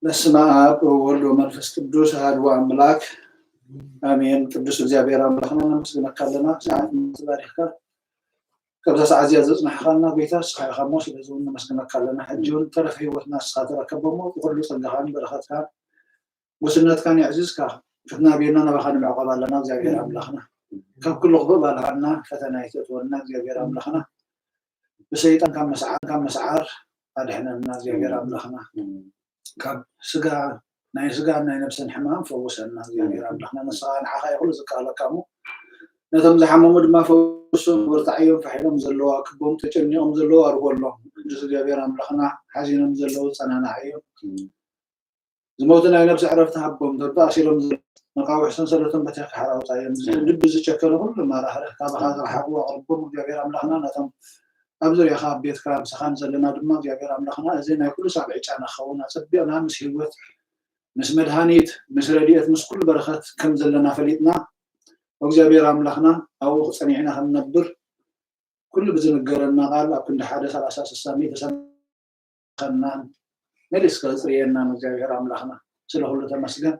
በስመ ኣብ ወወልድ ወመንፈስ ቅዱስ ኣሐዱ ኣምላክ ኣሜን። ቅዱስ እግዚኣብሔር ኣምላኽና ነመስግነካ ኣለና። ሰዓት ተባሪኽካ ካብዛ ሰዓት እዚኣ ዘጽናሕኻና ጎይታ ንስኻ ኢኻ እሞ ስለዚ እውን ነመስግነካ ኣለና። ሕጂ እውን ተረፈ ህይወትና ንስኻ ተረከቦ እሞ ብኩሉ ጸጋኻን በረኸትካን ጉስነትካን የዕዝዝካ ክትናብየና ናባኻ ንምዕቆብ ኣለና እግዚኣብሔር ኣምላኽና። ካብ ኩሉ ክፉእ ባልሃና ፈተና ይተእትወና እግዚኣብሔር ኣምላኽና። ብሰይጣን ካብ መስዓር ካብ መስዓር ኣድሕነና እግዚኣብሔር ኣምላኽና። ካብ ስጋ ናይ ስጋን ናይ ነብስን ሕማም ፈውሰና እግዚኣብሔር ኣምላኽና። ንስኻ ንዓኻ እዩ ኩሉ ዝከኣለካ እሞ ነቶም ዝሓመሙ ድማ ፈውሶም በርትዓዮም። ፋሕ ኢሎም ዘለዉ ኣክቦም፣ ተጨኒቖም ዘለዉ ኣርጎሎም። ቅዱስ እግዚኣብሔር ኣምላኽና ሓዚኖም ዘለዉ ጸናናዕዮም። ዝሞቱ ናይ ነብሲ ዕረፍቲ ሃቦም። ተኣሲሮም ዘለዉ መቃውሕ ሰንሰለቶም በቲኻ ሓራ ኣውጻዮም። ልቢ ዝጨከነ ኩሉ ማራህርህ ካባኻ ዝረሓቑ ኣቕርቦም እግዚኣብሔር ኣምላኽና። ነቶም ኣብ ዙርያኻ ኣብ ቤትካ ምሳኻ ንዘለና ድማ እግዚኣብሔር ኣምላኽና እዚ ናይ ኩሉ ሳብ ዕጫና ክኸውን ኣጸቢቕና ምስ ህይወት ምስ መድሃኒት ምስ ረድኤት ምስ ኩሉ በረኸት ከም ዘለና ፈሊጥና እግዚኣብሔር ኣምላኽና ኣብኡ ጸኒዕና ክንነብር ኩሉ ብዝንገረና ቃል ኣብ ክንዲ ሓደ ሰላሳ ስሳ ሚእቲ ሰማኸናን መሊስካ ዝጽርየናን እግዚኣብሔር ኣምላኽና ስለ ኩሉ ተመስገን።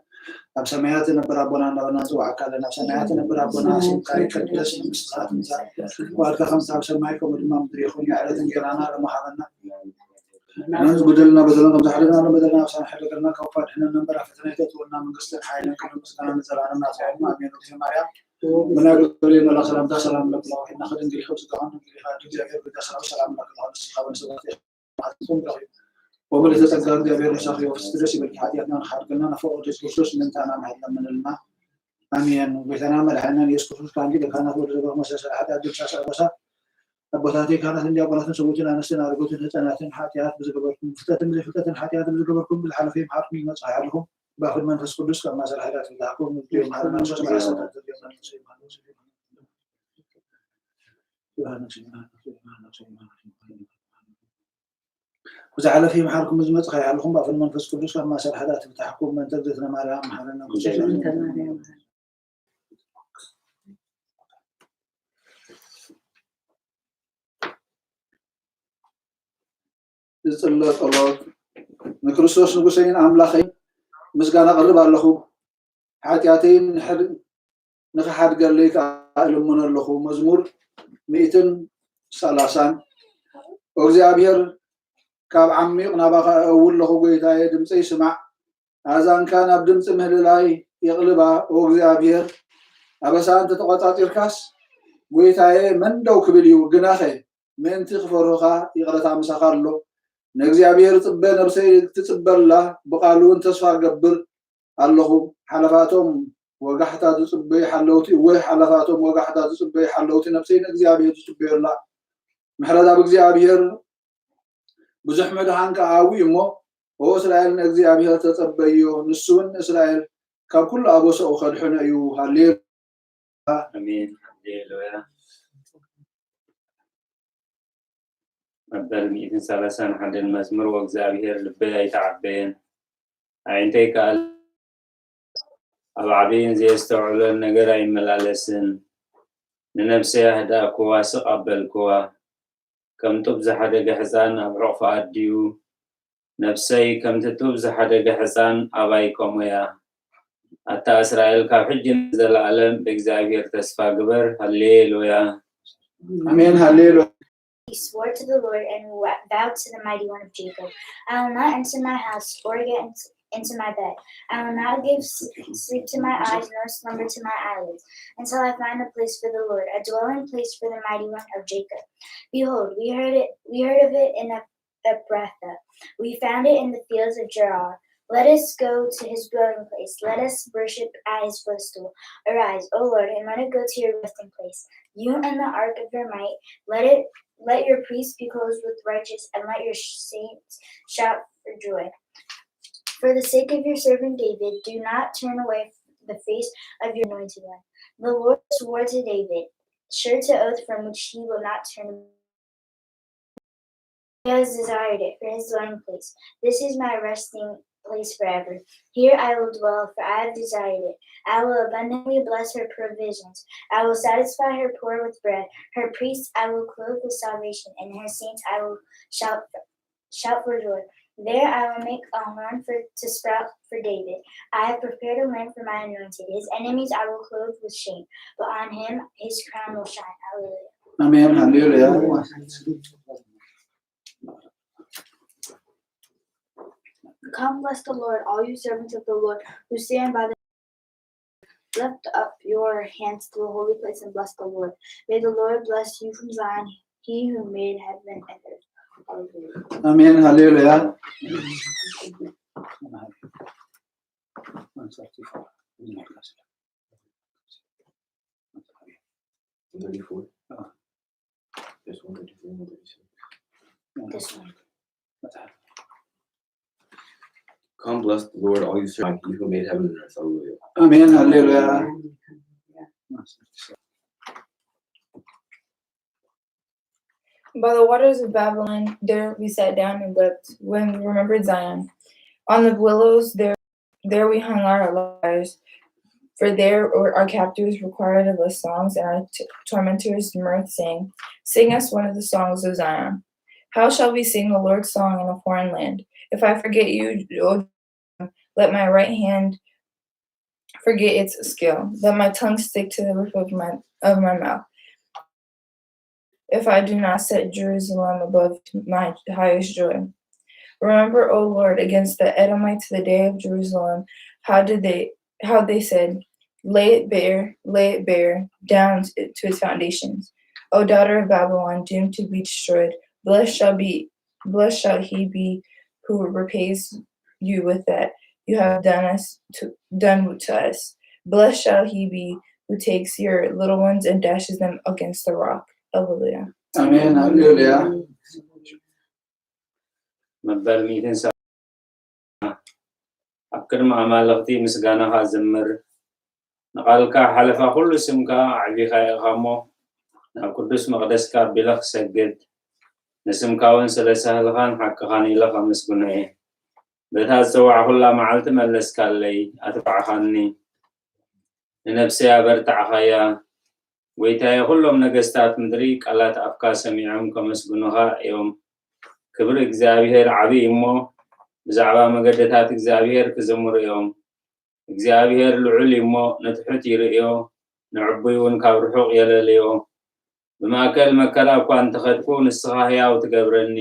ኣብ ሰማያት ነበር ኣቦና እናበልና ንጽዋዕካ ኣለና። ኣብ ሰማያት ነበር ኣቦና ስምካ ይቀደስ፣ መንግስትኻ ትምጻእ፣ ፍቃድካ ከምቲ ኣብ ሰማይ ከምኡ ድማ ምድሪ ይኹን። የዕለት እንጀራና ሎሚ ሃበና። ንሕና ዝጎደለና በደልና ከም ዝሓለና ንበደልና ኣብ ሳንሕ ደገልና ካብ ክፉእ ኣድሕነና እምበር ኣብ ፈተና ኣይተእትወና። መንግስትን ሓይልን ክብርን ምስጋናን ንዘለኣለም ናትካ እዩ። ኣሜን። እግዝእተ ማርያም ብናይ ገብርኤል መልኣክ ሰላምታ ሰላም እብለኪ፣ ዋሕድና ከድንግል ይኸብዝካ ኾን ድንግል ኢኻ ድንግል እግዚኣብሔር ብዳ ሰላም ሰላም እብለኪ፣ ንስኻ ንስኻ ወምልእተ ጸጋ እግዚኣብሔር ምሳኺ ወፍስቲ ደስ ይበልኪ። ሓጢኣትና ንኻድገና ንፈውስ ወደስ ክርስቶስ ምእንታና ምሕረት ለምንልና። ኣሜን። ጎይታና መድሓኒናን ኢየሱስ ክርስቶስ ካንዲ ካህናት ወደ ዘገርኩ መሰሰ ሓጢኣት ድምሳ ሰበሳ ኣቦታተይ ካህናትን ዲያቆናትን ሰብኡትን ኣንስትን ኣረጎትን ህፃናትን ሓጢኣት ብዝገበርኩም ፍልጠትን ብዘይፍልጠትን ሓጢኣት ብዝገበርኩም ብዝሓለፈ ይምሓርኩም ይመፅእ ይሓልኹም። ብኣፍን መንፈስ ቅዱስ ካብ ማሰር ሓጢኣት ይብልሃኩም። ዮሐንስ ብዝሓለፈ ይምሓርኩም፣ ብዝመጽእ ከይሓልኹም ብኣፍን መንፈስ ቅዱስ ካብ ማእሰር ሓጢኣት ይፍታሕኩም። በእንተ እግዝእትነ ማርያም መሓረነ ክርስቶስ። ዝጽለ ጸሎት። ንክርስቶስ ንጉሰይን ኣምላኸይን ምስጋና ኣቕርብ ኣለኹ። ሓጢኣተይ ንክሓድገለይ ከኣ እልምኖ ኣለኹ። መዝሙር ሚእትን ሰላሳን። ኦ እግዚኣብሔር፣ ካብ ዓሚቕ ናባኻ እእዊ ኣለኹ፣ ጐይታየ፣ ድምፀይ ስማዕ። ኣእዛንካ ናብ ድምፂ ምህልላይ የቕልባ። ኦ እግዚኣብሔር፣ ኣበሳ እንተተቖጻጺርካስ፣ ጐይታየ፣ መን ደው ክብል እዩ? ግናኸ ምእንቲ ክፈርሁኻ ይቕረታ ምሳኻ ኣሎ። ንእግዚኣብሔር ጽበ፣ ነብሰይ ትጽበ ኣላ፣ ብቓሉ እውን ተስፋ እገብር ኣለኹ። ሓለፋቶም ወጋሕታ ዝጽበዩ ሓለውቲ፣ እወ፣ ሓለፋቶም ወጋሕታ ዝጽበዩ ሓለውቲ ነብሰይ ንእግዚኣብሔር ዝጽበዩ ኣላ። ምሕረት ኣብ እግዚኣብሔር ብዙሕ ምድሓን ከኣ ኣብዩ እሞ፣ ኦ እስራኤል ንእግዚኣብሔር ተጸበዮ፣ ንሱ እውን ንእስራኤል ካብ ኩሉ ኣበሳኡ ከድሕኖ እዩ። ሃሌሉያ። ኣሜን። ሃሌሉያ። መበል ሚእትን ሰላሳን ሓደን መዝሙር። ወእግዚኣብሔር ልበይ ኣይተዓበየን፣ ኣዒንተይ ከኣ ኣብ ዓብይን ዘየስተውዕሎን ነገር ኣይመላለስን። ንነብሰይ ኣህዳእክዋ፣ ስቕ ኣበልክዋ። ከም ጡብ ዝሓደገ ሕፃን ኣብ ሕቑፋ ኣዲኡ፣ ነብሰይ ከምቲ ጡብ ዝሓደገ ሕፃን ኣባይ ከምኡያ። ኣታ እስራኤል፣ ካብ ሕጂ ንዘለኣለም ብእግዚኣብሔር ተስፋ ግበር። ሃሌሉያ። ኣሜን፣ ሃሌሉያ። He swore to the Lord and wa- vowed to the Mighty One of Jacob, I will not enter my house or get into, into my bed. I will not give s- sleep to my eyes nor slumber to my eyelids until I find a place for the Lord, a dwelling place for the Mighty One of Jacob. Behold, we heard it. We heard of it in Ephrathah. We found it in the fields of Gerar. Let us go to his dwelling place. Let us worship at his footstool. Arise, O Lord, and let us go to your resting place. You and the ark of your might. Let it let your priests be clothed with righteousness, and let your saints shout for joy. For the sake of your servant David, do not turn away the face of your anointed one. The Lord swore to David, sure to oath from which he will not turn. He has desired it for his dwelling place. This is my resting place forever. Here I will dwell, for I have desired it. I will abundantly bless her provisions. I will satisfy her poor with bread. Her priests I will clothe with salvation, and her saints I will shout, shout for joy. There I will make a horn for to sprout for David. I have prepared a lamp for my anointed. His enemies I will clothe with shame, but on him his crown will shine. Hallelujah. ኣሜን። ሃሌሉያ። Come, bless the Lord, all you servants of the Lord who stand by the lift up your hands to the holy place and bless the Lord. May the Lord bless you from Zion, he who made heaven and earth. Hallelujah. ኣሜን። ሃሌሉያ። Thirty-four. This one, thirty-four, one thirty-six. This one. Come, bless the Lord, all you servants, he who made heaven and earth. Hallelujah. ኣሜን። ሃሌሉያ። By the waters of Babylon, there we sat down and wept when we remembered Zion. On the willows, there, there we hung our lyres. For there our captors required of us songs, and our t- tormentors mirth, saying, "Sing us one of the songs of Zion." How shall we sing the Lord's song in a foreign land? If I forget you, O, let my right hand forget its skill. Let my tongue stick to the roof of my of my mouth. If I do not set Jerusalem above my highest joy. Remember, O Lord, against the Edomites the day of Jerusalem, how did they how they said, "Lay it bare, lay it bare, down to its foundations." O daughter of Babylon, doomed to be destroyed, blessed shall be blessed shall he be who repays you with that you have done us to done to us. Blessed shall he be who takes your little ones and dashes them against the rock. Hallelujah. ኣሜን። ሃሌሉያ። መበል ሚእትን ሰብዓ ኣብ ቅድሚ ኣማልኽቲ ምስጋናኻ ዝምር። ንቓልካ ሓለፋ ኩሉ ስምካ ኣዕቢኻ ኢኻ እሞ ናብ ቅዱስ መቕደስካ ኣቢለ ክሰግድ ንስምካ እውን ስለ ሳህልኻን ሓቅኻን ኢለ ከመስግኖ እየ። በታ ዝጸዋዕኹላ መዓልቲ መለስካለይ፣ ኣትባዕኻኒ። ንነፍሰይ ኣበርታዕኻያ። ጎይታየ፣ ኩሎም ነገስታት ምድሪ ቃላት ኣፍካ ሰሚዖም ከመስግኑኻ እዮም። ክብሪ እግዚኣብሔር ዓብዪ እሞ፣ ብዛዕባ መገድታት እግዚኣብሔር ክዝምሩ እዮም። እግዚኣብሔር ልዑል እዩ እሞ፣ ንትሑት ይርእዮ፣ ንዕቡይ እውን ካብ ርሑቕ የለልዮ። ብማእከል መከራ እኳ እንተኸድኩ፣ ንስኻ ህያው ትገብረኒ።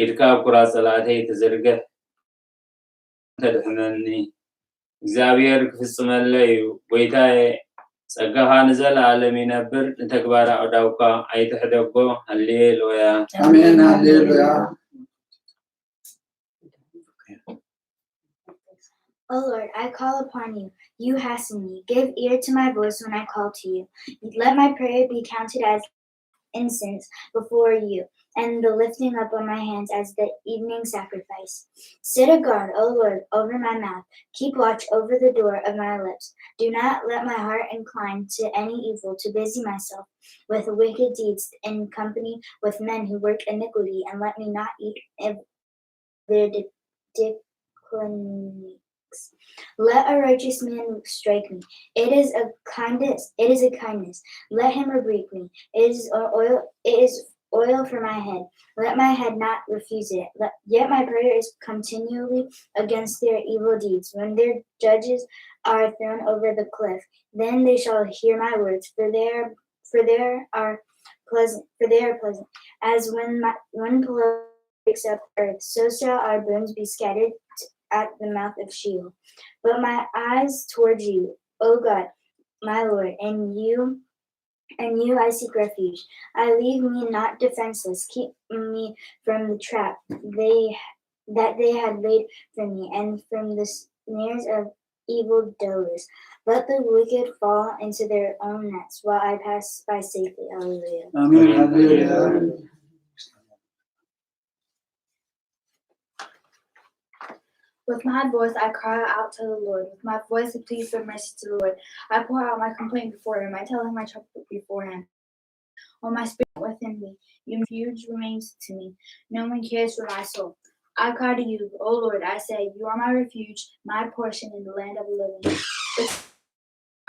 ኢድካ ኣብ ኩራ ጸላእተይ ትዝርግሕ፣ ተድሕነኒ። እግዚኣብሔር ክፍጽመለይ እዩ። ጎይታየ፣ ጸጋኻ ንዘለኣለም ይነብር፣ ንተግባር ኣእዳውካ ኣይትሕደጎ። ሃሌሉያ። ኣሜን። ሃሌሉያ። O Lord, I call upon you. You hasten me. Give ear to my voice when I call to you. Let my prayer be counted as incense before you, and the lifting up of my hands as the evening sacrifice. Set a guard, O Lord, over my mouth. Keep watch over the door of my lips. Do not let my heart incline to any evil, to busy myself with wicked deeds in company with men who work iniquity, and let me not eat of their de- declinics. Let a righteous man strike me. It is a kindness. It is a kindness. Let him rebuke me. It is oil. It is oil for my head. Let my head not refuse it. Let, yet my prayer is continually against their evil deeds. When their judges are thrown over the cliff, then they shall hear my words. For they are for they are pleasant. For they are pleasant. As when my, when picks up earth, so shall our bones be scattered at the mouth of Sheol. But my eyes toward you, O God, my Lord, and you and you I seek refuge. I leave me not defenseless. Keep me from the trap they that they had laid for me, and from the snares of evil doers. Let the wicked fall into their own nets while I pass by safely. Hallelujah. ኣሜን። ሃሌሉያ። With my voice I cry out to the Lord. With my voice I plead for mercy to the Lord. I pour out my complaint before him. I tell him my trouble before him. When my spirit within me, your refuge remains to me. No one cares for my soul. I cry to you, O Lord, I say, you are my refuge, my portion in the land of the living.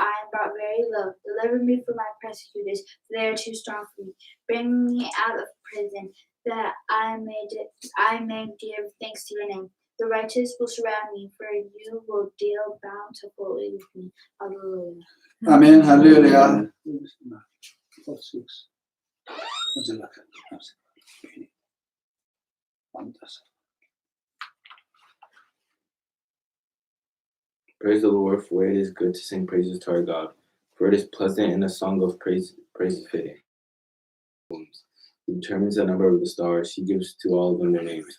I am brought very low. Deliver me from my persecutors, for they are too strong for me. Bring me out of prison, that I may, di- I may give thanks to your name. The righteous will surround me, for you will deal bountifully with me. Hallelujah. ኣሜን። ሃሌሉያ። Praise the Lord, for it is good to sing praises to our God, for it is pleasant in a song of praise, praise fitting. He determines the number of the stars, he gives to all of them their names.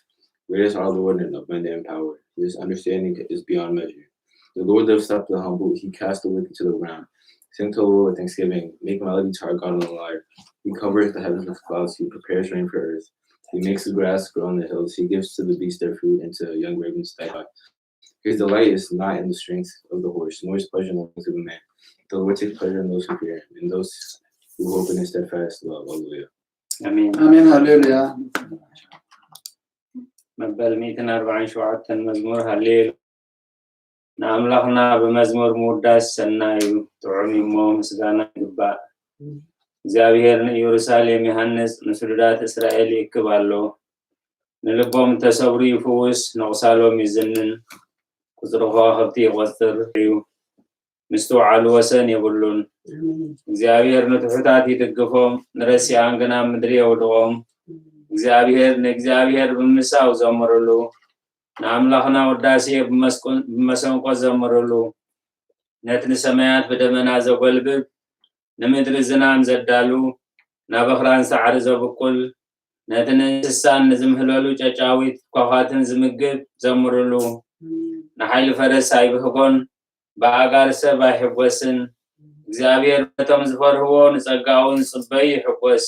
Great is our Lord and abundant in power, his understanding is beyond measure. The Lord lifts up the humble, he casts the wicked to the ground. Sing to the Lord with thanksgiving, make melody to our God on the lyre. He covers the heavens with clouds, he prepares rain for earth. He makes the grass grow on the hills, he gives to the beast their food and to young ravens their life. His delight is not in the strength of the horse, nor his pleasure in the length of a man. The Lord takes pleasure in those who fear him, in those who hope in his steadfast love. Hallelujah. ኣሜን። ኣሜን። ሃሌሉያ። መበል ሚእትን ኣርባዓን ሸውዓተን መዝሙር። ሃሌሉ ንኣምላኽና ብመዝሙር ምውዳስ ሰናይ እዩ፣ ጥዑም እዩ እሞ ምስጋና ይግባእ። እግዚኣብሔር ንኢየሩሳሌም ይሃንጽ፣ ንስሉዳት እስራኤል ይእክብ ኣሎ። ንልቦም እተሰብሩ ይፍውስ፣ ነቑሳሎም ይዝንን፣ ቁጽሪ ከዋኽብቲ ይቖጽር እዩ። ምስትውዓሉ ወሰን የብሉን። እግዚኣብሔር ንትሑታት ይድግፎም፣ ንረሲኣን ግና ኣብ ምድሪ የውድቖም። እግዚኣብሔር ንእግዚኣብሔር ብምሳው ዘምርሉ፣ ንኣምላኽና ውዳሴ ብመስቁን- ብመሰንቆ ዘምርሉ። ነቲ ንሰማያት ብደመና ዘጎልብብ፣ ንምድሪ ዝናም ዘዳሉ፣ ናብ ኣኽራን ሳዕሪ ዘብቁል፣ ነቲ ንእንስሳን ንዝምህለሉ ጨጫዊት ኳዃትን ዝምግብ ዘምርሉ። ንሓይሊ ፈረስ ኣይብህጎን፣ ብኣእጋር ሰብ ኣይሕጎስን። እግዚኣብሔር ነቶም ዝፈርህዎ ንጸጋኡ ዝጽበዩ ይሕጎስ።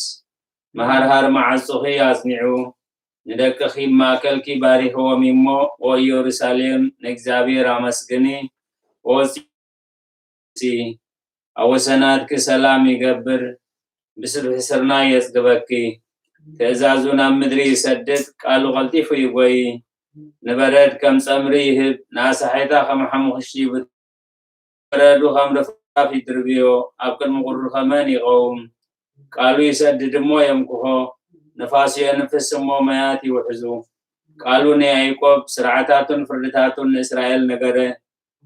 መሃርሃር መዓጹኺ ኣጽኒዑ፣ ንደቅኺ ብማእከልኪ ባሪኽዎም እሞ፣ ኦ ኢየሩሳሌም ንእግዚኣብሔር ኣመስግኒ። ኦ ጽዮን፣ ኣብ ወሰናትኪ ሰላም ይገብር፣ ብስብሒ ስርናይ የጽግበኪ። ትእዛዙ ናብ ምድሪ ይሰድድ፣ ቃሉ ቀልጢፉ ይጎዪ። ንበረድ ከም ጸምሪ ይህብ፣ ንኣሳሒታ ከም ሓሙኽሽቲ ይብትኖ። በረዱ ከም ርፍራፍ ይድርብዮ፣ ኣብ ቅድሚ ቁሪ ከመን ይቐውም። ቃሉ ይሰድድ እሞ የምክኾ፣ ንፋሱ የንፍስ እሞ ማያት ይውሕዙ። ቃሉ ንያዕቆብ፣ ስርዓታቱን ፍርድታቱን ንእስራኤል ነገረ።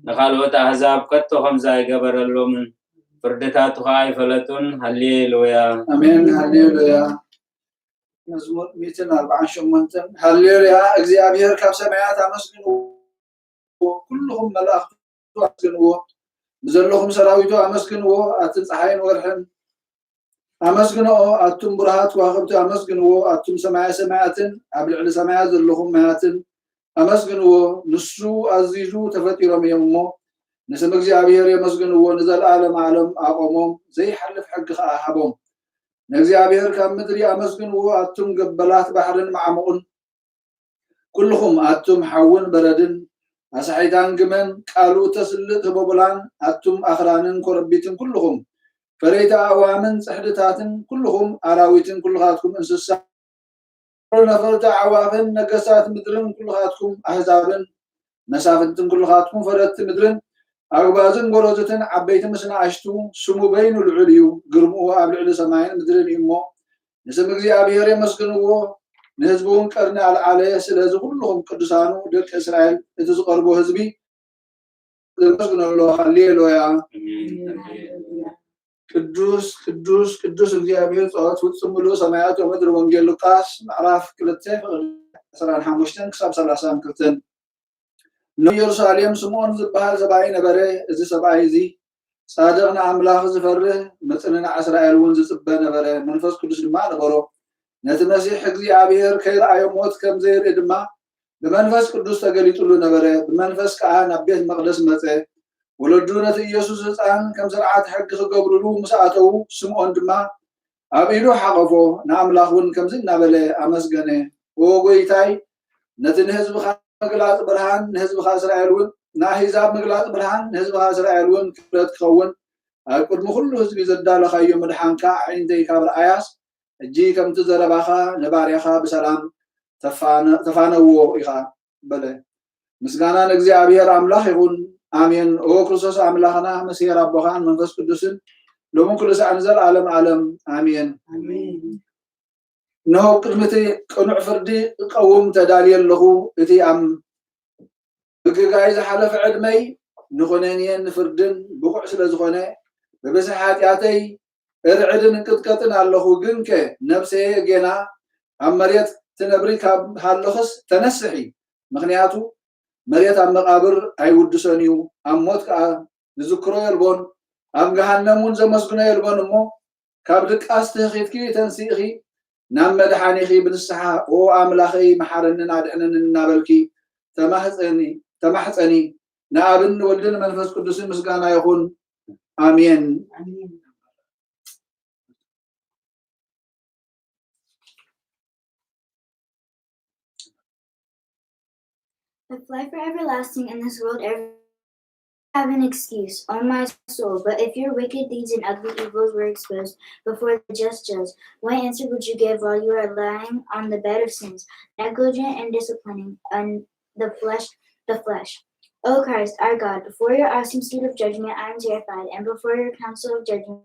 ንኻልኦት ኣህዛብ ከቶ ከምዚ ኣይገበረሎምን፣ ፍርድታቱ ኸኣ ኣይፈለጡን። ሃሌሉያ። ኣሜን። ሃሌሉያ። መዝሙር ሚእትን ኣርባዓን ሸሞንተን። ሃሌሉያ። እግዚኣብሔር ካብ ሰማያት ኣመስግንዎ፣ ኩልኹም መላእኽቱ ኣመስግንዎ፣ ብዘለኹም ሰራዊቱ ኣመስግንዎ፣ ኣትን ፀሓይን ወርሕን ኣመስግንኦ፣ ኣቱም ብሩሃት ከዋኽብቲ ኣመስግንዎ፣ ኣቱም ሰማየ ሰማያትን ኣብ ልዕሊ ሰማያት ዘለኹም ማያትን ኣመስግንዎ፣ ንሱ ኣዚዙ ተፈጢሮም እዮም እሞ፣ ንስም እግዚኣብሔር የመስግንዎ፣ ንዘለኣለም ዓለም ኣቖሞም፣ ዘይሓልፍ ሕጊ ኸኣ ሃቦም። ንእግዚኣብሔር ካብ ምድሪ ኣመስግንዎ፣ ኣቱም ገበላት ባሕርን መዓሙቕን፣ ኩልኹም ኣቱም ሓውን በረድን፣ ኣሳሒታን ግመን፣ ቃሉ እተስልጥ ህቦብላን፣ ኣቱም ኣኽራንን ኮረቢትን ኩልኹም፣ ፈረይቲ ኣእዋምን ጽሕድታትን ኩልኹም፣ ኣራዊትን ኩልኻትኩም እንስሳ፣ ነፈርቲ ኣዕዋፍን፣ ነገስታት ምድርን ኩልኻትኩም ኣህዛብን፣ መሳፍንትን ኩልኻትኩም ፈረድቲ ምድርን፣ ኣግባዝን ጎረዙትን፣ ዓበይቲ ምስ ንኣሽቱ፣ ስሙ በይኑ ልዑል እዩ፣ ግርምኡ ኣብ ልዕሊ ሰማይን ምድርን እዩ እሞ፣ ንስም እግዚኣብሔር የመስግንዎ፣ ንህዝቢ እውን ቀርኒ ኣልዓለ። ስለዚ ኩልኹም ቅዱሳኑ ደቂ እስራኤል፣ እቲ ዝቐርቦ ህዝቢ ዘመስግኖ ኣሎ። ሃሌሉያ። ቅዱስ ቅዱስ ቅዱስ እግዚኣብሔር ጸወት ፍጹም ምሉእ ሰማያት ወምድሪ። ወንጌል ሉቃስ ምዕራፍ ክልተ ፍቕዲ ዕስራን ሓሙሽተን ክሳብ ሰላሳን ክልተን። ንኢየሩሳሌም ስምዖን ዝበሃል ሰብኣይ ነበረ። እዚ ሰብኣይ እዚ ጻድቕ፣ ንኣምላኽ ዝፈርህ፣ ምጽንናዕ እስራኤል እውን ዝጽበ ነበረ። መንፈስ ቅዱስ ድማ ነበሮ። ነቲ መሲሕ እግዚኣብሔር ከይረኣዮ ሞት ከም ዘይርኢ ድማ ብመንፈስ ቅዱስ ተገሊጹሉ ነበረ። ብመንፈስ ከኣ ናብ ቤት መቕደስ መጸ። ወለዱ ነቲ ኢየሱስ ህጻን ከም ስርዓት ሕጊ ክገብሩሉ ምስ ኣተዉ፣ ስምዖን ድማ ኣብ ኢዱ ሓቐፎ፣ ንኣምላኽ እውን ከምዚ እናበለ ኣመስገነ፣ ኦ ጐይታይ፣ ነቲ ንህዝብኻ ምግላጽ ብርሃን ንህዝብኻ እስራኤል እውን፣ ንኣህዛብ ምግላጽ ብርሃን ንህዝብኻ እስራኤል እውን ክብረት ክኸውን፣ ኣብ ቅድሚ ኩሉ ህዝቢ ዘዳለኻዮ ምድሓንካ ኣዒንተይ ካብ ረኣያስ፣ ሕጂ ከምቲ ዘረባኻ ንባርያኻ ብሰላም ተፋነ- ተፋነዎ ኢኻ በለ። ምስጋና ንእግዚኣብሔር ኣምላኽ ይኹን፣ ኣሜን። ኦ ክርስቶስ ኣምላኽና፣ መሲሔር ኣቦኻን መንፈስ ቅዱስን፣ ሎምን ኩሉ ሰዓት ንዘለዓለም ዓለም። ኣሜን። ኣሜን። እነሆ ቅድሚ እቲ ቅኑዕ ፍርዲ እቀውም ተዳልየ ኣለኹ። እቲ ኣብ ምግጋይ ዝሓለፈ ዕድመይ ንኹነንየን ንፍርድን ብቑዕ ስለ ዝኾነ፣ ብብዝሒ ሓጢኣተይ እርዕድን እንቅጥቀጥን ኣለኹ። ግንከ ነብሰየ ጌና ኣብ መሬት ትነብሪ ካብ ሃለኽስ ተነስሒ፣ ምኽንያቱ መሬት ኣብ መቓብር ኣይውድሶን እዩ፣ ኣብ ሞት ከኣ ዝዝክሮ የልቦን፣ ኣብ ገሃነም እውን ዘመስግኖ የልቦን። እሞ ካብ ድቃስ ትህኺትኪ ተንሲእኺ ናብ መድሓኒኺ ብንስሓ፣ "ኦ ኣምላኸይ፣ መሓረንን ኣድሕነንን" እናበልኪ ተማህፀኒ፣ ተማሕፀኒ። ንኣብን ንወልድን መንፈስ ቅዱስን ምስጋና ይኹን። ኣሜን። If life were everlasting in this world, every have an excuse, O my soul. But if your wicked deeds and ugly evils were exposed before the just judge, what answer would you give while you are lying on the bed of sins, negligent in disciplining and the flesh, the flesh? O Christ, our God, before your awesome seat of judgment I am terrified, and before your council of judgment,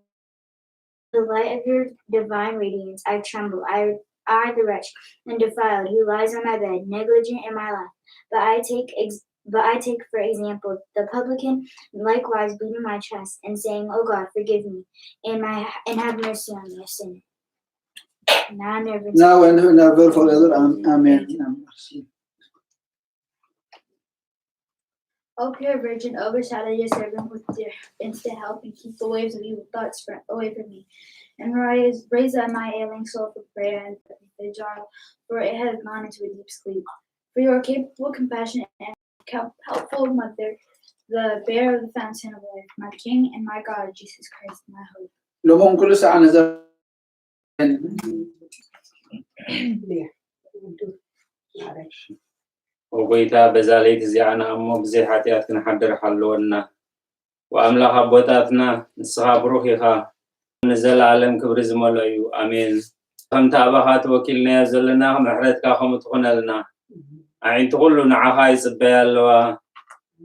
the light of your divine radiance, I tremble. I, I, the wretch and defiled, who lies on my bed, negligent in my life. But I take ex- but I take for example the publican, likewise beating my chest and saying, "O God, forgive me, and my and have mercy on me, a sinner." Now and ever. Now and ever forever. Am- Amen. Amen. O pure virgin, overshadow your servant with your instant help and keep the waves of evil thoughts from, away from me. And raise, raise up my ailing soul for prayer and for vigil, for it has gone into a deep sleep. For you are capable, compassionate, and help- helpful mother, the bearer of the fountain of life, my King and my God, Jesus Christ, my hope. ሎሞም ኩሉ ሰዓት ነዘ ኦ ጎይታ፣ በዛ ለይቲ እዚኣ ንኣሞ ብዘይ ሓጢኣት ክንሓድር ሓለወና። ወኣምላኽ ኣቦታትና፣ ንስኻ ብሩኽ ኢኻ፣ ንዘለኣለም ክብሪ ዝመልኦ እዩ። ኣሜን። ከምቲ ኣባኻ ተወኪልናዮ ዘለና፣ ምሕረትካ ከምኡ ትኹነልና። ኣዒንቲ ኩሉ ንዓኻ ይጽበያ ኣለዋ፣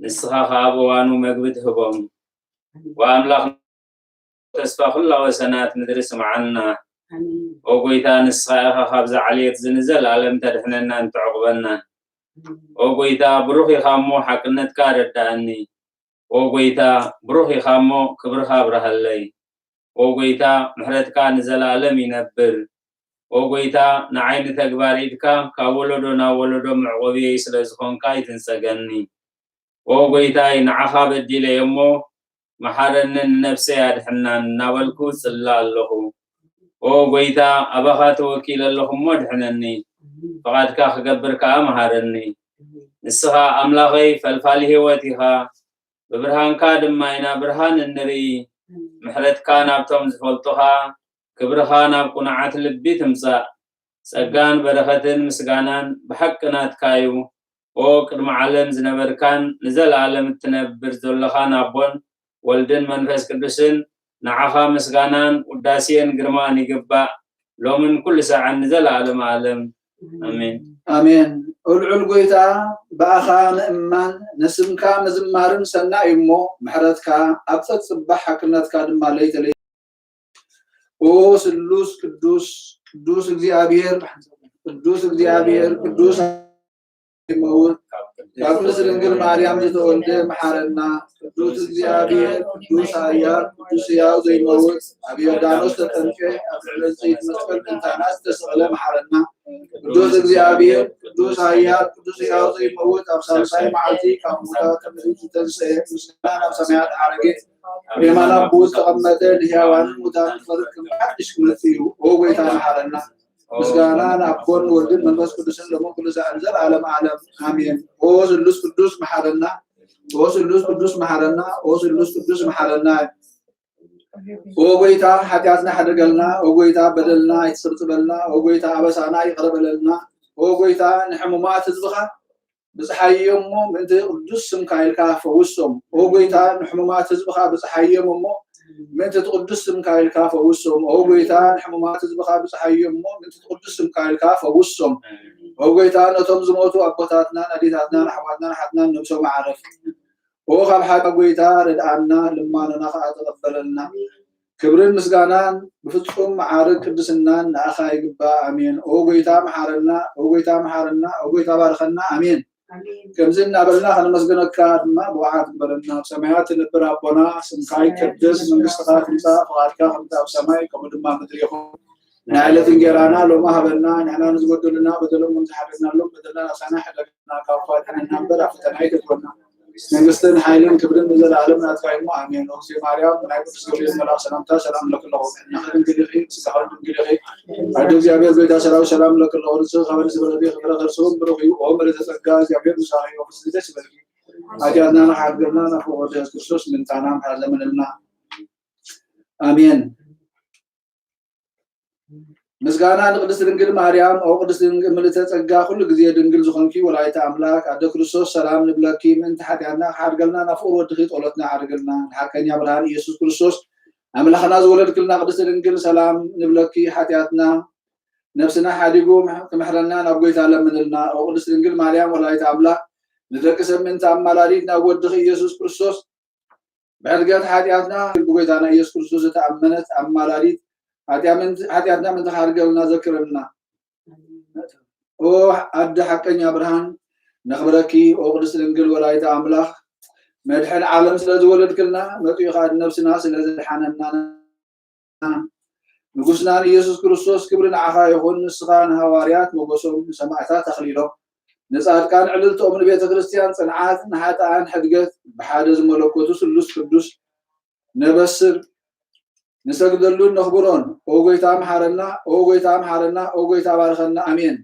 ንስኻ ኸኣ ኣብ እዋኑ መግቢ ትህቦም። ወኣምላኽ ተስፋ ኩላ ወሰናት ምድሪ ስምዓና። ኦ ጎይታ፣ ንስኻ ኢኻ ካብዛ ዓሌት እዚ ንዘለኣለም ተድሕነናን ተዕቑበናን። ኦ ጎይታ፣ ብሩኽ ኢኻ እሞ ሓቅነትካ ኣረድኣኒ። ኦ ጎይታ፣ ብሩኽ ኢኻ እሞ ክብርኻ ኣብርሃለይ። ኦ ጎይታ፣ ምሕረትካ ንዘለኣለም ይነብር። ኦ ጎይታ፣ ንዓይ ንተግባር ኢድካ ካብ ወለዶ ናብ ወለዶ መዕቆብየይ ስለ ዝኾንካ ኣይትንጸገኒ። ኦ ጎይታይ፣ ንዓኻ በዲለ እየ እሞ መሓረንን ንነብሰይ ኣድሕናን እናበልኩ ጽለ ኣለኹ። ኦ ጎይታ፣ ኣባኻ ተወኪለ ኣለኹ እሞ ድሕነኒ። ፍቓድካ ክገብር ከኣ መሃረኒ። ንስኻ ኣምላኸይ ፈልፋሊ ህይወት ኢኻ። ብብርሃንካ ድማ ኢና ብርሃን እንርኢ። ምሕረትካ ናብቶም ዝፈልጡኻ፣ ክብርኻ ናብ ቅኑዓት ልቢ ትምጻእ። ጸጋን በረኸትን ምስጋናን ብሓቂ ናትካ እዩ። ኦ ቅድሚ ዓለም ዝነበርካን ንዘለኣለም እትነብር ዘሎኻን ኣቦን ወልድን መንፈስ ቅዱስን፣ ንዓኻ ምስጋናን ውዳሴን ግርማን ይግባእ፣ ሎምን ኩሉ ሰዓን ንዘለኣለም ዓለም። ኣሜን። ኣሜን። ልዑል ጎይታ፣ ብኣኻ ምእማን፣ ንስምካ ምዝማርን ሰናይ እዩ እሞ፣ ምሕረትካ ኣብ ጸጽባሕ ሓቅነትካ ድማ ለይተለይ ኦ ስሉስ ቅዱስ፣ ቅዱስ እግዚኣብሔር፣ ቅዱስ እግዚኣብሔር፣ ቅዱስ ዘይመውት፣ ካብ ቅድስት ድንግል ማርያም ዝተወልደ መሓረና። ቅዱስ እግዚኣብሔር፣ ቅዱስ ኃያል፣ ቅዱስ ሕያው ዘይመውት፣ ኣብ ዮርዳኖስ ተጠምቀ፣ ኣብ ልዕሊ ዕንጸይቲ መስቀል ምእንታና ዝተሰቕለ መሓረና። ቅዱስ እግዚኣብሔር፣ ቅዱስ ኃያል፣ ቅዱስ ሕያው ዘይመውት፣ ኣብ ሳልሳይ መዓልቲ ካብ ሙታት ተመሊሱ ዝተንሰኤ፣ ምስጋና ናብ ሰማያት ዓረገ፣ ብየማን ኣቦኡ ዝተቐመጠ፣ ንሕያዋንን ሙታንን ክፈርድ ከም ብሓድሽ ክመጽእ እዩ። ኦ ጐይታ መሓረና። ምስጋና ንኣቦን ንወልድን መንፈስ ቅዱስን ሎምን ኩሉ ሰዓትን ዘለዓለም ዓለም ኣሜን። ኦ ስሉስ ቅዱስ መሓረና። ኦ ስሉስ ቅዱስ መሓረና። ኦ ስሉስ ቅዱስ መሓረና። ኦ ጐይታ ሓጢኣትና ሕደገልና። ኦ ጐይታ በደልና ኣይትጽብጽበልና። ኦ ጐይታ ኣበሳና ይቕረ በለልና። ኦ ጐይታ ንሕሙማት ህዝብኻ ብጽሓዮም እሞ ምእንቲ ቅዱስ ስምካ ኢልካ ፈውሶም። ኦ ጐይታ ንሕሙማት ህዝብኻ ብጽሓዮም እሞ ምእንቲ እቲ ቅዱስ ስምካ ኢልካ ፈውሶም። ኦ ጐይታ ንሕሙማት ህዝብኻ ብጽሓዮም እሞ ምእንቲ እቲ ቅዱስ ስምካ ኢልካ ፈውሶም። ኦ ጐይታ ነቶም ዝሞቱ ኣቦታትናን ኣዴታትናን ኣሕዋትናን ሓትናን ነብሶም ዓረፍ። ኦ ካብ ሓቂ ጎይታ ርድኣና፣ ልማኖና ከኣ ተቐበለልና። ክብርን ምስጋናን ብፍጹም መዓርግ ቅድስናን ንኣኻ ይግባእ። ኣሜን። ኦ ጎይታ መሓረና፣ ኦ ጎይታ መሓረና፣ ኦ ጎይታ ባርኸና። ኣሜን። ኣሜን። ከምዚ እናበልና ከነመስግነካ ድማ ብቕዓት ግበረና። ኣብ ሰማያት ትነብር ኣቦና፣ ስምካ ይቀደስ፣ መንግስትኻ ትምጻእ፣ ፍቓድካ ከምቲ ኣብ ሰማይ ከምኡ ድማ ኣብ ምድሪ ይኹን። ናይ ዕለት እንጀራና ሎሚ ሃበና፣ ንሕና ንዝበደሉና በደሎም ከም ዝሓደግናሎም በደልና ንኣሳና፣ ሕደገና ካብ ክፉእ ኣድሕነና እምበር ኣብ ፈተና ኣይተእትወና። መንግስትን ሓይልን ክብርን ንዘለኣለም ናትካ እዩ እሞ፣ ኣሜን። ኦግዜ ማርያም፣ ናይ ቅዱስ ገብርኤል መልኣኽ ሰላምታ ሰላም እለኪ ኣለኹ። ንሕና ድንግል ኢኺ፣ ብስጋኺ ድንግል ኢኺ። ኣደ እግዚኣብሔር ጎይታ ሰራዊት ሰላም እለኪ ኣለኹ። ንስኺ ካብ ኣንስቲ ብረኺ ክብረ ከርስኹም ብሩኽ እዩ። ኦ ምልዕተ ጸጋ፣ እግዚኣብሔር ምሳኺ እዩ። ፍስሕቲ ደስ ይበልኪ። ሓጢኣትና ንሓድገልና፣ ናብ ፍቕሩ ወዲ የሱስ ክርስቶስ ምእንታና ምሕረት ለምንልና። ኣሜን። ምስጋና ንቅድስት ድንግል ማርያም። ኦ ቅድስት ድንግል ምልዕተ ጸጋ፣ ኩሉ ግዜ ድንግል ዝኾንኪ ወላዲተ ኣምላክ፣ ኣደ ክርስቶስ፣ ሰላም ንብለኪ። ምእንቲ ሓጢኣትና ክሓድገልና፣ ናብ ፍቕሪ ወድኺ ጸሎትና ዓርግልና። ንሓቀኛ ብርሃን ኢየሱስ ክርስቶስ፣ ኣምላኽና ዝወለድክልና ቅድስት ድንግል፣ ሰላም ንብለኪ። ሓጢኣትና፣ ነፍስና ሓዲጉ ክምሕረና ናብ ጎይታ ለምንልና። ኦ ቅድስት ድንግል ማርያም ወላዲተ ኣምላክ፣ ንደቂ ሰብ ምእንቲ ኣማላዲት ናብ ወድኺ ኢየሱስ ክርስቶስ፣ ብዕድገት ሓጢኣትና ብጎይታና ኢየሱስ ክርስቶስ ዝተኣመነት ኣማላዲት፣ ሓጢኣምን-፣ ሓጢኣትና ምእንቲ ክሓድገልና ዘክረልና። ኦ ኣደ ሓቀኛ ብርሃን፣ ነኽብረኪ። ኦ ቅድስት ድንግል ወላዲተ ኣምላኽ፣ መድሕን ዓለም ስለ ዝወለድክልና፣ መጺኡ ኸኣ ነብስና ስለ ዘድሓነና፣ ንጉስና ንኢየሱስ ክርስቶስ ክብሪ ንዓኻ ይኹን። ንስኻ ንሃዋርያት ሞገሶም፣ ንሰማዕታት ኣኽሊሎም፣ ንጻድቃን ዕልልትኦም፣ ንቤተ ክርስቲያን ጽንዓት፣ ንሓጥኣን ሕድገት፣ ብሓደ ዝመለኮቱ ስሉስ ቅዱስ ነበስር፣ ንሰግደሉን ነኽብሮን። ኦ ጎይታ መሓረና፣ ኦ ጎይታ መሓረና፣ ኦ ጎይታ ባርኸና። ኣሜን።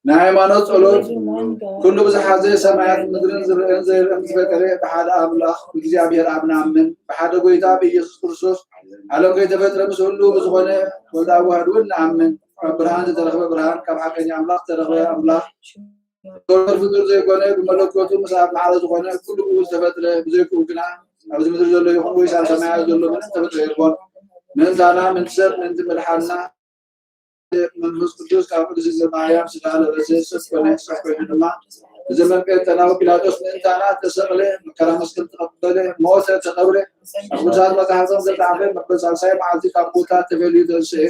ናይ ሃይማኖት ጸሎት። ኩሉ ብዝሓዘ ሰማያት ምድርን ዝርእን ዘይርእን ዝፈጠረ ብሓደ ኣምላኽ ብእግዚኣብሔር ኣብ ንኣምን። ብሓደ ጎይታ ብኢየሱስ ክርስቶስ ዓለም ከይተፈጥረ ምስ ህሉ ብዝኾነ ወልድ ኣዋህድ እውን ንኣምን። ካብ ብርሃን ዝተረኽበ ብርሃን፣ ካብ ሓቀኛ ኣምላኽ ዝተረኽበ ኣምላኽ። ፍጡር ዘይኮነ፣ ብመለኮቱ ምስ ኣብ ማዕረ ዝኾነ ኩሉ ብኡ ዝተፈጥረ፣ ብዘይክኡ ግና ኣብዚ ምድሪ ዘሎ ይኹን ወይስ ኣብ ሰማያት ዘሎ ምንም ተፈጥሮ የልቦን። ምእንታና፣ ምእንቲ ሰብ፣ ምእንቲ ምድሓንና መንፈስ ቅዱስ ካብ እግዝእትነ ማርያም ስጋ ለበሰ፣ ሰብ ኮነ፣ ሰብ ኮይኑ ድማ ብዘመን ጴንጠናዊ ጲላጦስ ምእንታና ተሰቕለ፣ መከራ መስቀል ተቐበለ፣ ሞተ፣ ተቐብረ፣ ኣብ ቅዱሳት መጻሕፍቶም ዝተጻሕፈ፣ መበል ሳልሳይ መዓልቲ ካብ ሙታት ተፈልዩ ተንስኤ፣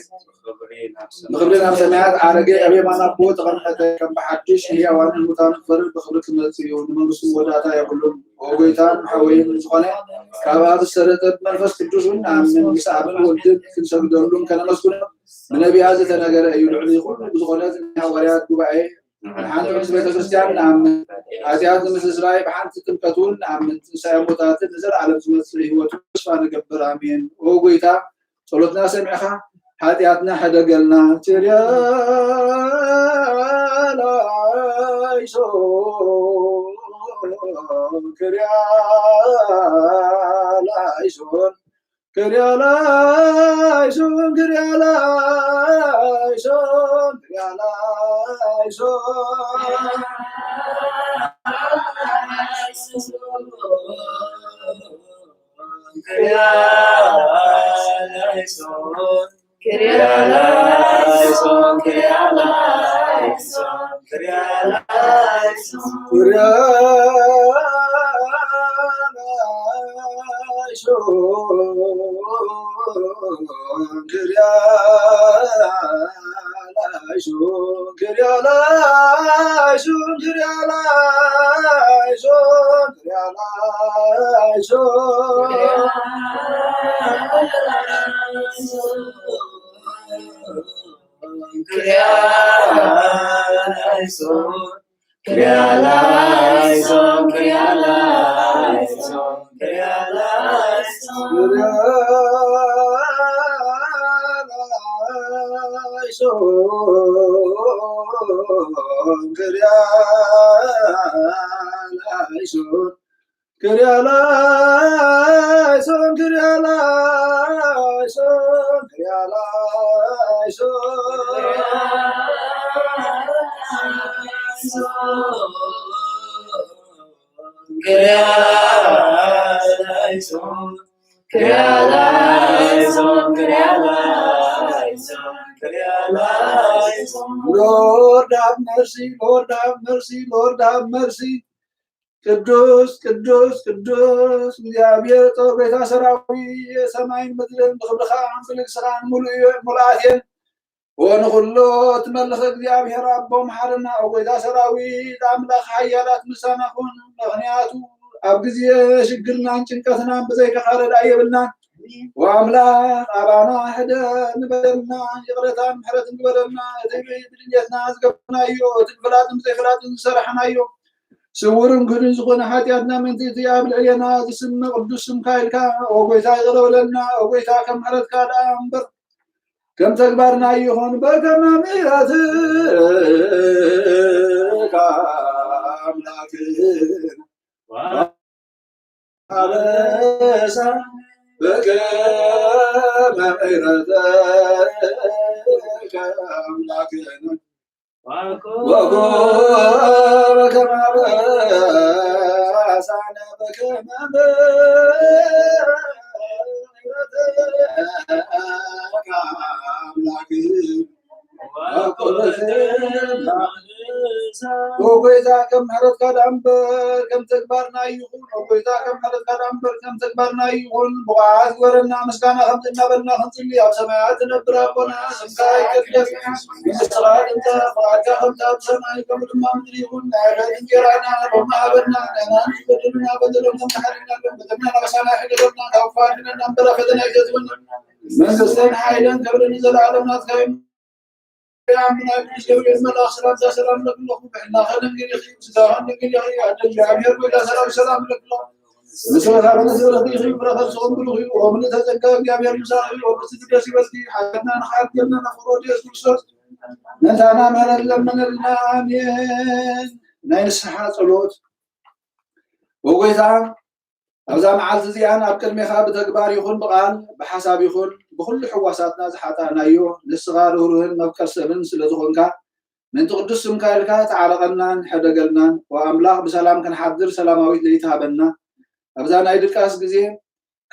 ብኽብሪ ናብ ሰማያት ዓረገ፣ ኣብ የማን ኣቦ ተቐመጠ፣ ከም ብሓድሽ ንሕያዋንን ሙታንን ክፈርድ ብኽብሪ ክመጽእ እዩ፣ ንመንግስቱ መወዳእታ የብሉን። ኦ ጎይታን መሓወይን ዝኾነ፣ ካብ ኣብ ዝተሰረጸ ብመንፈስ ቅዱስ እውን ንኣምን፣ ምስ ኣብን ወልድን ክንሰግደሉን ከነመስግኖ ብነቢያት ዝተነገረ እዩ። ልዕሊ ኩሉ ብዝኾነት ናይ ሃዋርያት ጉባኤ ሓንቲ ቅድስት ቤተ ክርስቲያን ንኣምን። ሓጢኣት ንምስስራይ ብሓንቲ ጥምቀት እውን ንኣምን። ትንሳኤ ሙታትን ንዘለኣለም ዝመጽእ ህይወት ተስፋ ንገብር። ኣሜን። ኦ ጎይታ፣ ጸሎትና ሰሚዕኻ ሓጢኣትና ሕደገልና። ኪርያ ላይሶን፣ ኪርያ ላይሶን፣ ኪርያ ላይሶን፣ ኪርያ ላይሶን፣ ኪርያ ላይሶን። ኪርያ ላይሶን፣ ኪርያ ላይሶን፣ ኪርያ ላይሶን፣ ኪርያ ላይሶን። ኪርያ ላይሶን፣ ኪርያ ላይሶን፣ ኪርያ ላይሶን፣ ኪርያ ላይሶን፣ ኪርያ ላይሶን። ኪርያ ላይሶን፣ ኪርያ ላይሶን፣ ኪርያ ላይሶን፣ ኪርያ ላይሶን። ኪርያ ላይሶን፣ ኪርያ ላይሶን። ኪርያ ላይሶን፣ ኪርያ ላይሶን፣ ኪርያ ላይሶን። ኪርያ ላይሶን፣ ኪርያ ላይሶን፣ ኪርያ ላይሶን፣ ኪርያ ላይሶን። Lord have mercy, Lord have mercy, Lord have mercy. ቅዱስ ቅዱስ ቅዱስ እግዚኣብሔር ጸወ ጎይታ ሰራዊት፣ ሰማይን ምድርን ብኽብርኻን ብልግስኻን ምሉእ እዮ-፣ ምሉኣት እየን። ኦ ንኹሎ እትመልኽ እግዚኣብሔር ኣቦ መሓረና፣ ኦ ጎይታ ሰራዊት ኣምላኽ ሓያላት ምሳና ኩን። ምኽንያቱ ኣብ ግዜ ሽግርናን ጭንቀትናን ብዘይካኻ ረድኣይ የብልናን። ኦ ኣምላኽ ኣባና ሕደር ንበደልና፣ ይቕረታን ምሕረትን ግበረልና። እቲ ብድልየትና ዝገበርናዮ፣ እቲ ብፍላጥን ብዘይፍላጥን ዝሰራሕናዮ፣ ስዉርን ግህድን ዝኾነ ሓጢኣትና ምእንቲ እቲ ኣብ ልዕሌና ዝስመ ቅዱስ ስምካ ኢልካ፣ ኦ ጎይታ ይቕረ በለልና። ኦ ጎይታ ከም ምሕረትካ ደኣ እምበር ከም ተግባርና ይኹን፣ በከመ ምሕረትካ ኣምላክን ኣበሳ በከመ ምሕረትካ ኣምላክን ወኮነ ከመ አበሳነ በከመ ምሕረትከ አምላክነ ወኮነ። ኦ ጎይታ፣ ከም ምሕረትካ ደኣ እምበር ከም ተግባርና ይኹን። ኦ ጎይታ፣ ከም ምሕረትካ ደኣ እምበር ከም ተግባርና ይኹን። ብቑዓት ግበረና፣ ምስጋና ከምዚ እናበልና ክንጽሊ፣ ኣብ ሰማያት ትነብር ኣቦና፣ ስምካ ይቀደስ፣ መንግስትኻ ትምጻእ፣ ፍቓድካ ከምቲ ኣብ ሰማይ ከምኡ ድማ ኣብ ምድሪ ይኹን። ናይ ዕለት እንጀራና ሎሚ ሃበና፣ ናይ ናህና በደልና በደሎም ከም ንሓድግ፣ በደልና ናባሳና ኣይሕደገና፣ ካብ ክፉ ኣድሕነና እምበር፣ ኣብ ፈተና ኣይተእትወና። መንግስትን ሓይልን ክብርን ንዘለኣለም ናትካ እዩ። ብናይ ቅዱስ ገብርኤል መልኣኽ ሰላምታ ሰላም እብለክለኹ። ብሕልናኸ ድንግል ኢኺ፣ ብስጋኸ ድንግል ኢኺ። ኣደ እግዚኣብሔር ጎይታ ሰራዊት ሰላም እብለክለኹ። ምስለ ኻህበነ ስእለኺ ኢኺ፣ ፍረ ከርስኹም ብሩኽ እዩ። ኦ ምልዕተ ጸጋ እግዚኣብሔር ምሳኺ፣ ኦ ብስቲ ደስ ይበልኪ። ሓጢኣትና ንኽሓድገልና ናብ ፍቕሪ ወዲ የሱስ ክርስቶስ ምእንታና ምሕረት ለምነልና። ኣሜን። ናይ ንስሓ ጸሎት። ኦ ጎይታ፣ ኣብዛ መዓልቲ እዚኣን ኣብ ቅድሜኻ ብተግባር ይኹን ብቓል፣ ብሓሳብ ይኹን ብኹሉ ሕዋሳትና ዝሓጣእናዮ፣ ንስኻ ርህሩህን መፍቀር ሰብን ስለ ዝኾንካ፣ ምእንቲ ቅዱስ ስምካ ኢልካ ተዓረቐናን ሕደገልናን። ኦ ኣምላኽ፣ ብሰላም ክንሓድር ሰላማዊት ለይቲ ሃበና። ኣብዛ ናይ ድቃስ ግዜ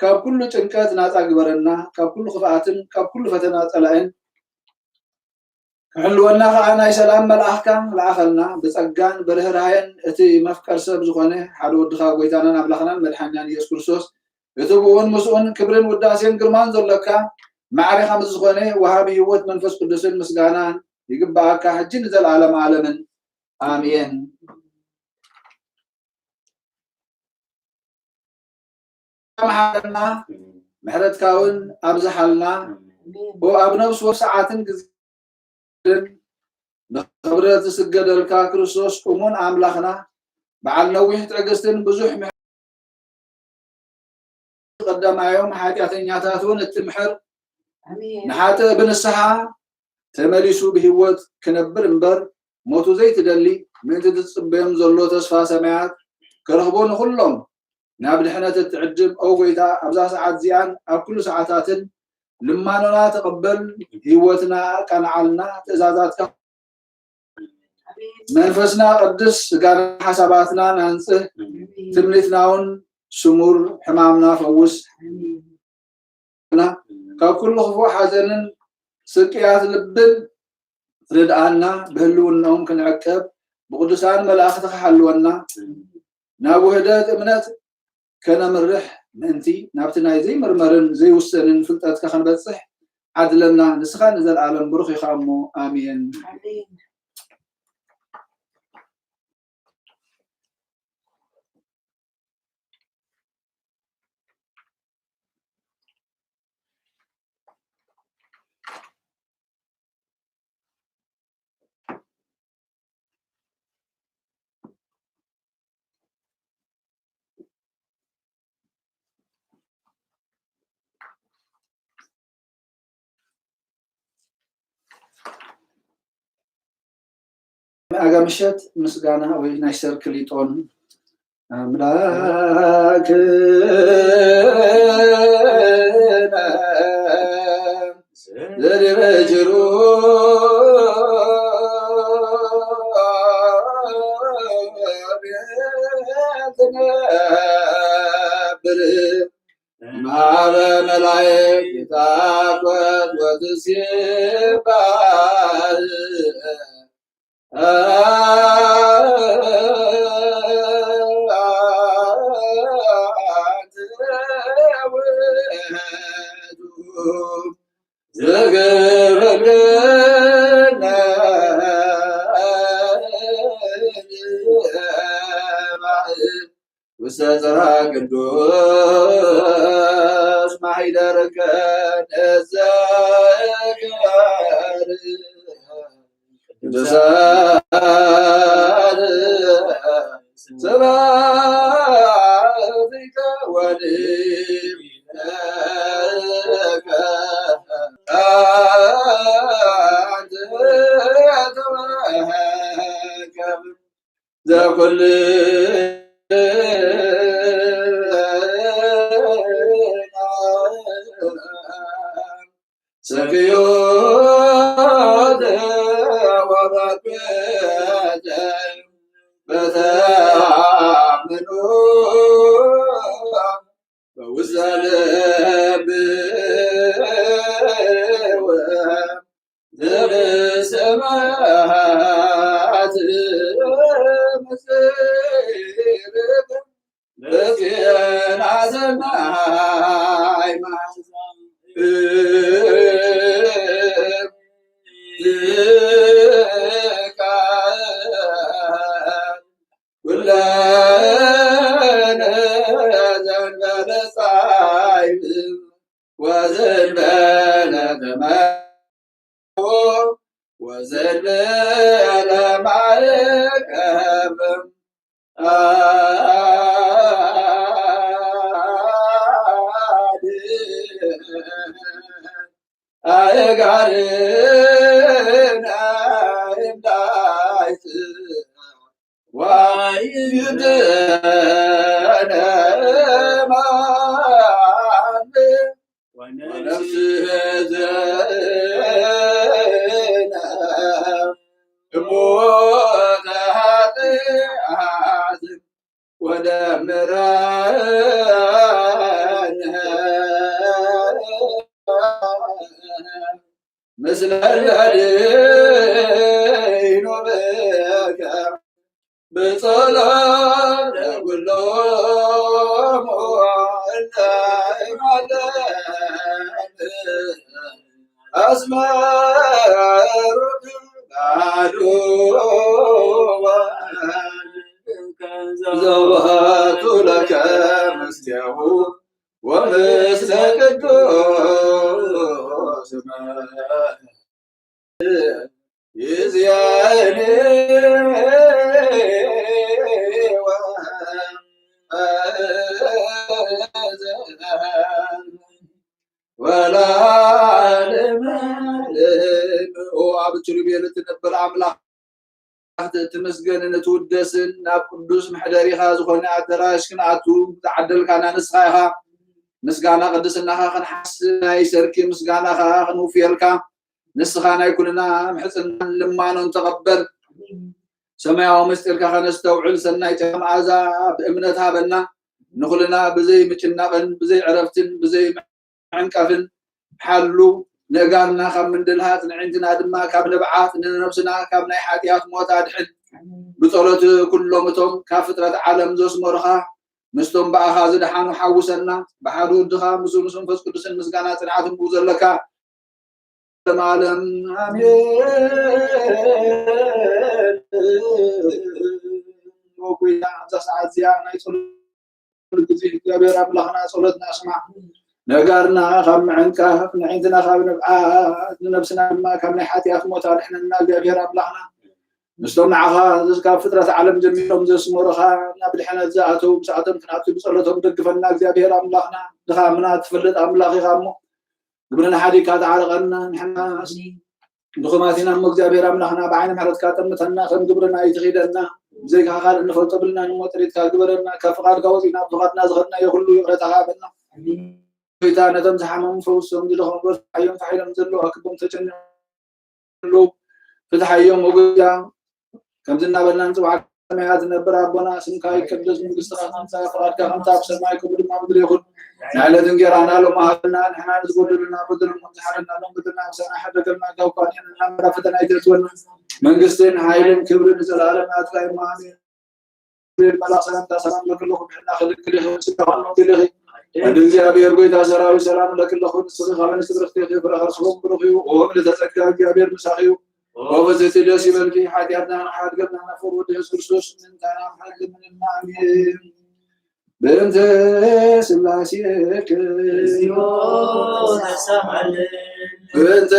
ካብ ኩሉ ጭንቀት ናጻ ግበረና፣ ካብ ኩሉ ክፍኣትን ካብ ኩሉ ፈተና ጸላእን ክሕልወና ኸኣ ናይ ሰላም መልኣኽካ ለኣኸልና። ብጸጋን ብርህራሄን እቲ መፍቀር ሰብ ዝኾነ ሓደ ወድኻ ጎይታናን ኣምላኽናን መድሓኒናን ኢየሱስ ክርስቶስ፣ እቲ ብኡን ምስኡን ክብርን ውዳሴን ግርማን ዘሎካ፣ ማዕረ ከም ዝኾነ ወሃቢ ህይወት መንፈስ ቅዱስን ምስጋናን ይግብኣካ፣ ሕጂ ንዘለኣለም ዓለምን። ኣሜን። መሓረና፣ ምሕረትካ እውን ኣብዝሓልና። ኦ ኣብ ነፍሲ ወከፍ ሰዓትን ግዜን ንኽብረት ዝስገደልካ ክርስቶስ እሙን ኣምላኽና፣ በዓል ነዊሕ ትዕግስትን ብዙሕ ምሕረት፣ ቀዳማዮም ሓጢኣተኛታት እውን እትምሕር፣ ኣሜን። ንሓጥእ ብንስሓ ተመሊሱ ብህይወት ክነብር እምበር፣ ሞቱ ዘይትደሊ፣ ምእንቲ ትጽበዮም ዘሎ ተስፋ ሰማያት ክረኽቦ ንኹሎም ናብ ድሕነት እትዕድም፣ ኦ ጐይታ፣ ኣብዛ ሰዓት እዚኣን ኣብ ኩሉ ሰዓታትን ልማኖና ተቐበል፣ ህይወትና ኣቃንዓልና፣ ትእዛዛትካ መንፈስና ቀድስ፣ ስጋና ሓሳባትና ናንጽህ፣ ትምኒትና እውን ስሙር፣ ሕማምና ፈውስ። ካብ ኩሉ ክፉእ ሓዘንን ስቅያት ልብን ርድኣና፣ ብህልውናኦም ክንዕቀብ ብቅዱሳን መላእኽትኻ ሓልወና። ናብ ውህደት እምነት ከነምርሕ ምእንቲ ናብቲ ናይ ዘይምርመርን ዘይውሰንን ፍልጠትካ ክንበጽሕ ዓድለና። ንስኻ ንዘለኣለም ብሩኽ ኢኻ እሞ፣ ኣሜን። ኣሜን። ኣጋ ምሸት ምስጋና ወይ ናይ ሰርክሊጦን ኣምላክነ ዘዲበ ጅሩ ትነብር ማረ መላእክት ታኮት ወትሴባህ። ውስተ ጽርሐ ቅዱስ ማሕደርከ ንዘክር ቅዱሳን ስብሐትከ ወንሕመደከ አንተ ተወከብ ዘኩልነ ሰክዮተ ወበኩተ በተአምኖ በውስተ ልብ ዘበሰማያት ምስጢር ምስጋና ሰናይ መዓዛ ቃል ኩለነ ዘንበለ ጻይብ ወዘንበለ ተመ ወዘንበለ ማዕቀብ አድ አእጋርነ እምዳይት ዋይድነ ማን ወነፍስሕነ እሞተ ኃጢአት ወደምረነ ምስለ ለሊኖ ብከ ብጸሎት ለኩሎሙ እለ ይማለድ አስመሩት ባዶ ዘውሃቱ ለከ ምስሌሁ ወምስለ ቅዱስ ይእዜኒ ወለዓለመ ዓለም። ኦ ኣብ ኪሩቤል እትነብር ኣምላኽ፣ ትመስገንን ትውደስን፣ ናብ ቅዱስ መሕደሪኻ ዝኾነ ኣደራሽ ክንኣቱ ዝዓደልካና ንስኻ ኢኻ። ምስጋና ቅድስናኻ ክንሓስ፣ ናይ ሰርኪ ምስጋና ኸዓ ክንውፍየልካ፣ ንስኻ ናይ ኩልና ምሕጽናን ልማኖን ተቐበል። ሰማያዊ ምስጢርካ ከነስተውዕል ሰናይ ጨና መዓዛ ብእምነት ሃበና። ንኹልና ብዘይ ምጭናቕን ብዘይ ዕረፍትን ብዘይ ምዕንቃፍን ሓሉ። ነጋርና ካብ ምንድልሃት፣ ንዕንትና ድማ ካብ ንብዓት፣ ንነብስና ካብ ናይ ሓጢኣት ሞት ኣድሕን። ብጸሎት ኩሎም እቶም ካብ ፍጥረት ዓለም ዘስመሩኻ፣ ምስቶም ብኣኻ ዝደሓኑ ሓውሰና። ብሓደ ወድኻ ምስኡ ምስ መንፈስ ቅዱስን ምስጋና ጽንዓትን ብኡ ዘለካ ዓለም ኣሜን። ወጎይታ ኣብዛ ሰዓት እዚኣ ናይ ጸሎት ግዜ እግዚኣብሔር ኣምላኽና ጸሎትና ስማዕ። ነጋርና ካብ ምዕንቃፍ፣ ንዕንትና ካብ ንብዓት፣ ንነብስና ድማ ካብ ናይ ሓጢኣት ሞት ኣድሕነና እግዚኣብሔር ኣምላኽና። ምስቶም ንዓኻ ካብ ፍጥረት ዓለም ጀሚሮም ዘስመሩኻ ናብ ድሕነት ዝኣተው ምስኣቶም ክንኣቱ ብጸሎቶም ደግፈና እግዚኣብሔር ኣምላኽና። ድኻምና ትፈልጥ ኣምላኽ ኢኻ እሞ ግብርና ሓዲግካ ተዓረቐና። ንሕናስ ድኹማት ኢና እሞ እግዚኣብሔር ኣምላኽና ብዓይኒ ምሕረትካ ጠምተና፣ ከም ግብርና ኣይትኺደና። ብዘይካ ካልእ እንፈልጦ ብልናን እሞ ጥሪትካ ግበረና። ካብ ፍቓድካ ወፂእና ብፍቓድና ዝኸድናዮ ኩሉ ይቕረታኻ ሃበና። ጎይታ ነቶም ዝሓመሙ ፈውሶም፣ ዝደኸሙ በርትዓዮም፣ ፋሕ ኢሎም ዘለዉ ኣክቦም፣ ተጨኒቖም ዘለዉ ፍትሓዮም። ኦ ጎይታ ከምዚ እናበልና ንፅዋዕካ ሰማያት ትነብር ኣቦና ስምካ ይቀደስ መንግስትኻ ትምጻእ ፍቓድካ ከምታ ኣብ ሰማይ ከምኡ ድማ ኣብ ምድሪ ይኹን። ናይ ዕለት እንጌራና ሎሚ ሃበና ንሕና ንዝጎደሉና በደሎም ከም ዝሓለና ሎም በደልና ምሳና ሓደገልና ካብ ክፉእ ኣድሕነና እምበር ኣብ ፈተና ኣይተእትወና መንግስትን ሓይልን ክብርን ንዘለኣለም ናትካ እዩ ኣሜን። መልኣክ ሰላምታ ሰላም ለክለኹም ሕና ክልክልኺ ስጋኹም ክልኺ ወዲ እግዚኣብሔር ጎይታ ሰራዊት ሰላም ለክለኹም ንስኺ ካብ ኣንስቲ ብርኽቲ ፍረ ከርስኹም ብሩኽ እዩ ኦም ለተጸጋ እግዚኣብሔር ምሳኺ እዩ። ኦ በዘቲ ደስ ይበልኪ ሓጢኣትና ንሓድገና ናፍር ወዲ የሱስ ክርስቶስ ምንታና ምሕረት ልምንና ኣሜን። በእንተ ስላሴክ እግዚኦ ተሳሃለነ። በእንተ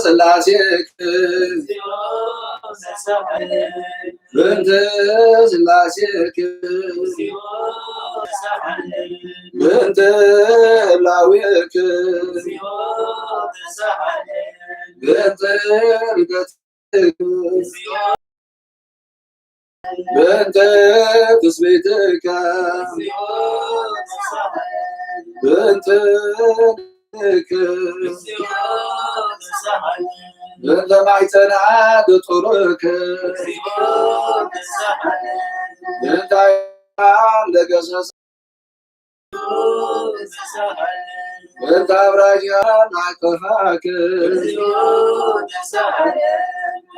ስላሴክ እግዚኦ ተሳሃለነ። በእንተ ስላሴክ እግዚኦ ተሳሃለነ። በእንተ ህላዌክ እግዚኦ ተሳሃለነ። በእንተ ርገት በእንተ ትስብእትከ በእንተ ልክ በእንተ ማይጸና ድጡርክ በእንተ ለገሰሰ በእንተ አብራጅያን አጠፋክ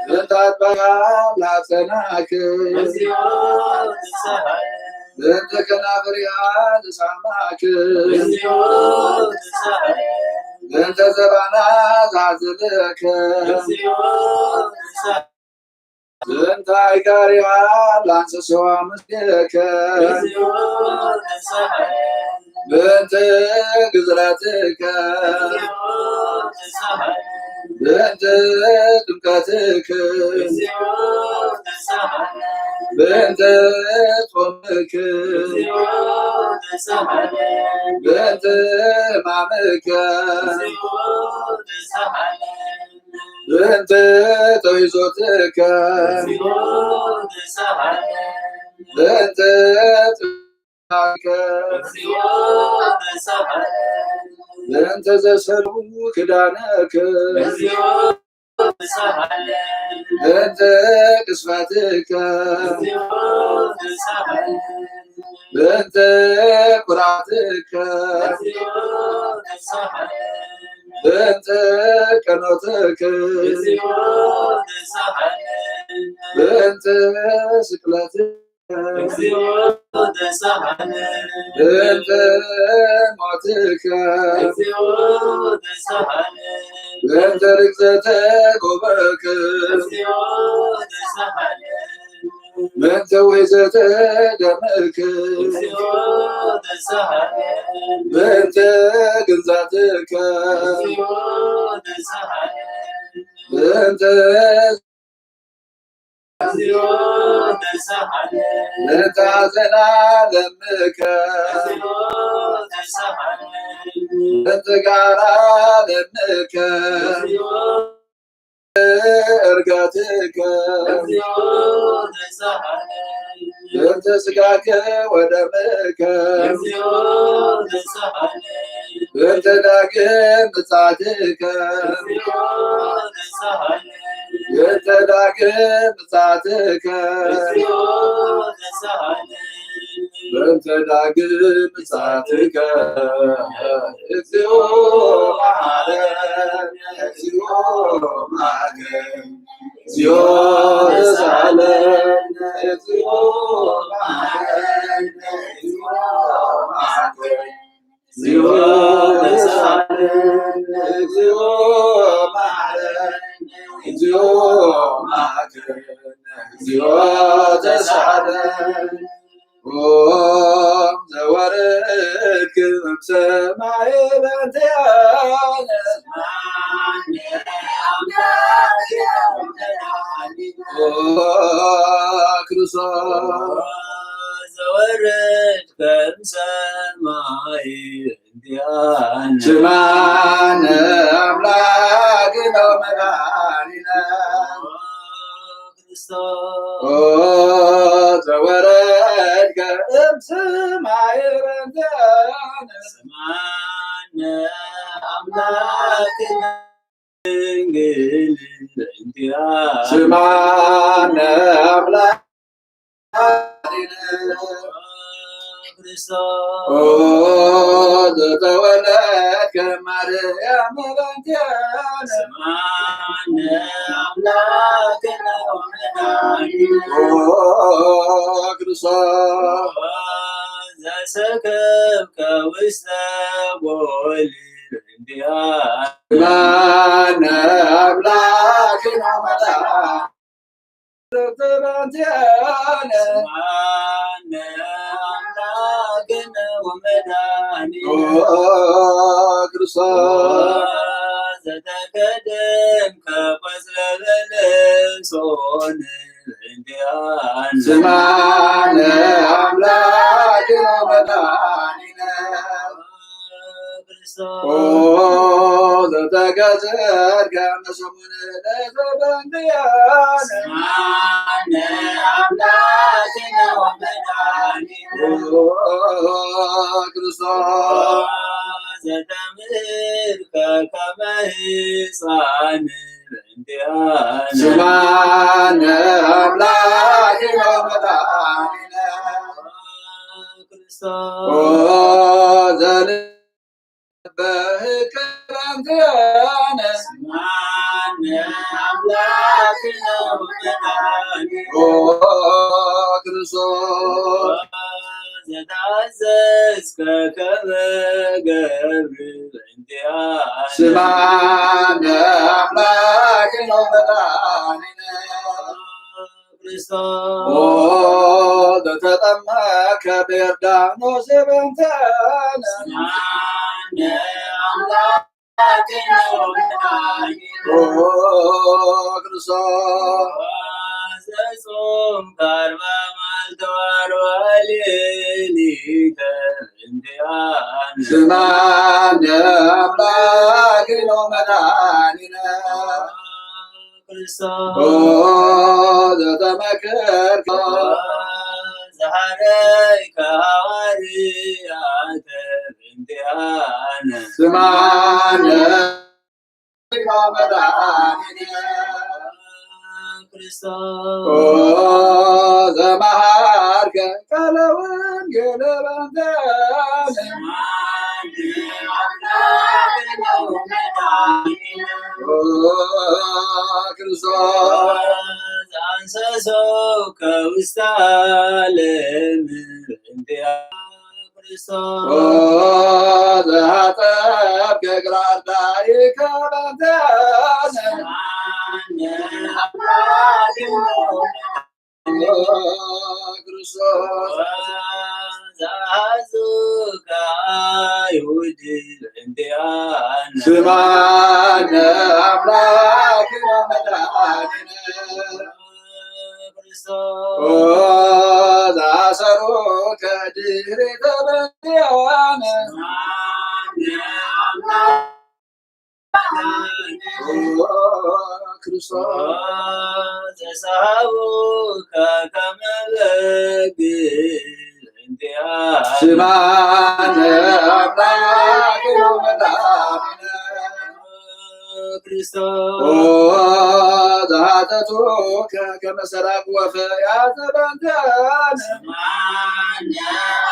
በእንተ አጥባያን አጸናክ በእንተ ከናፍርያን ሳማክ በእንተ ዘባና ዛዝልክ በእንተ አይጋሪያ ላንሰሰዋ ምስሌከ በእንተ ግዝረትከ በእንተ ጥምቀትክ በእንተ ጾምክ በእንተ ሕማምከ በእንተ ተውሂዞትከ በእንተ ጥምቀትከ በእንተ ዘሰሉ ክዳነክ በእንተ ቅስፈትከ በእንተ ኩራትከ በእንተ ቀኖትክ በእንተ ስቅለትከ በእንተ ሞትከ በእንተ ርግዘተ ጎበክ በእንተ ወይዘተ ደምክ በእንተ ግንዛትከ በእንተ በእንተ ዘላለምከ በእንተ ጋራ ለምከ እርጋትከ በእንተ ስጋከ ወደምከ በእንተ ዳግም ምጽአትከ በእንተ ዳግም ምጽአትከ በእንተ ዳግም ምጽአትከ እግዚኦ መሐረነ እግዚኦ መሐረነ እግዚኦ ተሳለነ እግዚኦ መሐረነ እግዚኦ መሐረነ እግዚኦ ተሳለነ እግዚኦ መሐረነ እግዚኦ መሐረነ እግዚኦ ተሳለነ ኦም ዘወረድክም ሰማይ በእንቲአነ ኦ ክርስቶስ ዘወረድክም ሰማይ በእንቲአነ ስማነ አምላክ ነው መድኃኒነ ክርስቶስ ኦ ዘወረድከ እምሰማይ በእንቲአነ ስማነ አምላክ ድንግል በእንቲአነ ስማነ አምላክ ክርስቶስ ኦ ዘተወለድከ ማርያም በእንቲአነ ስማነ አምላክነ ወመድኃኒነ ኦ ክርስቶስ ዘሰከብከ ውስተ ጎል በእንቲአነ ስማነ አምላክነ ወመድኃኒነ በእንቲአነ ስማነ አምላክ ወመድኃኒነ ኦ ክርስቶስ ዘተከደንከ ቆጽለ በለሶን እንዲያን ስማነ አምላክነ ወመድኃኒነ ክርስቶስ ኦ ዘተገዘርከ መሰሙነ ለዘበንትያነ ስማነ አምላክነ ወመድኃኒነ ኦ ክርስቶስ ዘተምህርከ ከመ ሕፃን እንዲያን ስማነ አምላክነ ወመድኃኒነ ክርስቶስ ኦ ዘንበህከ በእንትያነ ስማነ አምላክነ ወመድኃኒነ ኦ ክርስቶስ ዘታዘዝከ ከመ ገብር እንዲያን ስማነ አምላክነ ወመድኃኒነ ክርስቶስ ኦ ዘተጠመከ በዮርዳኖስ በእንትያነ ስማነ አምላክነ ወመድኃኒነ ኦ ክርስቶስ ዘጾምከ አርባ መዓልተ ወአርባ ሌሊተ እንዲያን ስማነ አምላክነ ወመድኃኒነ ክርስቶስ ኦ ዘተመከርከ ዘሐረይከ ሐዋርያተ እንዲያን ስማነ አምላክነ ወመድኃኒነ ክርስቶስ ኦ ዘመሃርከ ቃለ ወንጌል በእንትያነ ስማነ አምላክነ ወመድኃኒነ ኦ ክርስቶስ ዘአንሰሶከ ውስተ ዓለም እንዲያን ክርስቶስ ኦ ዘአጠብከ እግረ አርዳኢከ በእንትያነ ስማነ አምላክነ ኦ ክርስቶስ ዘአሐዙከ አይሁድ እንዲያን ስማነ አምላክነ ወመድኃኒነ ክርስቶስ ኦ ዘአሰሩከ ድኅሪተ በእንትያነ ስማነ አምላክነ ኦ ክርስቶስ ዘሰሐቡከ ከመ በግ እንዲያን ስማነ አምላክነ ወመድኃኒነ ክርስቶስ ኦ ዘሐተቱከ ከመ ሰራቅ ወፈያት በእንትያነ ስማነ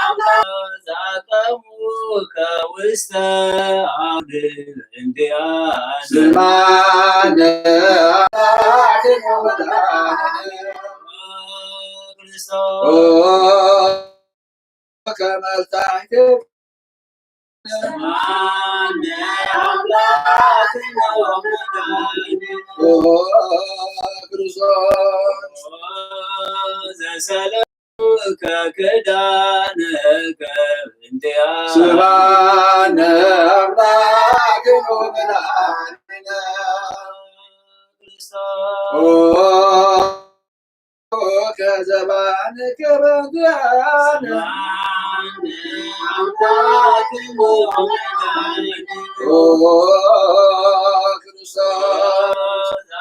አምላክነ ዘአቀሙከ ውስተ አውድ እንዲያን ስማነ አምላክነ ወመድኃኒነ ክርስቶስ ኦ ከመ ልታሕቅቅ ስማነ አምላክነ ወመድኃኒነ ኦ ክርስቶስ ዘሰለ ከክዳንከ እንዲያን ስማነ አምላክነ ወመድኃኒነ ክርስቶስ ኦ ከዘባንከ በእንትያነ ስማነ አምላክነ ወመድኃኒነ ኦ ክርስቶስ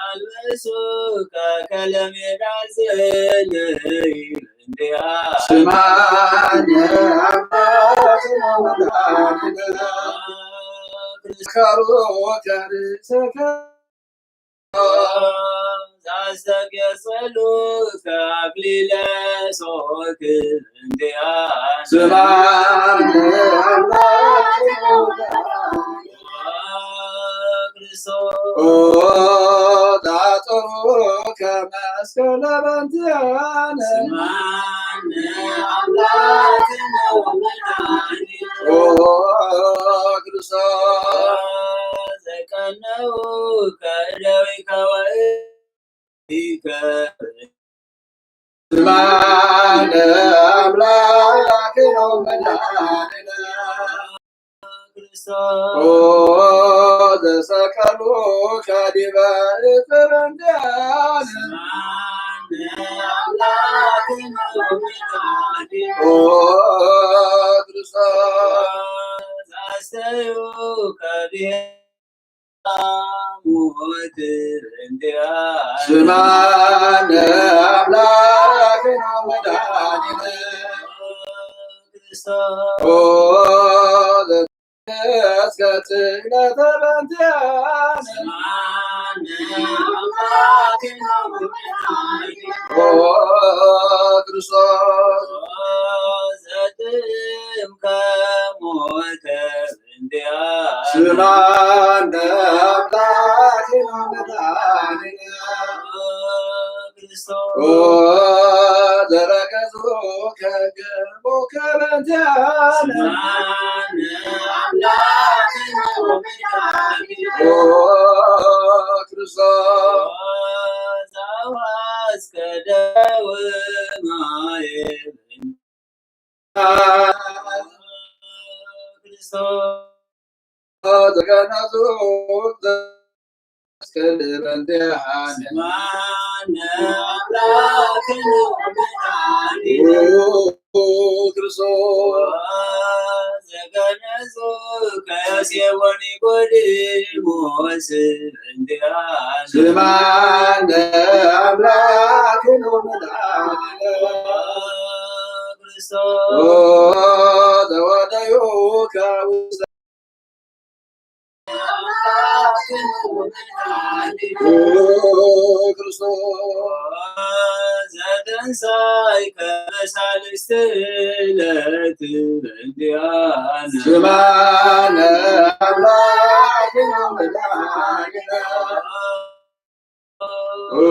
አልብሱከ ከለሜዳ ዝልይ እንዲያ ስማነ አምላክነ ወመድኃኒነ ከሩከ ርእስከ ዛስተጌጸሉ ከአክሊለ ሶክ እንዲያ ስማነ አምላክነ ወመድኃኒነ ክርስቶስ ኦ ጣጥሩ ከመስቀለ በእንትያነ ስማነ አምላክነ ወመድኃኒነ ኦ ክርስቶስ ዘቀነው ከእደዊከ ወእከ ስማነ አምላክነ መድኃኒነ ክርስቶስ። ኦ ዘሰቀሉከ ዲበ ዕፀ በእንቲአነ። ኦ ክርስቶስ። ዘስተዩ ከዲበ ሞት እንዲያ። ስማነ አምላክነ ወመድኃኒነ ክርስቶስ። ኦ ዘተስከ ጽዕለተ በእንቲአነ። ስማነ አምላክነ ወመድኃኒነ ኦ ክርስቶስ። ዘጥምከ ሞተ እንዲያ። ስማነ አምላክነ ወመድኃኒነ ክርስቶስ። ኦ ዘረከሱ ከገቦ ከበንቲያነ። ስማነ አምላክነ ወመድኃኒነ ኦ ክርስቶስ። ዘዋስከ ደወ ማየ ስማነ አምላክነ ወመድኃኒነ ክርስቶስ። ኦ ዘወደዩከ ውስተ ኦ ክርስቶስ። ዘተንሳይከ በሳልስት ዕለት በእንቲአነ። ስማነ አምላክነ ወመድኃኒነ ኦ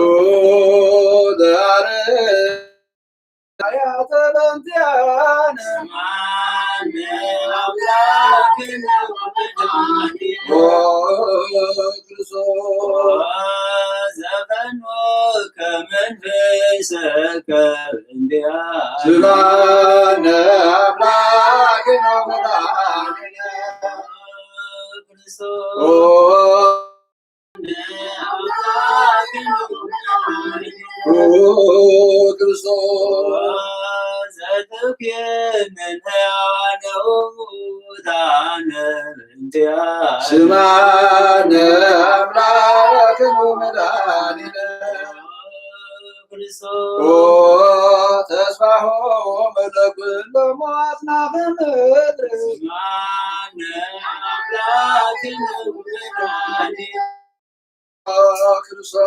ዘአርአያተ በእንቲአነ። ስማነ አምላክነ ወመድኃኒነ ኦ ክርስቶስ። ዘፈኖከ መንፈሰከ እንዲያ። ስማነ አምላክነ ወመድኃኒነ ክርስቶስ። ኦ ኦ ክርስቶስ። ዘትኩየንን ሕያዋነ ወሙታነ እንዲያ። ስማነ አምላክነ ወመድኃኒነ ክርስቶስ። ኦ ተስፋሆሙ ለኩሎሙ አጽናፈ ምድር። ስማነ አምላክነ ወመድኃኒነ ክርስቶስ።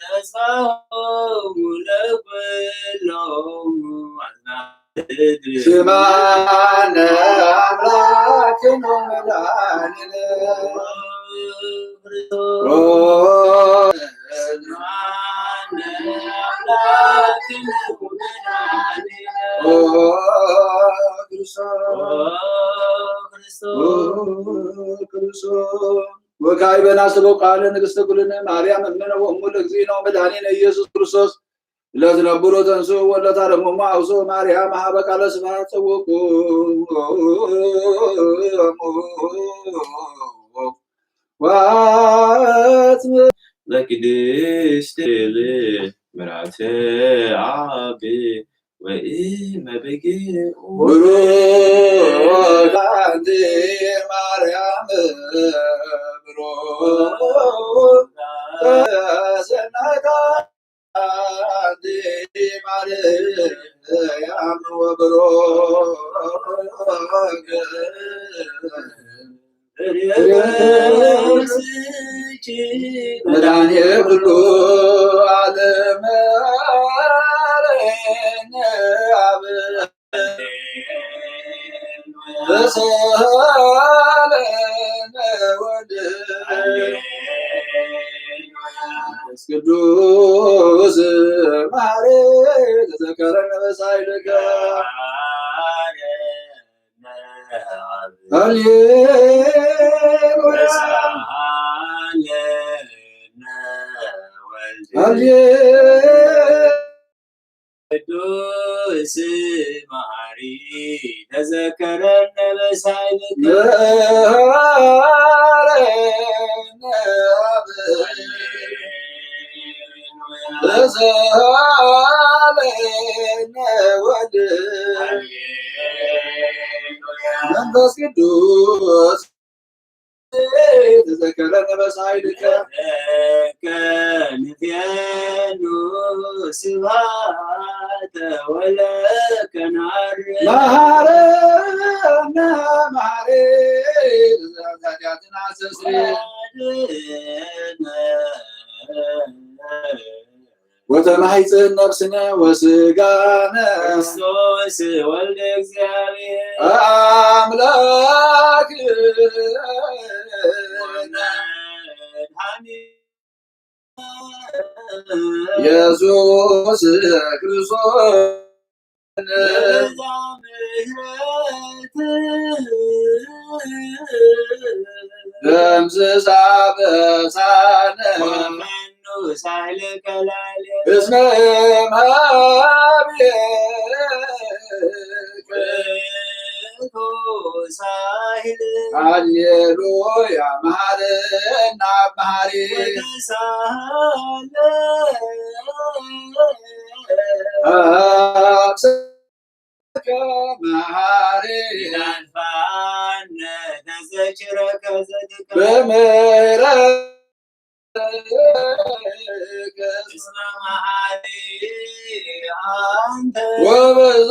ተስፋሆሙ ለኩሎሙ አጽናፈ ምድር። ስማነ አምላክነ ወመድኃኒነ ክርስቶስ። ስማነ አምላክነ ወመድኃኒነ ክርስቶስ። ክርስቶስ። ወካዕበ ናስተበቁ ቃለ ንግሥተ ኩልነ ማርያም እምነ ወእሙ ለእግዚእነ ወመድኃኒነ ኢየሱስ ክርስቶስ። ለትነብሩ ተንሥኡ ወለታረሙሙ አውስኡ ማርያም ሀበ ቃለ ስብሐት ጸውቁ። ወአጽም ለቅድስት ምራተ አብ ወኢመበጌ ብሩክ አንቲ ማርያም ብሩክ ሰናይታ አንቲ ማርያም ወብሩክ መድኃኔ ኩሉ ዓለም አብ ተሳለነ ወልድ መንፈስ ቅዱስ ማሬ ተዘከረነ በሳይልከ። ሃሌሉያ። ሃሌ ቅዱስ ስማሪ ተዘከረነ በሳይልከ መንፈስ ቅዱስ ተዘከረነ በሳይልከ ንፌኑ ስብሐተ ወለከ ንዓርግ መሐረነ መሐሪ ኃጢአትና አስተስርይ ወተማሕፀን ነፍስነ ወስጋነ ክርስቶስ ወልደ እግዚአብሔር አምላክ ኢየሱስ ክርስቶስ ደምስሳ በሳነ እስመ እምሃቤከ ሃሌሉያ መሐረነ መሐሪ መሐሪ በምህረት ወብዙ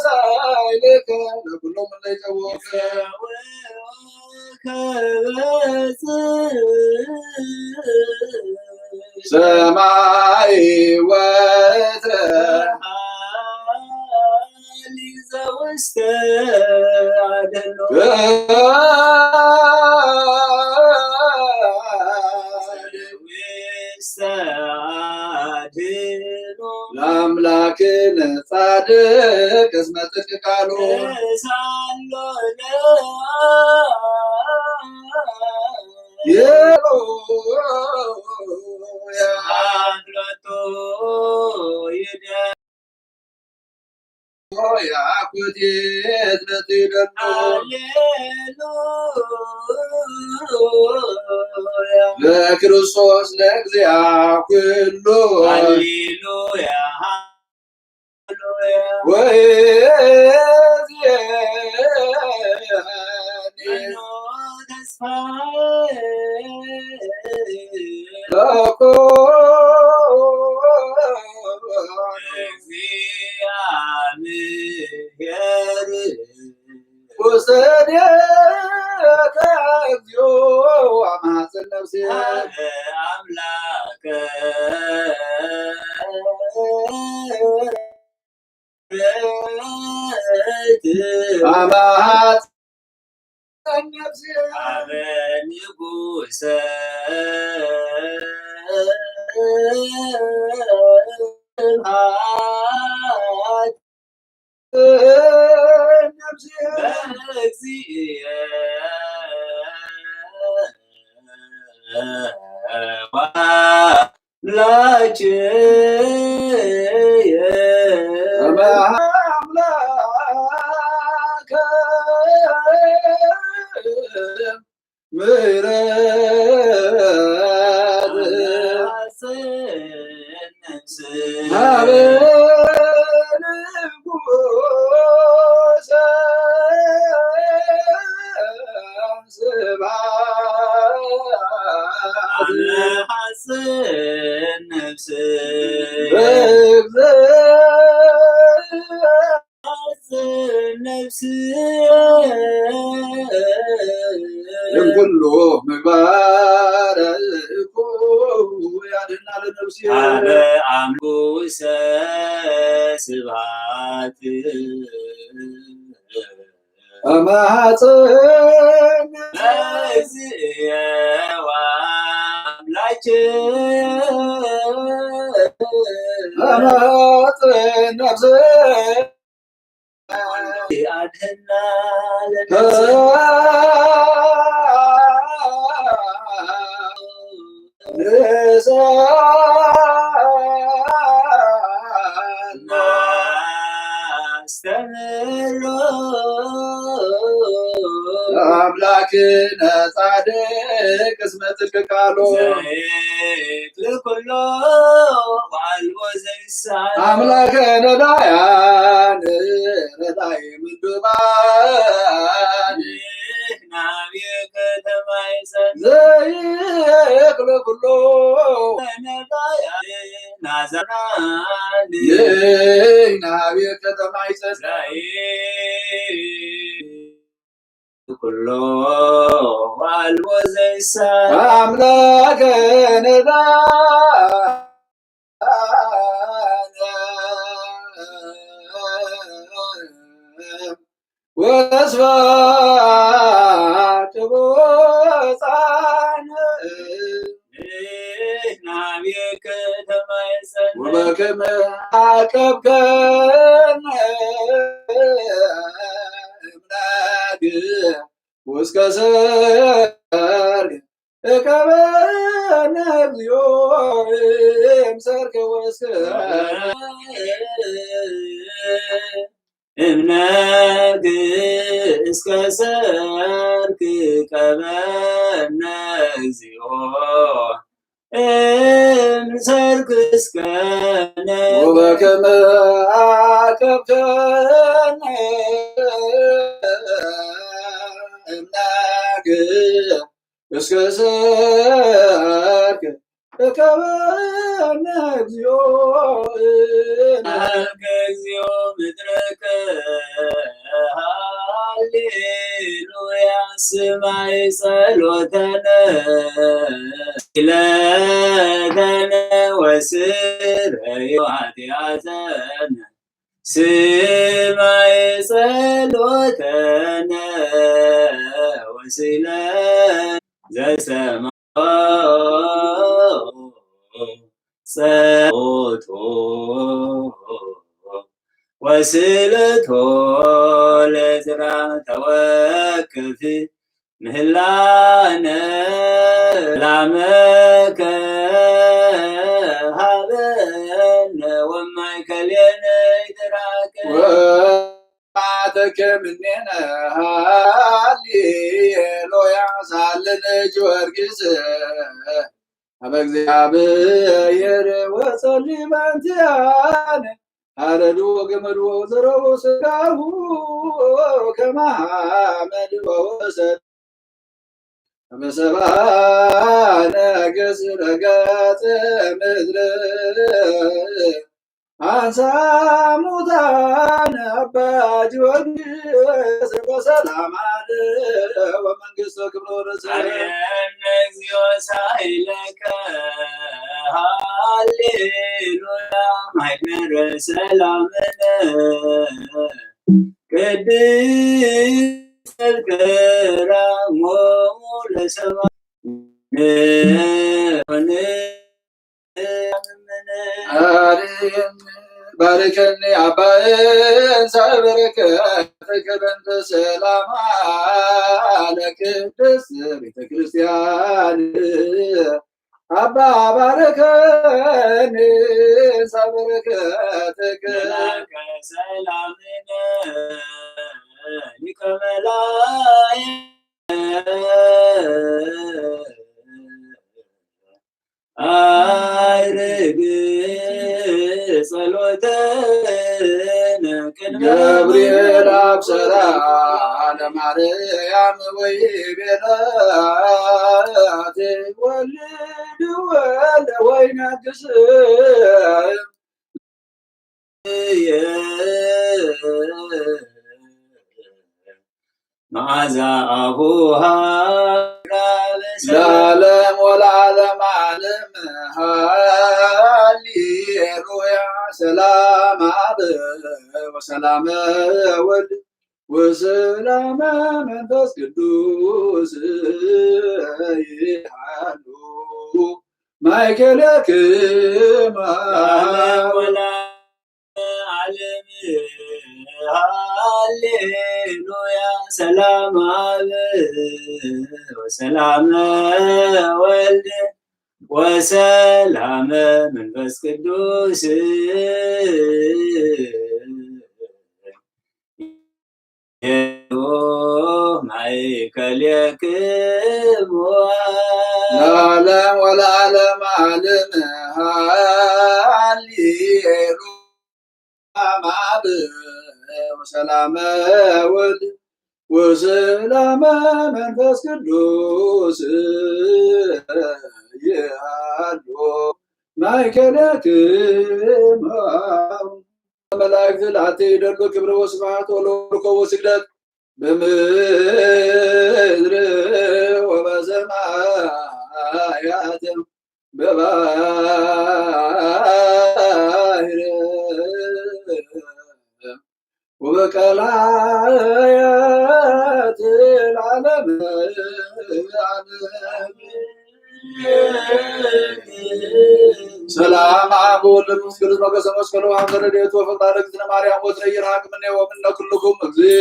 ሳይልከ ለኩሎም እለ ይጸውዑከ ሰማይ ወተ ለአምላክነ ጻድቅ እስመ ጽድቅ ቃሉ ለክርስቶስ ለእግዚአ ኩሉ ሃሌሉያ ውሰዴከ እግዚኦ አማጽን ነፍሴ አምላከ አማጽን ነፍሴ አበ ንጉሰ ስብሐት ነፍሴ በእግዚእ ወአምላክየ አምላከ ምሕረት ሀበ ንጉሰ ስብሐት ነፍስ ነፍስ እምኩሉ ምግባር እኩይ ያድና ለነፍሴ። አበ አምጉሰ ስብሐት እማጽን ለእግዚእ ወአምላክ እማጽን ነፍሴ አድህና ለነፍሴ። ኣምላክነ ጻድቅ እስመ ጽድቅ ቃሉ ዘይክል ኩሎ ዋልቦ ዘይሳነ ኣምላከ ነዳያን ረዳይ ምንዱባን ናብየከ ተማይጸን ዘይክል ኩሎ ነዳያን ናዘናን ናብየከ ተማይጸን ኩሎ ዋልቦ ዘይሳነ ኣምላከ ነዳነ ወስብሐት ብፁዓነ ናብየከ ተማይጸን ወበከመ ዓቀብከነ እምናግ እስከ ሰርክ እቀበነ እግዚኦ እምሰርክ ወስከ እምነግ እስከ ሰርክ ቀበነ እግዚኦ እምሰርክ እስከነ ወበከመ አቀብከነ እምናግ እስከ ሰርክ እቀበነ እግዚኦ እምናግ እግዚኦ ምድረከ ሃሌሉያ ስማይ ጸሎተነ ኢለተነ ወስረዮ ኃጢአተነ ስማይ ጸሎተነ ወስለ ዘሰማ ጸሎቶ ወስለቶ ለዝራ ተወከፊ ምህላነ ላመከ ሃበነ ወማይ ከልየነ ይትራከ ተከምኔነ ሃሌሉያ ሳልን ጊዮርጊስ ኣብ እግዚኣብሔር ወጸሊ በእንቲአነ ሃረድዎ ገመድዎ ዘረቦ ስጋሁ ከመ ሐመድ ወወሰድ ከመ ሰብአ ነገሥት ረገጸ ምድር አንሳ ሙታነ አባ ጊዮርጊስ በሰላም አለ ወመንግስቱ ክብሩ ርእሰ አርየነ እግዚኦ ሳይለከ ሃሌሉያ ማይመረ ሰላምነ ቅድስት ክራሞሙ ለሰብአ ባርከኒ አባይን ሳበረከትከ በእንተ ሰላማ ለቅድስት ቤተ ክርስቲያን አባ ባርከኒ ሳበረከትከ መላከ ሰላምነ ሊቀ መላእክት አይርግ ጸሎተነ ቅድመ ገብርኤል አብሰራ ለማርያም ወይቤላ ወልድ ወልድ ወይነግስ መዓዛ አፉሃ ለዓለም ወለዓለም ዓለም ሃሌሉያ። ሰላም አብ ወሰላም ወልድ ወሰላም መንፈስ ቅዱስ ይሃሉ ማእከለክማ ዓለም ሃሌሉያ። ሰላም አብ ወሰላም ወልድ ወሰላም መንፈስ ቅዱስ ማእከሌክሙ ለዓለም ወለዓለም ዓለም። ሃሌሉያ። ሰላም አብ ወሰላመ ወልድ ወሰላመ መንፈስ ቅዱስ ይሃሉ ማእከሌክሙ። መላእክት ለአቲ ይደሉ ክብር ወስብሐት ወለወርኮ ወስግደት በምድር ወበሰማያት በባህር ወበቀላያት ለዓለመ ዓለም። ሰላም አብ ወወልድ ወመንፈስ ቅዱስ። ሞገሰ መስቀሉ ሀብተ ረድኤቱ ወፍቅራ ለእግዝእትነ ማርያም ወትረ ይርሃቅ ምኔ ወምነ ኩልኩም እግዚእ።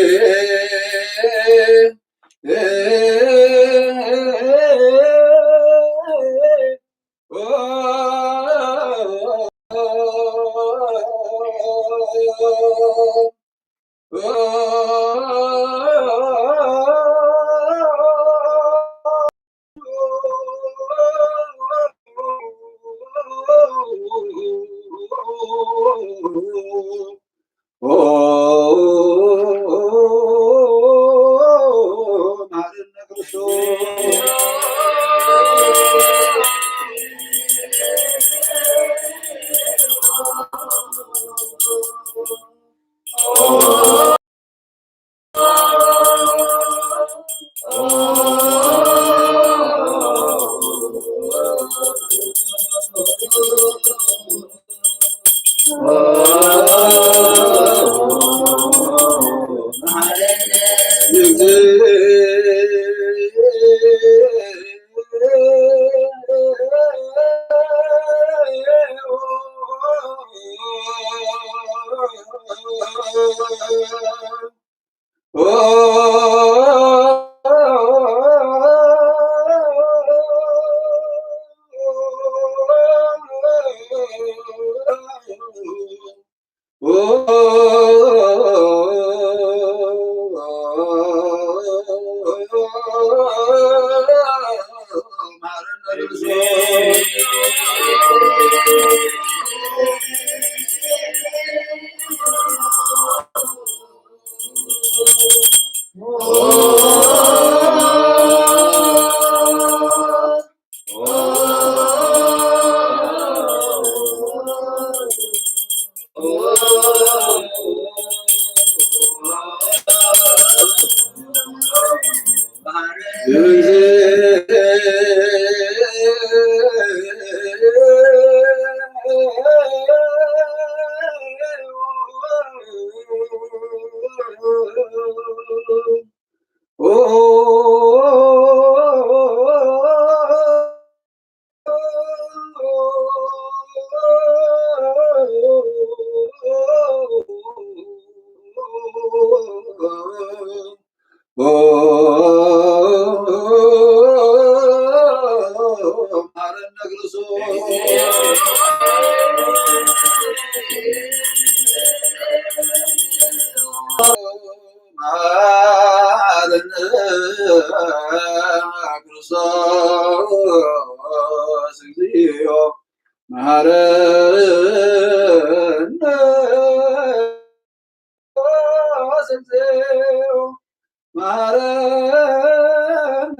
መሐረነ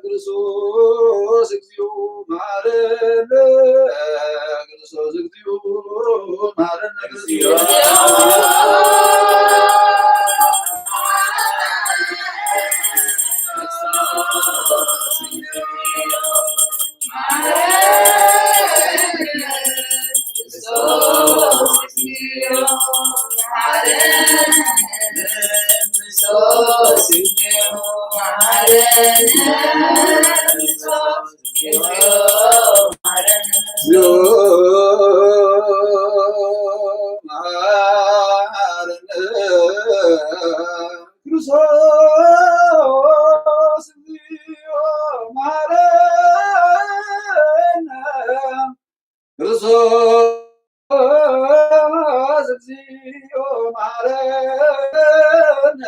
ክርስቶስ እግዚኦ መሐረነ። ክርስቶስ እግዚኦ መሐረነ። ክርስቶስ እግዚኦ መሐረነ።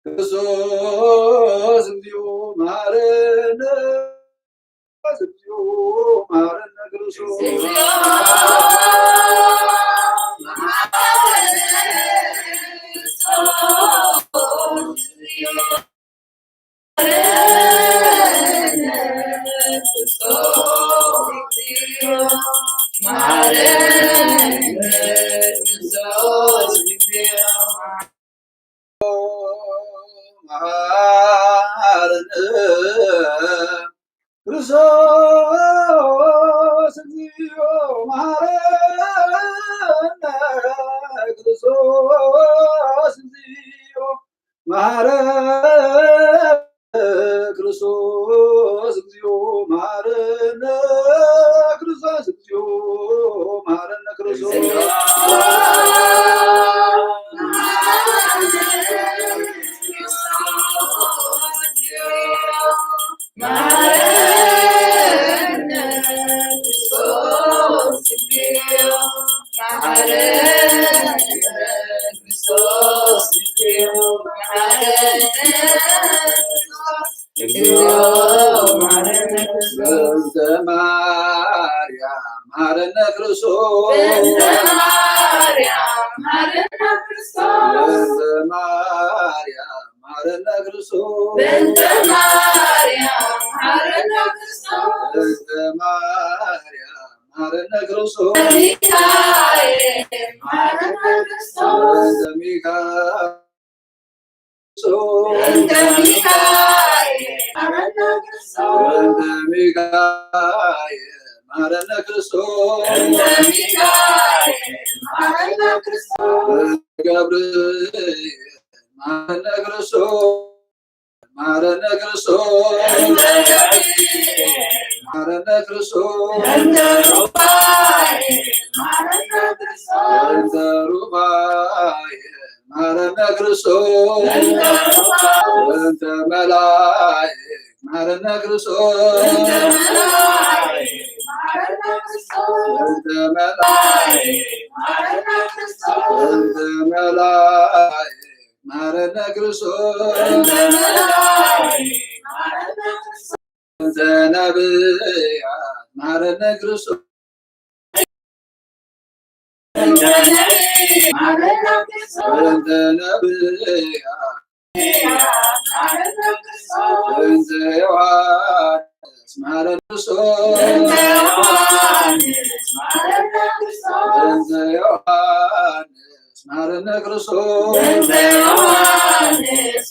ክርስቶስ እግዚኦ መሐረነ። ክርስቶስ እግዚኦ መሐረነ። ክርስቶስ መሐረነ። ክርስቶስ እግዚኦ መሐረነ። ክርስቶስ እግዚኦ መሐረነ። ክርስቶስ እግዚኦ መሐረነ። ክርስቶስ እግዚኦ መሐረነ። ክርስቶስ በእንተ ማርያም መሐረነ ክርስቶስ። በእንተ ማርያም መሐረነ ክርስቶስ። በእንተ ማርያም መሐረነ ክርስቶስ። በእንተ ማርያም መሐረነ ክርስቶስ። በእንተ ማርያም መሐረነ ክርስቶስ። ሚካኤል መሐረነ ክርስቶስ። በእንተ ሚካኤል በእንተ ሚካኤል መሐረነ ክርስቶስ። በእንተ ሚካኤል መሐረነ ክርስቶስ። በእንተ ሚካኤል መሐረነ ክርስቶስ። በእንተ ገብርኤል መሐረነ ክርስቶስ። መሐረነ ክርስቶስ። በእንተ ገብርኤል መሐረነ ክርስቶስ። በእንተ ሩፋኤል መሐረነ ክርስቶስ። በእንተ ሩፋኤል መሐረነ ክርስቶስ። በእንተ መላእክት መሐረነ ክርስቶስ። በእንተ መላእክት መሐረነ ክርስቶስ። በእንተ መላእክት መሐረነ ክርስቶስ። በእንተ መላእክት መሐረነ ክርስቶስ። በእንተ ነቢያት መሐረነ ክርስቶስ። በእንተ ነቢያት በእንተ ዮሐንስ መሐረነ ክርስቶስ። በእንተ ዮሐንስ መሐረነ ክርስቶስ። በእንተ ዮሐንስ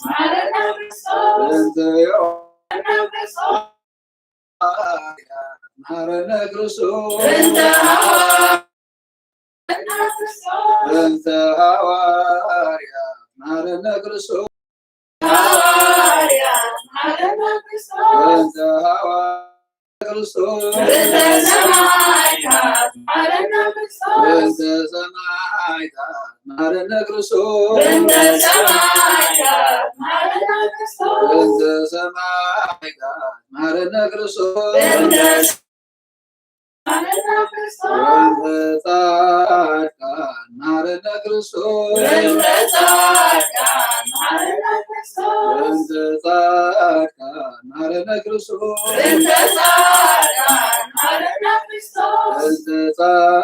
መሐረነ ክርስቶስ። በእንተ ሐዋርያት በእንተ ሐዋርያት መሐረነ ክርስቶስ። ሐዋርያት መሐረነ ክርስቶስ። በእንተ ሐዋርያት ክርስቶስ። በእንተ ሰማዕታት መሐረነ ክርስቶስ። በእንተ ሰማዕታት መሐረነ ክርስቶስ። በእንተ ሰማዕታት መሐረነ ክርስቶስ። በእንተ ሰማዕታት መሐረነ ክርስቶስ። በእንተ በእንተ ጻድቃን መሐረነ ክርስቶስ። በእንተ ጻድቃን መሐረነ ክርስቶስ። በእንተ ጻድቃን መሐረነ ክርስቶስ። በእንተ ጻድቃን መሐረነ ክርስቶስ። በእንተ ጻድቃን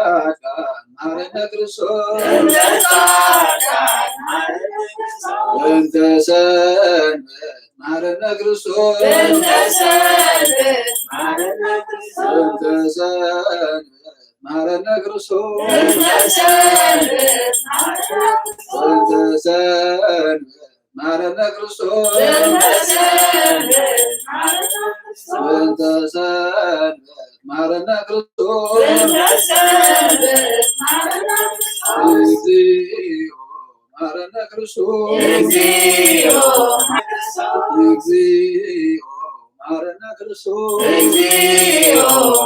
መሐረነ ክርስቶስ። በእንተ ጻድቃን መሐረነ ክርስቶስ። በእንተ ሰንበት መሐረነ ክርስቶስ። በእንተ ሰንበት መሐረነ ክርስቶስ። በእንተ ሰንበት መሐረነ ክርስቶስ። በእንተ ሰንበት መሐረነ ክርስቶስ። በእንተ ሰንበት መሐረነ ክርስቶስ። በእንተ ሰንበት መሐረነ ክርስቶስ። በእንተ ሰንበት መሐረነ ክርስቶስ። በእንተ ሰንበት መሐረነ ክርስቶስ። እግዚኦ መሐረነ ክርስቶስ። እግዚኦ መሐረነ ክርስቶስ። እግዚኦ መሐረነ ክርስቶስ። እግዚኦ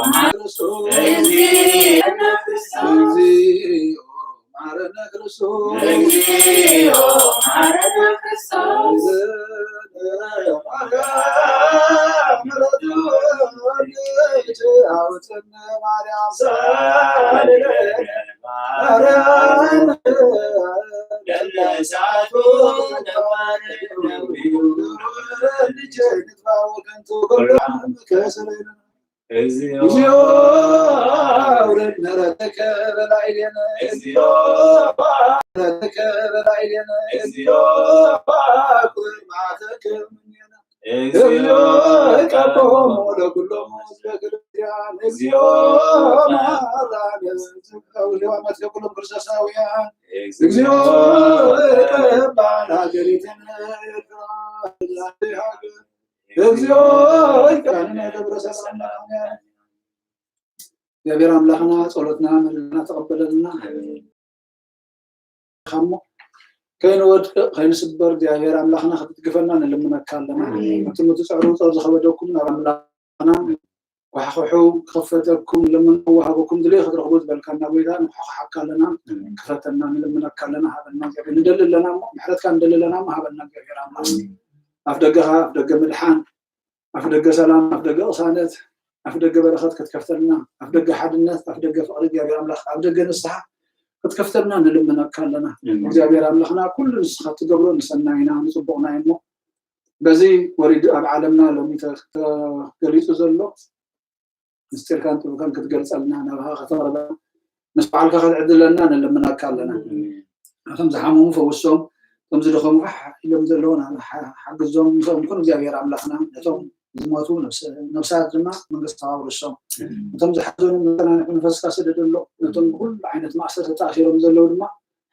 መሐረነ ክርስቶስ። እግዚኦ መሐረነ ክርስቶስ። እግዚኦ መሐረነ ክርስቶስ። እግዚኦ መሐረነ ክርስቶስ። ማርያም ምሕረቱ አውፅነ ማርያም ሳልነ ማርያም ለነሳቱ ከሰረይና። እግዚኦ፣ እግዚኦ፣ አውርድ ምሕረትከ በላዕሌነ። እግዚኦ፣ ምሕረትከ በላዕሌነ። እግዚኦ፣ ቁርብ መዓተከ እምኔነ። እግዚኦ፣ ቀቦሙ ለኩሎም ህዝበ ክርስቲያን። እግዚኦ፣ መሐረነ። እግዚኦ፣ መትከ ኩሎም ክርስቶሳውያን። እግዚኦ፣ ቀባ ለሀገሪትነ ኤርትራ። እግዚኦ፣ ይቅራን ገብረ ሰላም። እግዚአብሔር አምላክና ጸሎትና ምህለና ተቀበለልና። ካሞ ከይንወድቅ ከይንስበር እግዚአብሔር አምላክና ክትድግፈና ንልምነካ ኣለና። እቲ ምትጽዕሩ ጸር ዝኸበደኩም ናብ ኣምላክና ኳሕኩሑ ክኸፈተኩም ልምን ክወሃበኩም ድልየ ክትረኽቡ ዝበልካና ጎይታ ንኳሕኩሓካ ኣለና። ክፈተና ንልምነካ ኣለና። ሃበና እግዚኣብሔር። ንደሊ ኣለና እሞ ምሕረትካ ንደሊ ኣለና እሞ ሃበና እግዚኣብሔር ኣምላክ። ኣፍ ደገኻ ኣፍ ደገ ምድሓን፣ ኣፍ ደገ ሰላም፣ ኣፍ ደገ ቅሳነት፣ ኣፍ ደገ በረኸት ክትከፍተልና፣ ኣፍ ደገ ሓድነት፣ ኣፍ ደገ ፍቕሪ እግዚኣብሔር ኣምላኽ፣ ኣፍ ደገ ንስሓ ክትከፍተልና ንልምነካ ኣለና። እግዚኣብሔር ኣምላኽና ኩሉ ንስኻ ትገብሮ ንሰናይና ንጽቡቕና እዩ እሞ በዚ ወሪዱ ኣብ ዓለምና ሎሚ ተገሊጹ ዘሎ ምስጢርካን ጥበብካን ክትገልጸልና ናባኻ ከተቕርበና ምስ በዓልካ ክትዕድለና ንልምነካ ኣለና። እቶም ዝሓመሙ ፈውሶም፣ እቶም ዝደኸሙ ፋሕ ኢሎም ዘለዉ ሓግዞም። ንሶም ይኹን እግዚኣብሔር ኣምላኽና ነቶም ዝሞቱ ነፍሳት ድማ መንግስቲ ኣውርሶም። እቶም ዝሓዘኑ መጸናንዒ መንፈስካ ስደደሎም። ነቶም ብኩሉ ዓይነት ማእሰር ተኣሲሮም ዘለዉ ድማ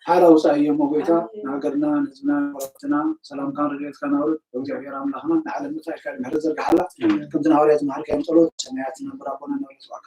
ሓራ ውፃእ እዮም። ጎይታ ንሃገርና ንህዝብና ንወረትና ሰላምካን ረድኤትካን ኣውርድ። እግዚኣብሔር ኣምላኽና ንዓለም ምትራሽ ምሕረት ዘርግሓላ። ከምቲ ንሃዋርያት ዝመሃርካዮም ጸሎት ሰማያት ዝነብር ኣቦና ንበል ስብሐት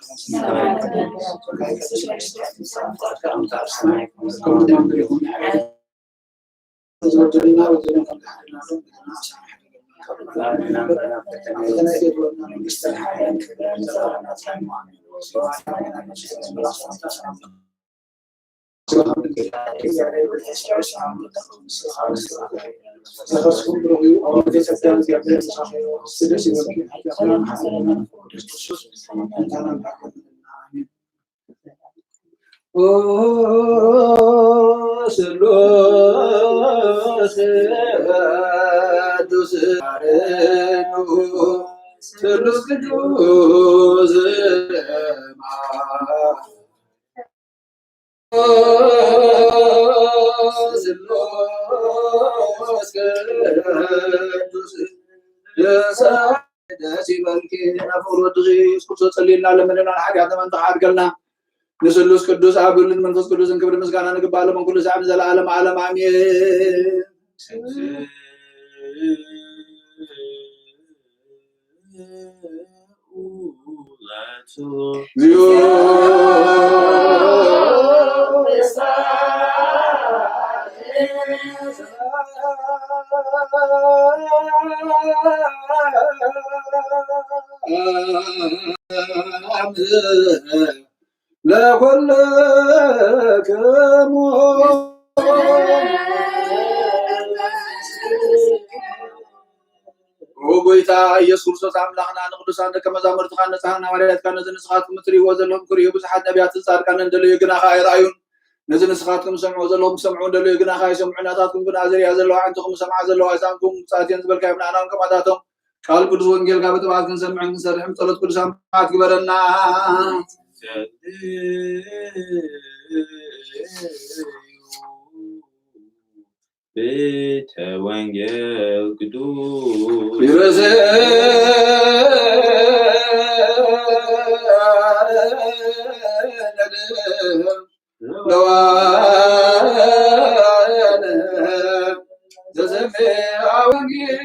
ደስ ይበልኪ። ናብ ፍቕሪ ወድኺ ኢየሱስ ክርስቶስ ጸልየልና ለምንና፣ ንሓጢኣትና መንታ ሓድገልና። ንስሉስ ቅዱስ ኣብ ውሉድን መንፈስ ቅዱስን ክብሪ ምስጋና ንግባእ ለመን ኩሉ ሰዓብ ንዘለዓለም ዓለም ኣሜን። ለኮለክሙ። ኦ ጎይታ ኢየሱስ ክርስቶስ ኣምላኽና፣ ንቅዱሳን ደቀ መዛሙርትኻ ንጽሓን ሃዋርያትካ ነዚ ንስኻትኩም እትርእይዎ ዘለኹም ክርእዩ ብዙሓት ነቢያትን ጻድቃንን ደለዩ፣ ግናኻ ኣይረኣዩን። ነዚ ንስኻትኩም ዝሰምዑ ዘለኹም ክሰምዑ እንደለዩ፣ ግናኻ ኣይሰምዑ። ናታትኩም ግና ዝርእያ ዘለዋ ኣዕንትኹም ዝሰምዓ ዘለዋ ኣእዛንኩም ብፅኣት እየን ዝበልካዮም ንኣናውን ከማታቶም ቃል ቅዱስ ወንጌልካ ብጥብዓት ክንሰምዕን ክንሰርሕን ጸሎት ቅዱሳን ብዓት ግበረና። ቤተ ወንጌል ቅዱስ ይረዘ ለዋለ ዘሰምዐ ወንጌል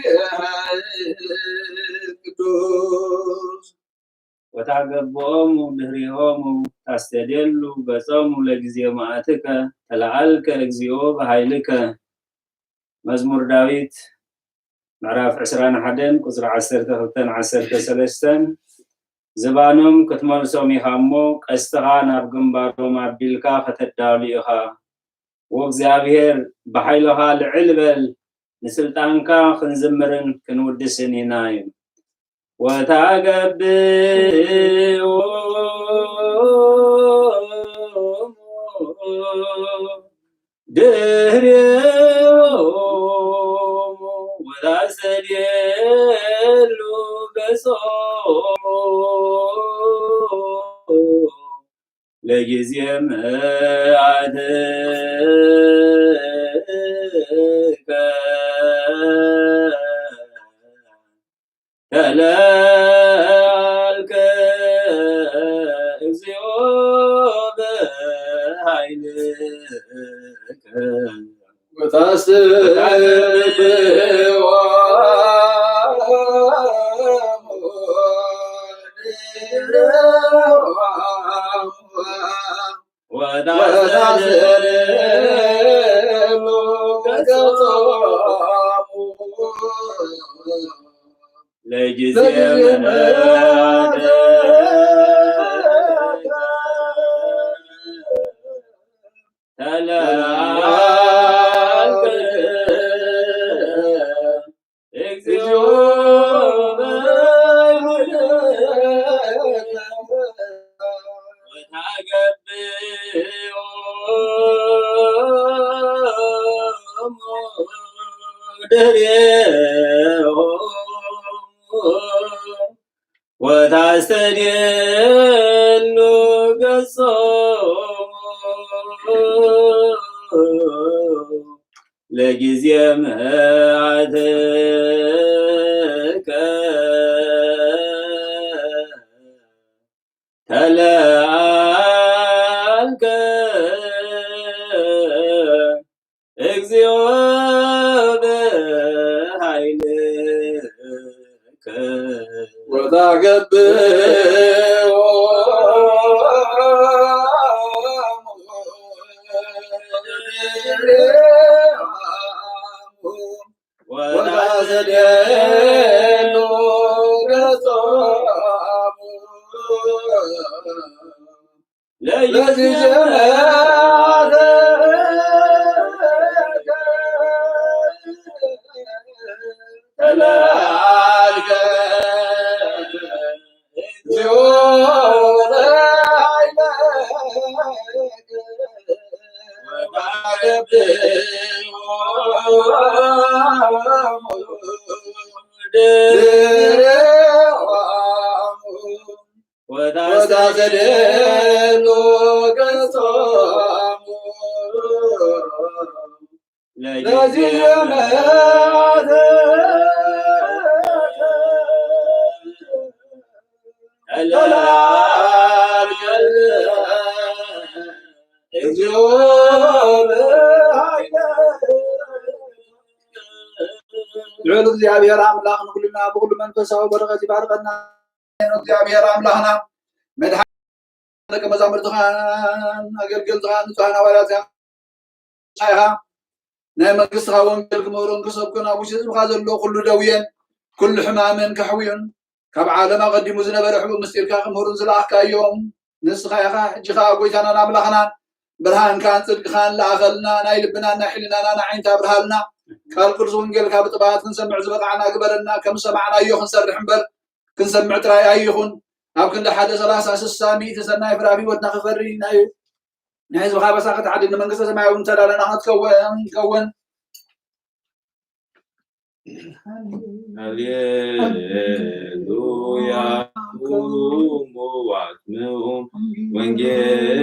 ቅዱስ። ወታገብኦሙ ድህሪሆሙ ታስተድየሉ ገጾሙ ለጊዜ መዓትከ ተለዓልከ እግዚኦ ብሃይልከ። መዝሙር ዳዊት ምዕራፍ ዕስራን ሓደን ቁጽሪ ዓሰርተ ክልተን ዓሰርተ ሰለስተን። ዝባኖም ክትመልሶም ኢኻ እሞ፣ ቀስትኻ ናብ ግንባሮም ኣቢልካ ከተዳሉ ኢኻ። ወእግዚኣብሔር፣ ብሓይልኻ ልዕል በል፣ ንስልጣንካ ክንዝምርን ክንውድስን ኢና እዩ። ወታገብኡ ድህሬሆሙ ወታሰልየሉ ገጾሙ ለጊዜ መዓትከ ተለዓልከ እግዚኦ ብኃይልከ ወታስተብሕዎ ወታስተድሉ ገጾሙ ለጊዜ መዓትከ ተለዓልከ እግዚኦ በኃይልከ ወታገበኦሙ ድሬኦሙ ወታስተድሉ ገጾሙ ለጊዜ መዓትከ ተለዓልከ እግዚኦ በኃይልከ ወታገብኦ ወታሰደሉ ገጾሙ ለጊዜ መዓትከ ተለዓልከ እግዚኦ በኃይልከ ወታገብኦ ድሬኦሙ ወታሰደሉ ገጾሙ ለጊዜ መዓትከ ተለዓልከ እግዚኦ በኃይልከ። ልዑል እግዚኣብሔር ኣምላኽ ንኹልና ብኹሉ መንፈሳዊ በረኸት ይባርኸና። እግዚኣብሔር ኣምላኽና መድሓኒ ደቀ መዛሙርትኻን ኣገልገልትኻን ንጹሃን ሃዋርያትካ ኢኻ። ናይ መንግስትኻ ወንጌል ክምህሩን ክሰብኩን ኣብ ውሽጢ ህዝብኻ ዘሎ ኩሉ ደውየን ኩሉ ሕማምን ከሕውዩን ካብ ዓለም ኣቐዲሙ ዝነበረ ሕቡእ ምስጢርካ ክምህሩን ዝለኣኽካዮም ንስኻ ኢኻ። ሕጂ ኸኣ ጎይታናን ኣምላኽናን ብርሃንካን ጽድቅኻን ለኣኸልና፣ ናይ ልብናን ናይ ሕልናናን ኣዒንቲ ኣብርሃልና። ቃል ቅዱስ ወንጌልካ ብጥበባት ክንሰምዕ ዝበቓዕና ግበረና። ከም ዝሰማዕናዮ ክንሰርሕ እምበር ክንሰምዕ ጥራይ ኣይኹን። ኣብ ክንዲ ሓደ ሰላሳ ስሳ ሚእቲ ሰናይ ፍረ ኣብ ህይወትና ክፈሪ ናይ ናይ ህዝብኻ በሳ ክትዓድግ ንመንግስተ ሰማይ እውን ተዳለና ክትከውን ይከውን። ሃሌሉያ ኩሙ ዋስምኡ ወንጌል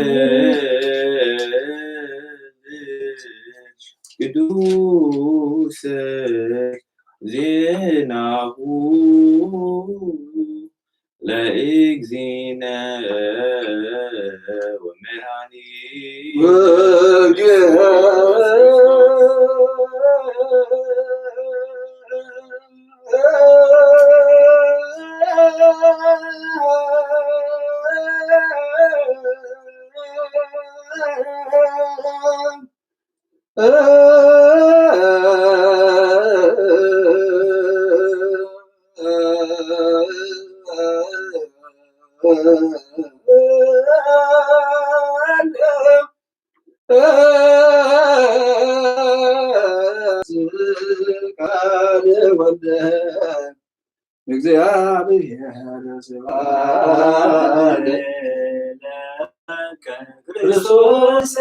ቅዱስ ዜናሁ ለእግዚእነ ወመድኃኒነ ቃል ወልደ እግዚአብሔር ስብሐት ለከ ክርስቶስ።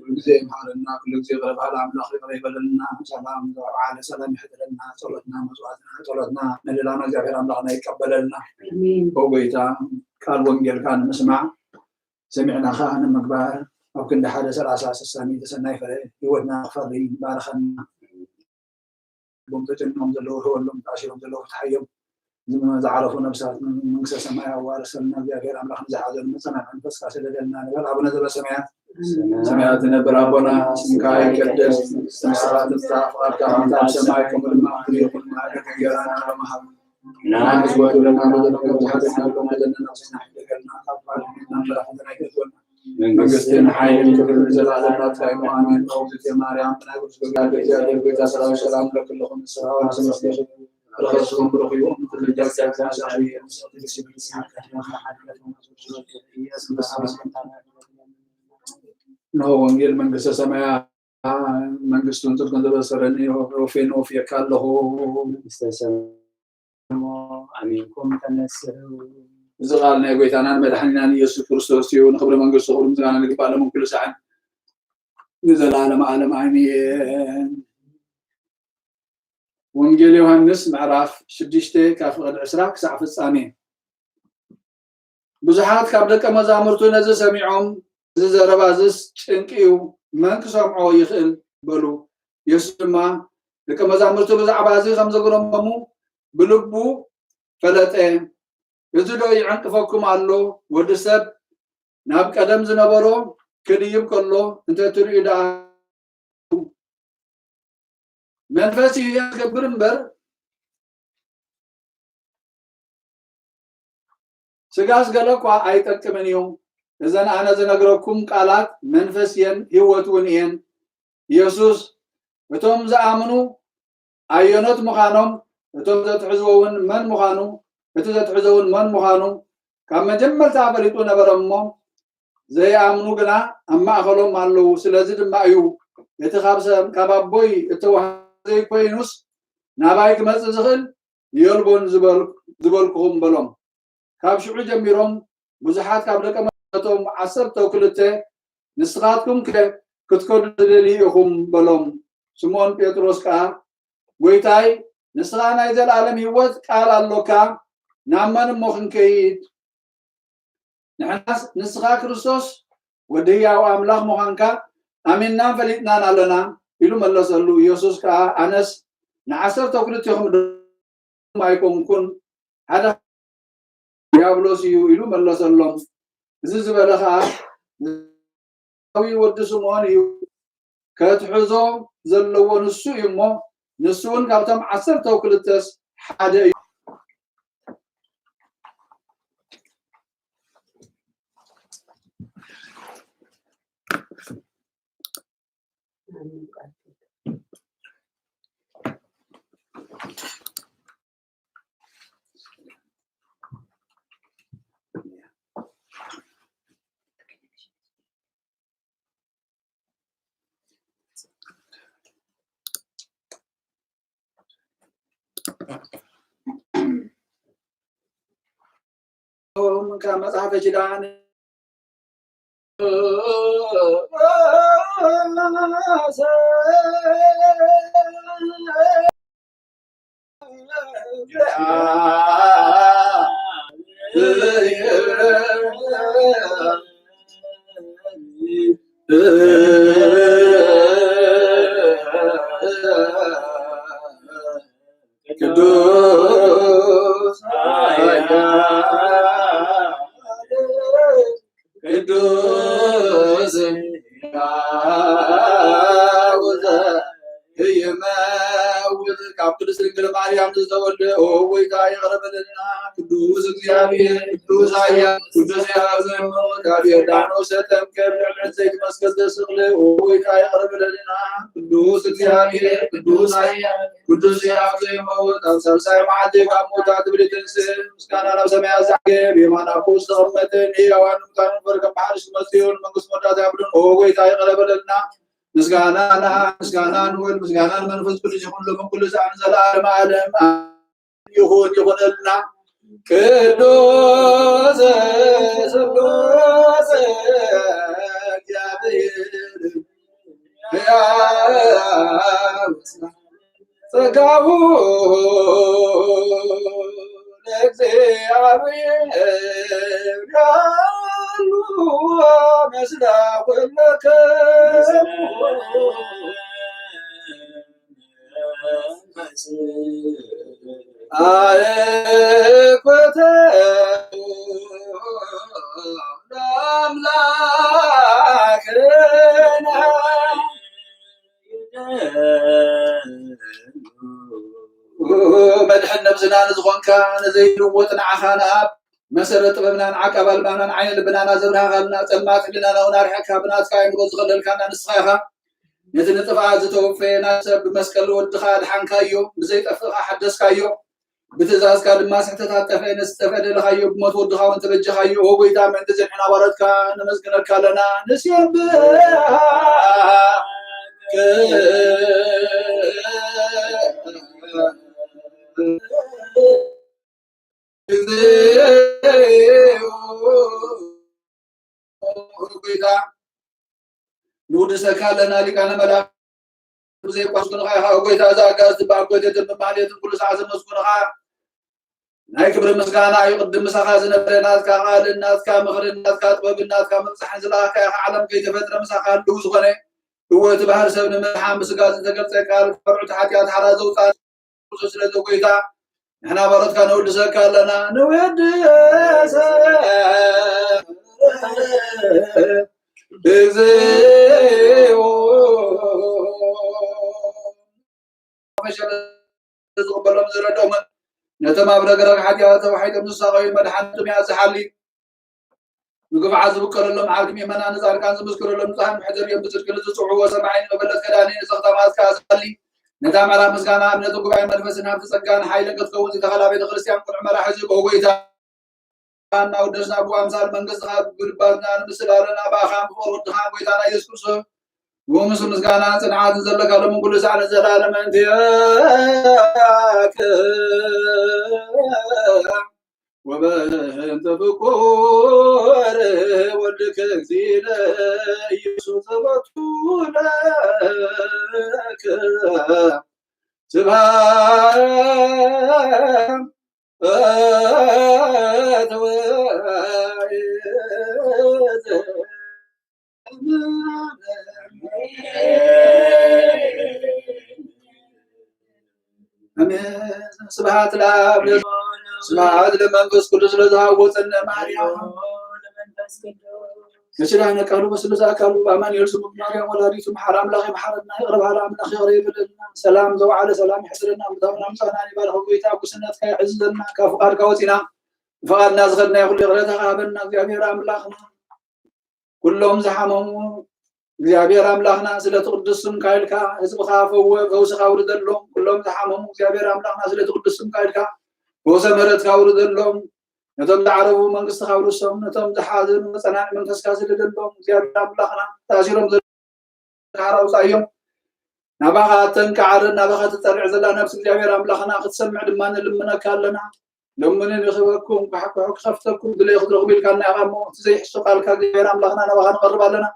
ጊዜ ይምሃረና። ኩሉ ግዜ ይቕረ በሃሊ ኣምላኽ ይቕረ ይበለልና። ሰላም ዘወዓለ ሰላም ይሕደረልና። ጸሎትና መስዋዕትና ጸሎትና ምህለላና እግዚኣብሔር ኣምላኽና ይቀበለልና። ኣሜን። ኦ ጎይታ፣ ቃል ወንጌልካ ንምስማዕ ሰሚዕና ኸኣ ንምግባር ኣብ ክንዲ ሓደ ሰላሳ ስሳ ሚእቲ ሰናይ ፍረ ህይወትና ክፈሪ ባርኸና። ልቦም ተጨኒቖም ዘለዉ ርህወሎም ተኣሲሮም ዘለዉ ፍትሓዮም። ዝም- ዝዓረፉ ነብሳት መንግስተ ሰማይ ኣዋርሰልና እግዚኣብሔር ኣምላኽ ንዝሓዘሉ መጸናንዒ መንፈስካ ስደደልና ንበል። ኣቡነ ዘበሰማያት ሰማያት ትነብር ኣቦና ስምካ ይቀደስ፣ መንግስትካ ትምጻእ፣ ፍቃድካ ከምቲ ኣብ ሰማይ ከምኡ ድማ ኣብ ምድሪ ይኹን። ንዕለታዊ እንጀራና ሃበና ሎሚ። ንዓና ወትረና በደልና ንሓጥኣና ከማና ንሕነና ንሕነና ካብ ክፉእ ኣይትግበረና። መንግስትን ሓይልን ክብርን ንዘለኣለም ናትካ እዩ። ኣሜን። ኦ እግዝእትየ ማርያም፣ ናይ ቅዱስ ገብርኤል እግዚኣብሔር ጎይታ ሰላም ሰላም ንብለኪ ኣለኹ። ንስኻ ተመስገን፣ ፍረ ከርስኺ ብሩኽ እዩ። እም ፍረ ጸጋኪ ብሩክ እዩ። ንስኻ ቅድስቲ እመቤታችን ሓጢኣትና ከማና ንሕነና ከማና ንሕነና። እንሆ ወንጌል መንግስተ ሰማያት መንግስቱን ጽድቁን ዘበሰረኒ ወፌን ወፍየካ ኣለኹ። መንግስተ ሰማይ እሞ ኣሚንኩም ተነስሑ። እዚ ቃል ናይ ጎይታናን መድሓኒናን ኢየሱስ ክርስቶስ እዩ። ንክብሪ መንግስቱ ክብሪ ምስጋና ንግባእ ሎምን ኩሉ ሰዓት ንዘለዓለም ዓለም ኣሜን። ወንጌል ዮሃንስ ምዕራፍ ሽዱሽተ ካብ ፍቕድ ዕስራ ክሳዕ ፍጻሜ። ብዙሓት ካብ ደቀ መዛሙርቱ ነዚ ሰሚዖም፣ "እዚ ዘረባ እዝስ ጭንቂ እዩ፣ መን ክሰምዖ ይኽእል?" በሉ። የሱስ ድማ ደቀ መዛሙርቱ ብዛዕባ እዚ ከም ዘጉረመሙ ብልቡ ፈለጠ። "እዚ ዶ ይዕንቅፈኩም ኣሎ? ወዲ ሰብ ናብ ቀደም ዝነበሮ ክድይብ ከሎ እንተ ትርእዩ ደኣ መንፈስ እዩ ዝገብር እምበር፣ ስጋስ ገለ እኳ ኣይጠቅምን እዩ። እዘን ኣነ ዝነግረኩም ቃላት መንፈስ እየን፣ ህይወት እውን እየን።" ኢየሱስ፣ እቶም ዝኣምኑ ኣየኖት ምዃኖም፣ እቶም ዘትሕዝዎ እውን መን ምዃኑ፣ እቲ ዘትሕዞ እውን መን ምዃኑ ካብ መጀመርታ ፈሊጡ ነበረ እሞ፣ ዘይኣምኑ ግና ኣብ ማእከሎም ኣለዉ። ስለዚ ድማ እዩ፣ "እቲ ካብ ሰብ፣ ካብ ኣቦይ እተዋህበ ዘይኮይኑስ ናባይ ክመጽእ ዝኽእል የልቦን" ዝበል-፣ ዝበልኩኹም በሎም። ካብ ሽዑ ጀሚሮም ብዙሓት ካብ ደቀ መዛሙርቶም ዓሰርተው ክልተ፣ "ንስኻትኩም ከ ክትከዱ ትደልዩ ኢኹም?" በሎም። ስምዖን ጴጥሮስ ከኣ፣ "ጐይታይ፣ ንስኻ ናይ ዘለኣለም ህይወት ቃል ኣሎካ፣ ናብ መን እሞ ክንከይድ? ንሕናስ ንስኻ ክርስቶስ ወዲ ህያው ኣምላኽ ምዃንካ ኣሚንናን ፈሊጥናን ኣለና" ኢሉ መለሰሉ። ኢየሱስ ከኣ፣ "ኣነስ ንዓሰርተው ክልቴኹም ኣይኮንኩን፣ ሓደ ዲያብሎስ እዩ" ኢሉ መለሰሎም። እዚ ዝበለ ኸኣ ሌዊ ወዲ ስምዖን እዩ፣ ከትሕዞ ዘለዎ ንሱ እዩ እሞ፣ ንሱ እውን ካብቶም ዓሰርተው ክልተስ ሓደ እዩ። ካብ መጽሓፈ ኪዳን ቅዱስ ኃያል ቅዱስ ሕያው ዘኢይመውት ካብ ቅድስት ድንግል ማርያም ዝተወልደ፣ ኦ ጎይታ ይቕረ በለልና። ቅዱስ እግዚኣብሔር፣ ቅዱስ ኃያል፣ ቅዱስ ሕያው ዘኢይመውት፣ ካብ ዮርዳኖስ ዘተጠምቀ፣ ብልዕሊ ዕንጸይቲ መስቀል ዝተሰቕለ፣ ኦ ጎይታ ይቕረ በለልና። ቅዱስ እግዚኣብሔር፣ ቅዱስ ኃያል፣ ቅዱስ ሕያው ዘኢይመውት፣ ኣብ ሳልሳይ መዓልቲ ካብ ሙታን ክብሪ ትንስእ፣ ምስጋና ናብ ሰማያት ዝዓርገ፣ ብየማን ኣቦኡ ዝተቐመጠ፣ ንሕያዋን ንሙታንን ክፈርድ ከም ሓድሽ ክመጽእ እዩ፣ ንመንግስቲ መወዳእታ የብሉን። ኦ ጎይታ ይቕረ በለልና። ምስጋና ንኣብ፣ ምስጋና ንወልድ፣ ምስጋና ንመንፈስ ቅዱስ ይኹን፣ ሎምን ኩሉ ሰዓትን ንዘለዓለመ ዓለም ይኹን፣ ይኹነልና። ቅዱስ ስሉስ እግዚኣብሔር ጸጋሁ ለእግዚኣብሔር ያሉ ምስለ ኩልክሙ። አእኮተ ለአምላክነ። መድሕን ነብስና ንዝኾንካ ንዘይልወጥ ንዓኻ ንኣብ መሰረት ጥበብናን ዓቃብ ኣልባናን ዓይነ ልብናና ዘብርሃኻልና ጸልማት ህሊናና እውን ኣርሒቕካ ብናትካ ኣእምሮ ዝኸለልካና ንስኻ ኢኻ። ነቲ ንጥፍኣት ዝተወፈየ ናብ ሰብ ብመስቀል ወድኻ ኣድሓንካዮ፣ ብዘይጠፍእ ኸኣ ሓደስካዮ። ብትእዛዝካ ድማ ስሕተታት ጠፍአ፣ ነቲ ዝጠፍአ ደለኻዮ፣ ብሞት ወድኻ እውን ተበጀኻዮ። ኦ ጎይታ፣ ምእንቲ እዚ ንሕና ባሮትካ ነመስግነካ ኣለና፣ ንሴብሐካ። ጎይታ ንውድሰካ ኣለና፣ ሊቃነ መላእክት ብዘየቋስኩንኻ ኢኻ። ጎይታ፣ እዛ ኣጋእዝቲ ብኣኮቴትን ብማህሌትን ኩሉ ሰዓት ዘመስግኑኻ፣ ናይ ክብሪ ምስጋና እዩ። ቅድም ምሳኻ ዝነበረ ናትካ ቃልን ናትካ ምኽርን ናትካ ጥበብን ናትካ ምብጻሕን ዝለኣኽካ ኢኻ። ዓለም ከይተፈጥረ ምሳኻ ህልው ዝኾነ፣ እወ፣ እቲ ባህር ሰብ ንምድሓን ብስጋ ዝተገልጸ ቃል፣ ካብ ርዑት ሓጢኣት ሓራ ዘውጻእ፣ ስለ እዚ ጎይታ፣ ንሕና ባሮትካ ነወድሰካ ኣለና፣ ንወድሰ እግዚኣብሔር። ዝቕበሎም ዝረድኦምን ነቶም ኣብ ረግረግ ሓጢኣት ተዋሒጦም ዝሳቐዩ መድሓኒ ጥሙያት ዝሓሊ፣ ንግፉዓት ዝብቀለሎም ዓርኪ ምእመናን ንጻድቃን ዝምስክረሎም ንጹሃን መሕደሪኦም ብጽድቂ ንዝጽውዕዎ ሰማዒ ንመበለት ከዳኒ ንዘኽታማትካ ዝሓሊ ነታ ምዕራፍ ምስጋና እምነትን ጉባኤ መንፈስን ሃብቲ ጸጋን ሓይልን ክትከውን ዝተኸላ ቤተ ክርስቲያን ቁኑዕ መራሒ ዝህቦ ጎይታ እናወደስና ብኣምሳል መንግስትኻ ብልባትና ንምስል ኣለና። ብኣኻ ብፍቕሪ ወድኻ ጎይታና ኢየሱስ ክርስቶስ ብኡ ምስ ምስጋና ጽንዓትን ዘለካ ሎምን ኩሉ ሳዕ ንዘለኣለም እንቲኣክ ወበእንተ ፍቁር ወልድከ እግዚእነ ኢየሱስ ዘበቱ ለከ ስብሐት ስብሐት ለአብ፣ ስብሐት ለመንፈስ ቅዱስ ለዘሃወፀነ ማርያም። በኪዳነ ቃሉ በስሉስ አካሉ በአማኑኤል ስሙ ማርያም ወላዲቱ መሐር አምላክ ይመሐረና፣ ይቅረ በል አምላክ ይቅረ ይበለልና። ሰላም ዘውዓለ ሰላም ይሕስረና። ምታውና ምጻና ይባርክ። ጎይታ ጉስነትካ ይሕዝዘልና። ካብ ፍቃድካ ወፂና ብፍቃድና ዝኸድናዮ ኩሉ ይቅረታ ሃበና። እግዚኣብሔር አምላክና ኩሎም ዝሓመሙ እግዚኣብሔር አምላክና ስለቲ ቅዱስ ስምካ ኢልካ ህዝብካ ፈወ፣ ፈውስካ አውርደሎም። ኩሎም ዝሓመሙ እግዚኣብሔር አምላክና ስለቲ ቅዱስ ስምካ ኢልካ ፈውሰ ምህረትካ አውርደሎም። ነቶም ዝዓረቡ መንግስትኻ ኣውርሶም፣ ነቶም ዝሓዘኑ መጸናንዒ መንፈስካ ስደደሎም። እግዚኣብሔር ኣምላኽና፣ ተኣሲሮም ዘለዉ ካህር ኣውጻእዮም። ናባኻ እተንቃዕርን ናባኻ ትጸርዕ ዘላ ነፍሲ እግዚኣብሔር ኣምላኽና ክትሰምዕ ድማ ንልምነካ ኣለና። ለምኑኒ ይህበኩም፣ ኳሕኩሑ ክኸፍተልኩም፣ ድለዩ ክትረኽቡ ኢልካና ኢኻ እሞ፣ እቲ ዘይሕሱ ቃልካ እግዚኣብሔር ኣምላኽና ናባኻ ንቐርብ ኣለና።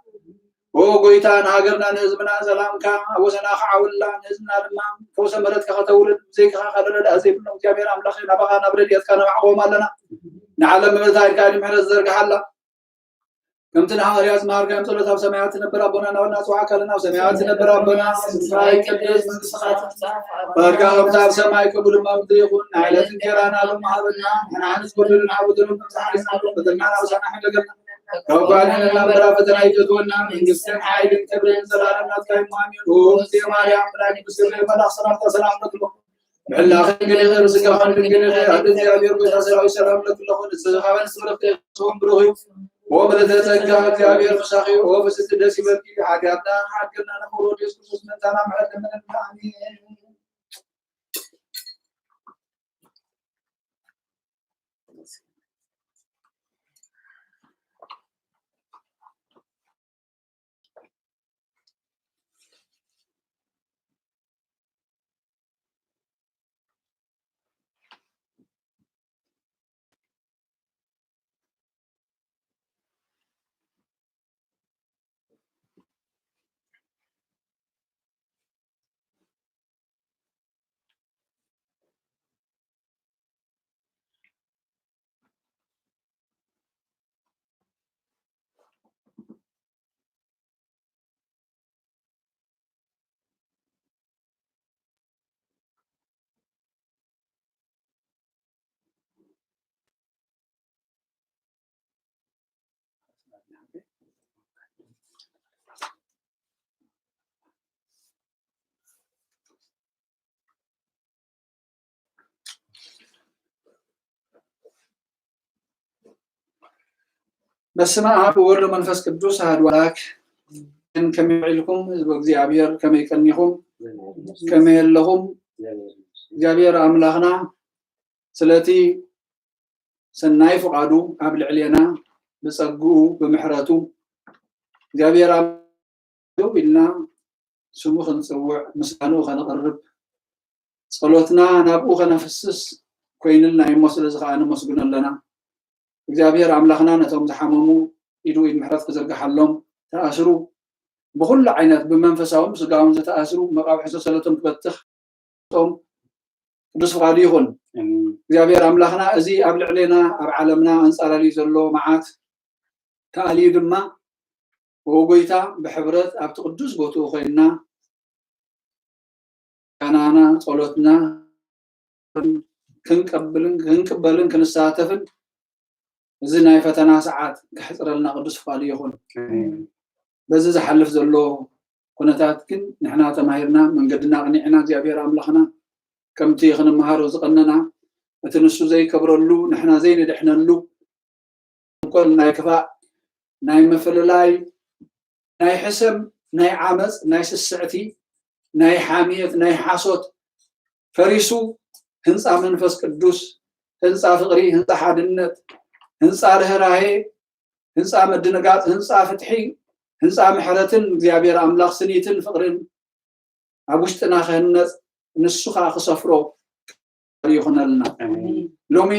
ኦ ጎይታ፣ ንሃገርና ንህዝብና ሰላምካ ኣብ ወሰና ክዓውላ፣ ንህዝብና ድማ ፈውሰ ምሕረትካ ከተውርድ፣ ብዘይካኻ ካልእ ረዳኢ ዘይብሎም እግዚኣብሔር ኣምላኽ፣ ናባኻ ናብ ረድኤትካ ነባዕቆም ኣለና። ንዓለም ምእንቲ ኢልካ ምሕረት ዘርግሓላ። ከምቲ ንሃዋርያት ዝመሃርካዮም ጸሎት፣ ኣብ ሰማያት ትነብር ኣቦና እናበልና ንጽውዓካ ኣለና። ኣብ ሰማያት ትነብር ኣቦና፣ ስምካ ይቀደስ፣ መንግስትኻ ትምጻእ፣ ፍቃድካ ከምቲ ኣብ ሰማይ ከምኡ ድማ ኣብ ምድሪ ይኹን። ናይ ዕለት እንጀራና ሎሚ ሃበና፣ ንሕና ንዝበደሉና በደሎም ከም ዝሓለና፣ በደልና ናብ ምሳና ሕደገልና፣ ካብ ጓሂ ኣድሕነና እምበር ኣብ ፈተና ኣይተእትወና፣ መንግስትን ሓይልን ክብርን ንዘለኣለም ናትካ እዩ። ኣሜን። ኦ እግዝእትየ ማርያም፣ ብናይ ቅዱስ ገብርኤል መልኣኽ ሰላምታ ሰላም ንብለኪ። ብሕላኺ ድንግል ኢኺ፣ ብስጋኺ ድንግል ኢኺ፣ ኣደ እግዚኣብሔር ጎይታ ሰራዊት ሰላም እብለኪ ኣለኹ። ንስኺ ካብ ኣንስቲ ብርኽቲ ኢኺ፣ ብሩኽ እዩ። ኦ ምልዕተ ጸጋ፣ እግዚኣብሔር ምሳኺ፣ ኦ ፍስሕቲ ደስ ይበልኪ። ሓጢኣትና ሓድግና ንኽብሮ ኢየሱስ ክርስቶስ መታና ምሕረት ለምነልና። ኣሜን። በስመ አብ ወወልድ ወመንፈስ ቅዱስ አሐዱ አምላክ። ከመይ ውዒልኩም ህዝበ እግዚኣብሔር? ከመይ ቀኒኹም? ከመይ ኣለኹም? እግዚኣብሔር ኣምላኽና ስለቲ ሰናይ ፍቓዱ ኣብ ልዕሌና ብጸግኡ ብምሕረቱ እግዚኣብሔር ኣብ ደው ኢልና ስሙ ክንጽውዕ ምስጋንኡ ከነቕርብ ጸሎትና ናብኡ ከነፍስስ ኮይኑልና እሞ ስለዚ ከኣ ነመስግኖ ኣለና። እግዚኣብሔር ኣምላኽና ነቶም ዝሓመሙ ኢዱ ኢድ ምሕረት ክዝርግሓሎም፣ ተኣስሩ ብኹሉ ዓይነት ብመንፈሳውን ብስጋውን ዝተኣስሩ መቃብሒ ሰንሰለቶም ክበትኽ ቶም ቅዱስ ፍቓዱ ይኹን። እግዚኣብሔር ኣምላኽና እዚ ኣብ ልዕሌና ኣብ ዓለምና ኣንጻላልዩ ዘሎ መዓት ተኣልዩ ድማ ብጎይታ ብሕብረት ኣብቲ ቅዱስ ቦትኡ ኮይንና ምስጋናና ጸሎትና ክንቀብልን ክንቅበልን ክንሳተፍን እዚ ናይ ፈተና ሰዓት ከሕጽረልና ቅዱስ ፍቓዱ ይኹን። በዚ ዝሓልፍ ዘሎ ኩነታት ግን ንሕና ተማሂርና መንገድና ኣቕኒዕና እግዚኣብሔር ኣምላኽና ከምቲ ክንመሃሮ ዝቐነና እቲ ንሱ ዘይከብረሉ ንሕና ዘይንድሕነሉ ተንኮል ናይ ክፋእ ናይ ምፍልላይ ናይ ሕሰም ናይ ዓመፅ ናይ ስስዕቲ ናይ ሓምየት ናይ ሓሶት ፈሪሱ ህንፃ መንፈስ ቅዱስ ህንፃ ፍቕሪ ህንፃ ሓድነት ህንፃ ርህራሄ ህንፃ ምድንጋፅ ህንፃ ፍትሒ ህንፃ ምሕረትን እግዚኣብሔር ኣምላኽ ስኒትን ፍቕርን ኣብ ውሽጥና ክህነፅ ንሱ ከዓ ክሰፍሮ ይኹነልና። ሎሚ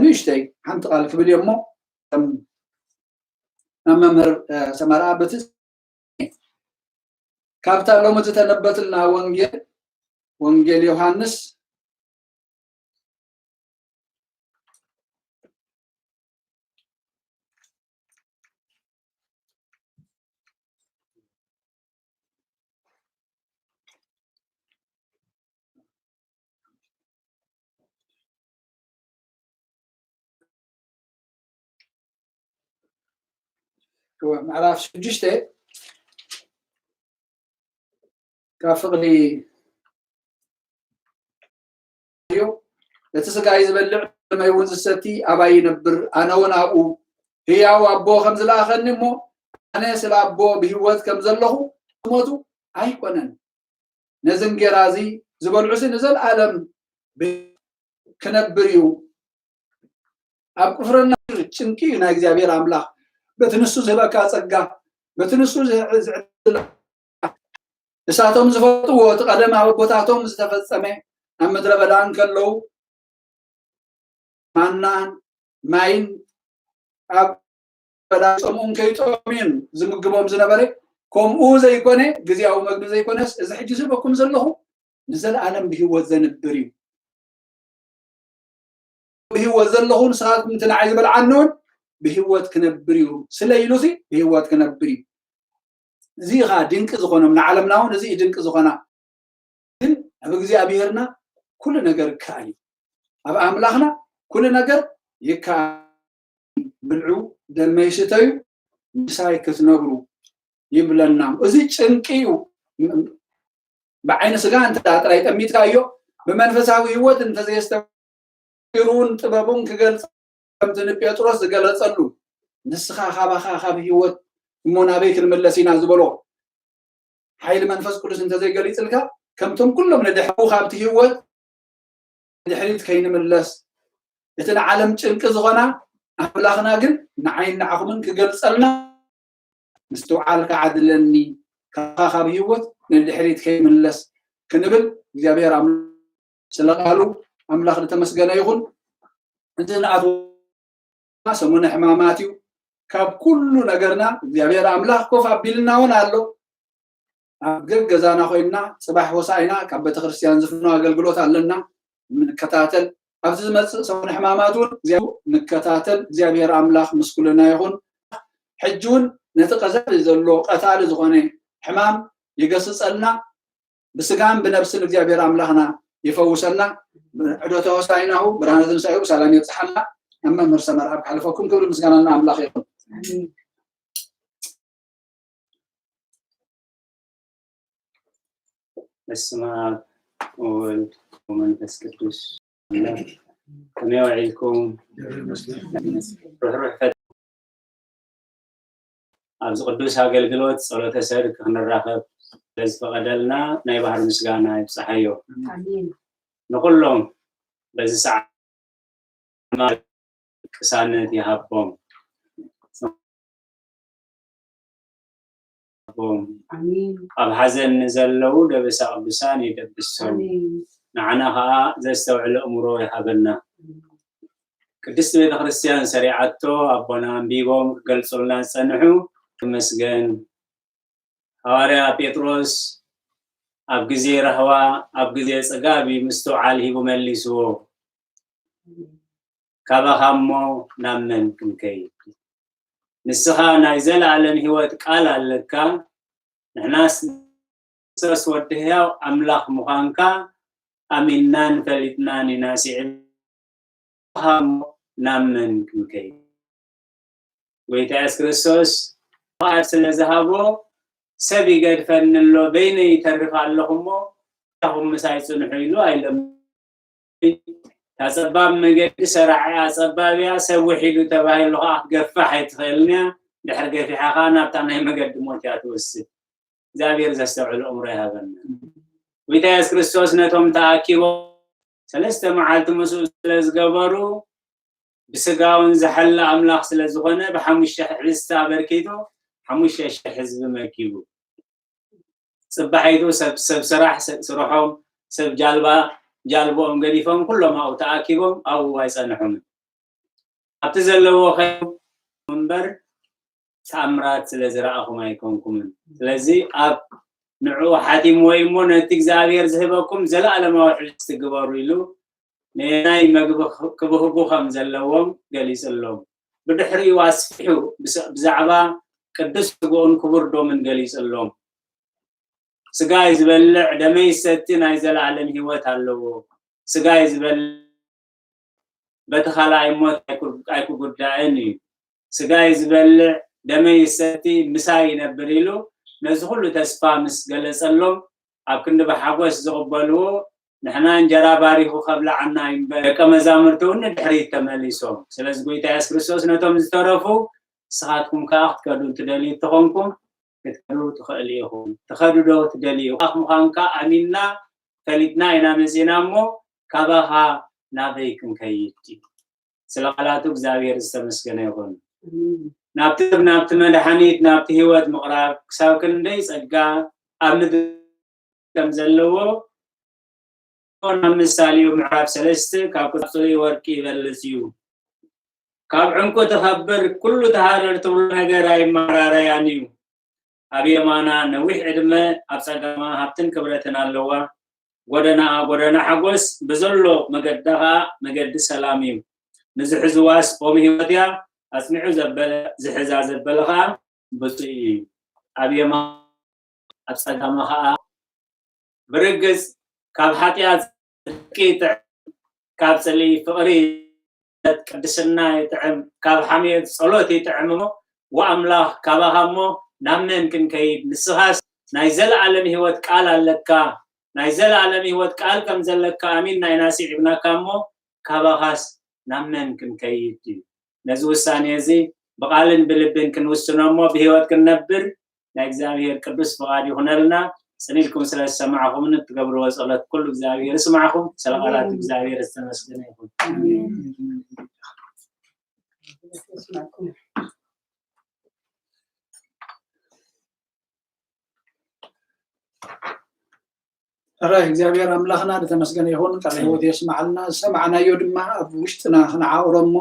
ንእሽተይ ሓንቲ ቃል ክብል እየ እሞ ናብ መምህር ሰመራ በቲ ካብታ ሎሚ ዝተነበትልና ወንጌል ወንጌል ዮሃንስ ምዕራፍ ሽዱሽተ ካብ ፍቕሪ እዩ። እቲ ስጋይ ዝበልዕ ደመይ እውን ዝሰቲ ኣባይ ይነብር፣ ኣነ እውን ኣብኡ። ህያው ኣቦ ከም ዝለኣኸኒ እሞ ኣነ ስለ ኣቦ ብህይወት ከም ዘለኹ ክሞቱ ኣይኮነን። ነዚ እንጌራ እዚ ዝበልዑሲ ንዘለኣለም ክነብር እዩ። ኣብ ቅፍርና ጭንቂ እዩ ናይ እግዚኣብሔር ኣምላኽ በቲ ንሱ ዝህበካ ጸጋ በቲ ንሱ ዝዕድል እሳቶም ዝፈልጥዎ እቲ ቀደም ኣብ ኣቦታቶም ዝተፈጸመ ኣብ ምድረ በዳ እንከለዉ ማናን ማይን ኣብ በዳ ጸምኡን ከይጠምዩን ዝምግቦም ዝነበረ ከምኡ ዘይኮነ ግዜያዊ መግቢ ዘይኮነስ እዚ ሕጂ ዝህበኩም ዘለኹ ንዘለኣለም ብህይወት ዘንብር እዩ። ብህይወት ዘለኹ ንስኻትኩም እቲ ንዓይ ዝበልዓኒ እውን ብህይወት ክነብር እዩ ስለ ኢሉሲ ብህይወት ክነብር እዩ። እዚ ኢኻ ድንቂ ዝኾኖም ንዓለምና እውን እዚ እዩ ድንቂ ዝኾና ግን ኣብ እግዚኣብሔርና ኩሉ ነገር ይከኣል እዩ። ኣብ ኣምላኽና ኩሉ ነገር ይከኣል። ብልዑ ደመይ ስተዩ ምሳይ ክትነብሩ ይብለና። እዚ ጭንቂ እዩ። ብዓይኒ ስጋ እንተ ጥራይ ጠሚትካዮ ብመንፈሳዊ ህይወት እንተዘየስተሩን ጥበቡን ክገልፅ ከምቲ ንጴጥሮስ ዝገለፀሉ ንስኻ ካባኻ ካብ ህይወት እሞ ናበይ ክንምለስ ኢና ዝበሎ ሓይሊ መንፈስ ቅዱስ እንተዘይገሊፅልካ ከምቶም ኩሎም ንድሕሩ ካብቲ ህይወት ንድሕሪት ከይንምለስ እቲ ንዓለም ጭንቂ ዝኾና ኣምላኽና ግን ንዓይን ንዓኹምን ክገልፀልና ምስትውዓል ክዓድለኒ ካኻ ካብ ህይወት ንድሕሪት ከይምለስ ክንብል እግዚኣብሔር ኣምላኽ ስለ ቃሉ ኣምላኽ ዝተመስገነ ይኹን። እቲ ንኣት ሰሙነ ሕማማት እዩ። ካብ ኩሉ ነገርና እግዚኣብሔር ኣምላኽ ኮፍ ኣቢልና እውን ኣሎ። ኣብ ገገዛና ኮይንና ፅባሕ ሆሳኢና ካብ ቤተክርስትያን ዝፍኖ ኣገልግሎት ኣለና ንከታተል። ኣብዚ ዝመፅእ ሰሙነ ሕማማት እውን ንከታተል። እግዚኣብሔር ኣምላኽ ምስ ኩልና ይኹን። ሕጂ እውን ነቲ ቀዛሊ ዘሎ ቀታሊ ዝኾነ ሕማም ይገስፀልና። ብስጋን ብነብስን እግዚኣብሔር ኣምላኽና ይፈውሰና። ዕደተ ሆሳዕናሁ ብርሃነ ትንሳኤሁ ብሰላም የብፅሓና። ኣብ መምህር ሰመር ኣብ ካሕልፈኩም ክብሪ ምስጋና ንኣምላኽ ይኹን። በስመ አብ ወወልድ ወመንፈስ ቅዱስ። ከመይ ውዒልኩም? ርሕሩሕ ፈ- ኣብዚ ቅዱስ ኣገልግሎት ጸሎተ ሰርክ ክንራኸብ ስለዝፈቐደልና ናይ ባህር ምስጋና ይብጽሓዮ። ኣሜን። ንኹሎም በዚ ሰዓት ቅሳነት ይሃቦም። ኣሜን። ኣብ ሓዘን ንዘለዉ ደበሳ ቅዱሳን ይደብሶም። ኣሜን። ንዓና ኸኣ ዘስተውዕል ኣእምሮ ይሃበና። ቅድስቲ ቤተ ክርስቲያን ሰሪዓቶ ኣቦና ኣንቢቦም ክገልጹልና ዝጸንሑ ክመስገን። ሃዋርያ ጴጥሮስ ኣብ ግዜ ራህዋ፣ ኣብ ግዜ ጽጋብ እዩ ምስትውዓል ሂቡ መሊስዎ። ካባኻ እሞ ናብ መን ክንከይድ? ንስኻ ናይ ዘለኣለም ህይወት ቃል ኣለካ። ንሕናስ ክርስቶስ ወዲ ህያው ኣምላኽ ምዃንካ ኣሚንናን ፈሊጥናን ኢና። ስዒብ ካባኻ እሞ ናብ መን ክንከይድ? ጎይታ የሱስ ክርስቶስ ፍቓድ ስለ ዝሃቦ፣ ሰብ ይገድፈኒ ኣሎ፣ በይነይ ይተርፍ ኣለኹ እሞ፣ ንስኻትኩም ምሳይ ጽንሑ ኢሉ ኣይለምን። እታ ጸባብ መገዲ ሰራዒኣ ጸባብ እያ፣ ሰብ ውሒዱ ተባሂሉ ኸኣ ክትገፍሕ ኣይትኽእልን እያ። ድሕሪ ገፊሓ ኸኣ ናብታ ናይ መገዲ ሞት እያ ትወስድ። እግዚኣብሔር ዘስተውዕል ኣእምሮ ይሃበና። ጎይታ የሱስ ክርስቶስ ነቶም ተኣኪቦም ሰለስተ መዓልቲ ምስኡ ስለ ዝገበሩ፣ ብስጋውን ዝሓለ ኣምላኽ ስለ ዝኾነ፣ ብሓሙሽተ ሕብስቲ ኣበርኪቱ ሓሙሽተ ሽሕ ህዝቢ መጊቡ። ጽባሒቱ ሰብ፣ ሰብ ስራሕ፣ ሰብ ስርሖም፣ ሰብ ጃልባ፣ ጃልባኦም ገዲፎም ኩሎም ኣብኡ ተኣኪቦም ኣብኡ ኣይጸንሑምን። ኣብቲ ዘለዎ ኸይዶም እምበር ተኣምራት ስለ ዝረኣኹም ኣይኮንኩምን። ስለዚ ኣብ ንዕኡ ሓቲምዎ እዩ እሞ ነቲ እግዚኣብሔር ዝህበኩም ዘለኣለማዊ ሕብስቲ ግበሩ ኢሉ ነየናይ መግቢ ክብህጉ ከም ዘለዎም ገሊጽሎም። ብድሕሪኡ ኣስፊሑ ብስ-፣ ብዛዕባ ቅዱስ ስግኡን ክቡር ደሙን ገሊጽሎም። ስጋይ ዝበልዕ ደመይ ዝሰቲ ናይ ዘለኣለም ህይወት ኣለዎ። ስጋይ ዝበልዕ በቲ ካልኣይ ሞት ኣይኩ-፣ ኣይክጉዳእን እዩ። ስጋይ ዝበልዕ ደመይ ዝሰቲ ምሳይ ይነብር ኢሉ ነዚ ኩሉ ተስፋ ምስ ገለጸሎም ኣብ ክንዲ ብሓጎስ ዝቕበልዎ ንሕና እንጀራ ባሪኹ ከብልዓና እዩ እምበር ደቀ መዛሙርቲ እውን ንድሕሪት ተመሊሶም። ስለዚ ጎይታ የሱስ ክርስቶስ ነቶም ዝተረፉ ንስኻትኩም ከኣ ክትከዱ እንትደልዩ እንተኾንኩም ክትከዱ ትኽእሉ ኢኹም። ትኸዱ ዶ ትደልዩ? ኣምላኽ ምዃንካ ኣሚንና ፈሊጥና ኢና መጺና እሞ ካባኻ ናበይ ክንከይድ? ስለ ቃላቱ እግዚኣብሔር ዝተመስገነ ይኹን። ናብቲ፣ ናብቲ መድሓኒት፣ ናብቲ ህይወት ምቕራብ ክሳብ ክንደይ ጸጋ ኣብ ምድሪ ከም ዘለዎ ኣብ ምሳሌኡ ምዕራፍ ሰለስተ ካብ ቅጽሊ ወርቂ ይበልጽ እዩ። ካብ ዕንቁ ትኸብር ኩሉ ተሃረር ትብሎ ነገር ኣይመራረያን እዩ። ኣብ የማና ነዊሕ ዕድመ፣ ኣብ ጸጋማ ሃብትን ክብረትን ኣለዋ። ጎደናኣ ጎደና ሓጎስ፣ ብዘሎ መገዳ ኸኣ መገዲ ሰላም እዩ። ንዝሕዝዋስ ኦም ህይወት እያ፣ ኣጽኒዑ ዘበለ፣ ዝሕዛ ዘበለ ኸኣ ብፁዕ እዩ። ኣብ የማ-፣ ኣብ ጸጋማ ኸኣ ብርግጽ ካብ ሓጢኣት ጽድቂ ይጥዕም፣ ካብ ጽልኢ ፍቕሪ፣ ቅድስና ይጥዕም፣ ካብ ሓሜት ጸሎት ይጥዕም እሞ፣ ወኣምላኽ ካባኻ እሞ ናብ መን ክንከይድ? ንስኻስ ናይ ዘለኣለም ህይወት ቃል ኣለካ፣ ናይ ዘለኣለም ህይወት ቃል ከም ዘለካ ኣሚንና ኢና ስዒብናካ እሞ፣ ካባኻስ ናብ መን ክንከይድ እዩ? ነዚ ውሳኔ እዚ ብቓልን ብልብን ክንውስኖ እሞ ብህይወት ክንነብር ናይ እግዚኣብሔር ቅዱስ ፍቓድ ይኹነልና። ጽን ኢልኩም ስለ ዝሰማዕኹምን እትገብርዎ ጸሎት ኩሉ እግዚኣብሔር ይስማዕኹም። ስለ ቃላት እግዚኣብሔር ዝተመስገነ ይኹን። ሕራይ እግዚኣብሔር ኣምላኽና ዝተመስገነ ይኹን። ቃለ ህይወት የስማዓልና። ዝሰማዕናዮ ድማ ኣብ ውሽጥና ክንዓቕሮ እሞ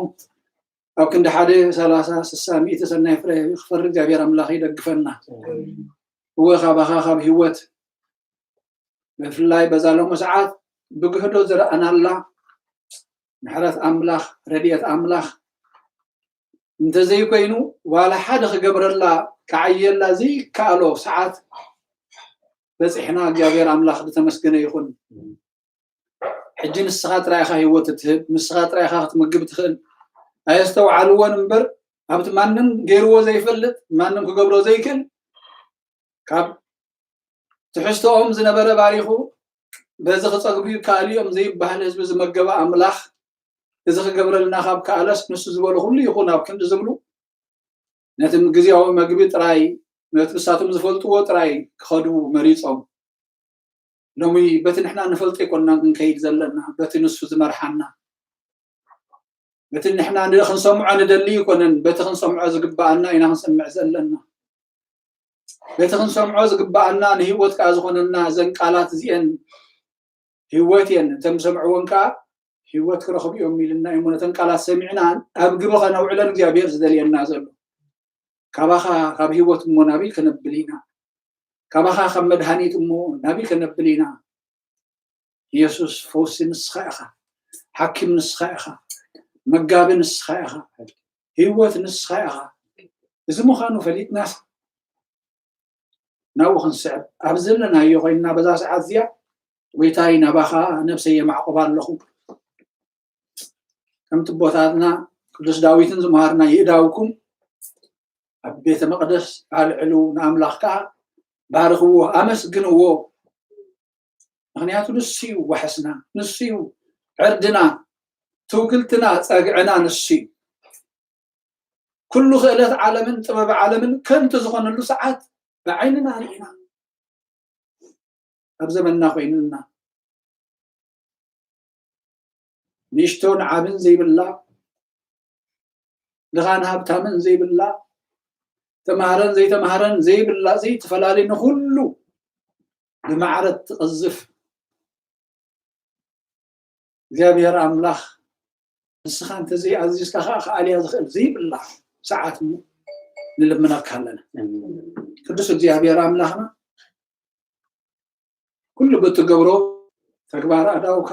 ኣብ ክንዲ ሓደ ሰላሳ፣ ስሳ፣ ሚእቲ ሰናይ ፍረ ክፈሪ እግዚኣብሔር ኣምላኽ ይደግፈና። እወ፣ ካባኻ ካብ ህይወት ብፍላይ በዛ ሎሚ ሰዓት ብግህዶ ዝረኣናላ ምሕረት ኣምላኽ፣ ረድኤት ኣምላኽ እንተዘይኮይኑ ዋላ ሓደ ክገብረላ ክዓየላ ዘይከኣሎ ሰዓት በጺሕና። እግዚኣብሔር ኣምላኽ ዝተመስገነ ይኹን። ሕጂ ንስኻ ጥራይ ኢኻ ህይወት እትህብ፣ ንስኻ ጥራይ ኢኻ ክትምግብ ትኽእል። ኣየስተውዓልዎን እምበር ኣብቲ ማንም ገይርዎ ዘይፈልጥ፣ ማንም ክገብሮ ዘይክእል ካብ ትሕዝቶኦም ዝነበረ ባሪኹ፣ በዚ ክጸግቡ ይከኣል እዮም ዘይበሃል ህዝቢ ዝመገበ ኣምላኽ፣ እዚ ክገብረልና ካብ ከኣለስ ንሱ ዝበሎ ኩሉ ይኹን ኣብ ክንዲ ዝብሉ፣ ነቲ ግዝያዊ መግቢ ጥራይ፣ ነቲ ንሳቶም ዝፈልጥዎ ጥራይ ክኸዱ መሪጾም። ሎሚ በቲ ንሕና ንፈልጦ ኣይኮንና ክንከይድ ዘለና፣ በቲ ንሱ ዝመርሓና። በቲ ንሕና ን-፣ ክንሰምዖ ንደሊ ኣይኮነን፣ በቲ ክንሰምዖ ዝግብኣና ኢና ክንሰምዕ ዘለና። በቲ ክንሰምዖ ዝግብኣና ንህይወት ከኣ ዝኾነና እዘን ቃላት እዚኤን ህይወት እየን፣ እቶም ዝሰምዕወን ከኣ ህይወት ክረኽቡ እዮም ኢልና እሞ ነተን ቃላት ሰሚዕና ኣብ ግብሪ ከነውዕለን እግዚኣብሔር ዝደልየና ዘሎ። ካባኻ ካብ ህይወት እሞ ናበይ ከነብል ኢና? ካባኻ ካብ መድሃኒት እሞ ናበይ ከነብል ኢና? ኢየሱስ ፈውሲ ንስኻ ኢኻ፣ ሓኪም ንስኻ ኢኻ፣ መጋቢ ንስኻ ኢኻ፣ ህይወት ንስኻ ኢኻ። እዚ ምዃኑ ፈሊጥናስ ናብኡ ክንስዕብ ኣብ ዘለናዮ ኮይንና በዛ ሰዓት እዚኣ፣ ጎይታይ ናባኻ ነብሰይ የማዕቆባ ኣለኹ። ከምቲ ኣቦታትና ቅዱስ ዳዊትን ዝመሃርና፣ ይእዳውኩም ኣብ ቤተ መቕደስ ኣልዕሉ፣ ንኣምላኽ ከኣ ባርኽዎ፣ ኣመስግንዎ። ምኽንያቱ ንሱ እዩ ዋሕስና፣ ንሱ እዩ ዕርድና፣ ትውግልትና፣ ጸግዕና ንሱ እዩ። ኩሉ ክእለት ዓለምን ጥበብ ዓለምን ከንቱ ዝኾነሉ ሰዓት ብዓይንና ርኢና፣ ኣብ ዘመንና ኮይኑልና። ንእሽቶን ዓብን ዘይብላ፣ ድኻን ሃብታምን ዘይብላ፣ ተማህረን ዘይተማህረን ዘይብላ፣ ዘይትፈላለ፣ ንኹሉ ብማዕረ ትቕዝፍ እግዚኣብሔር ኣምላኽ፣ ንስኻ እንተዘይኣዚዝካ ኸዓ ክኣልያ ዝኽእል ዘይብላ ሰዓት እሞ ንልምነካ ኣለና። ኣሜን። ቅዱስ እግዚኣብሔር ኣምላኽና፣ ኩሉ ብእትገብሮ ተግባር ኣእዳውካ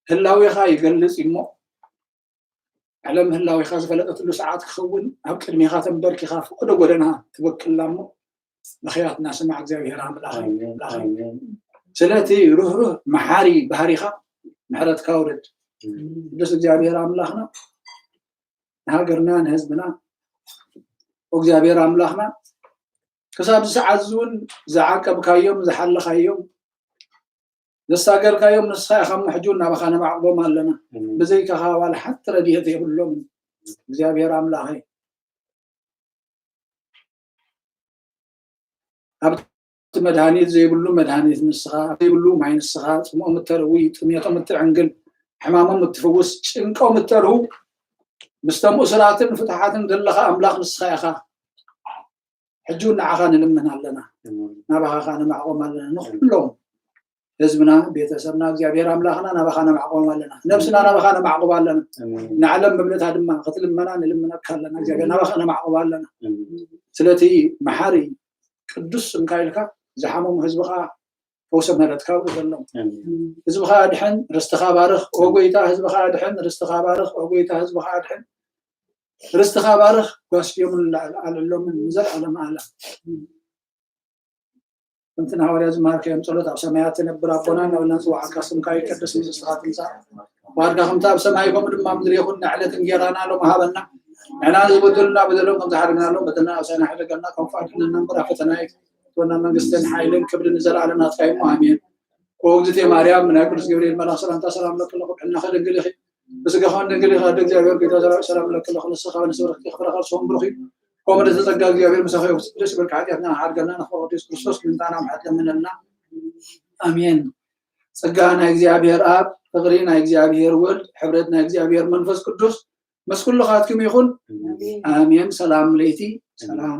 ህላዌኻ ይገልጽ እሞ፣ ዓለም ህላዌኻ ዝፈለጠትሉ ሰዓት ክኸውን ኣብ ቅድሜኻ ተንበርኪኻ ፍቕዶ ጎደና ትበክላ እሞ፣ ብኽያትና ስማዕ እግዚኣብሔር ኣምላኽ። ኣሜን፣ ኣምላኽ። ኣሜን። ስለቲ ርህሩህ መሓሪ ባህሪኻ ምሕረትካ ውረድ። ኣሜን። ቅዱስ እግዚኣብሔር ኣምላኽና፣ ንሃገርና ንህዝብና እግዚኣብሔር ኣምላኽና፣ ክሳብ ዝሰዓት እዚ እውን ዝዓቀብካዮም፣ ዝሓለኻዮም፣ ዘሳገርካዮም ንስኻ ኢኻ እሞ፣ ሕጂ እውን ናባኻ ነማዕቆም ኣለና። ኣሜን። ብዘይካኻ ዋላ ሓንቲ ረድኤት የብሎምን። እግዚኣብሔር ኣምላኸይ፣ ኣብቲ መድሃኒት ዘይብሉ መድሃኒት ንስኻ፣ ዘይብሉ ማይ ንስኻ፣ ጽምኦም እተርዊ፣ ጥሜቶም እትዕንግል፣ ሕማሞም እትፍውስ፣ ጭንቆም እተርሁ፣ ምስቶም እሱራትን ፍቱሓትን ዘለኻ ኣምላኽ ንስኻ ኢኻ። ሕጂ እውን ንዓኻ ንልምን ኣለና። ኣሜን። ናባኻ ኸኣ ነማዕቆም ኣለና። ንኹሎም ህዝብና፣ ቤተሰብና፣ እግዚኣብሔር ኣምላኽና ናባኻ ነማዕቆም ኣለና። ነብስና ናባኻ ነማዕቆም ኣለና። ኣሜን። ንዓለም መብልዕታ ድማ ክትልመና ንልምነካ ኣለና። እግዚኣብሔር ናባኻ ነማዕቆም ኣለና። ኣሜን። ስለቲ መሓሪ ቅዱስ ስምካ ኢልካ ዝሓመሙ ህዝብኻ ፈውሰ ምሕረትካ ውረደሎም። ኣሜን። ህዝብኻ ኣድሕን፣ ርስትኻ ባርኽ። ኦ ጎይታ፣ ህዝብኻ ኣድሕን፣ ርስትኻ ባርኽ። ኦ ጎይታ፣ ህዝብኻ ኣድሕን፣ ርስትኻ ባርኽ። ጓስዮምን ኣልዕሎምን ንዘለኣለም ኣለም። ከምቲ ንሃዋርያ ዝመሃርካዮም ጸሎት፣ ኣብ ሰማያት ትነብር ኣቦና፣ እናበልና ንጽውዓካ፣ ስምካ ይቀደስ፣ መንግስትኻ ትምጻእ፣ ፍቓድካ ከምቲ ኣብ ሰማይ ከምኡ ድማ ኣብ ምድሪ ይኹን። ንዕለት እንጌራና ሎም ሃበና፣ ንሕና ንዝበደሉና በደሎም ከም ዝሓደግናሎም በደልና፣ ኣብ ሳይና ሕደገልና፣ ካብ ክፉእ ኣድሕነና እምበር፣ ኣብ ፈተና ኣይእትወና፣ መንግስትን ሓይልን ክብርን ንዘለኣለም ናትካ እዩ እሞ፣ ኣሜን። ኦ እግዝእትየ ማርያም፣ ናይ ቅዱስ ገብርኤል መልኣኽ ሰላምታ ሰላም ለኪ ኣለኹ፣ ብሕልናኺ ድንግል ኢኺ፣ ብስጋኺ እውን ድንግል ኢኺ፣ ኣደ እግዚኣብሔር ጎይታ ሰራዊት ሰላም ለኪ ኣለኹ፣ ንስኺ ካብ ኣንስቲ ብርኽቲ ኢኺ፣ ፍረ ከርስኺ እውን ብሩኽ እዩ። ከምኡ ንተጸጋ እግዚኣብሔር ምሳኺ ይኹን። ስደሽ በልካ ሓጢኣትና ሓድገና፣ ንኽብሮ ቅዱስ ክርስቶስ ምንታና ምሕረት ለምነልና። ኣሜን። ጸጋ ናይ እግዚኣብሔር ኣብ፣ ፍቕሪ ናይ እግዚኣብሔር ወልድ፣ ሕብረት ናይ እግዚኣብሔር መንፈስ ቅዱስ ምስ ኩልኻትኩም ይኹን። ኣሜን። ኣሜን። ሰላም ለይቲ፣ ሰላም።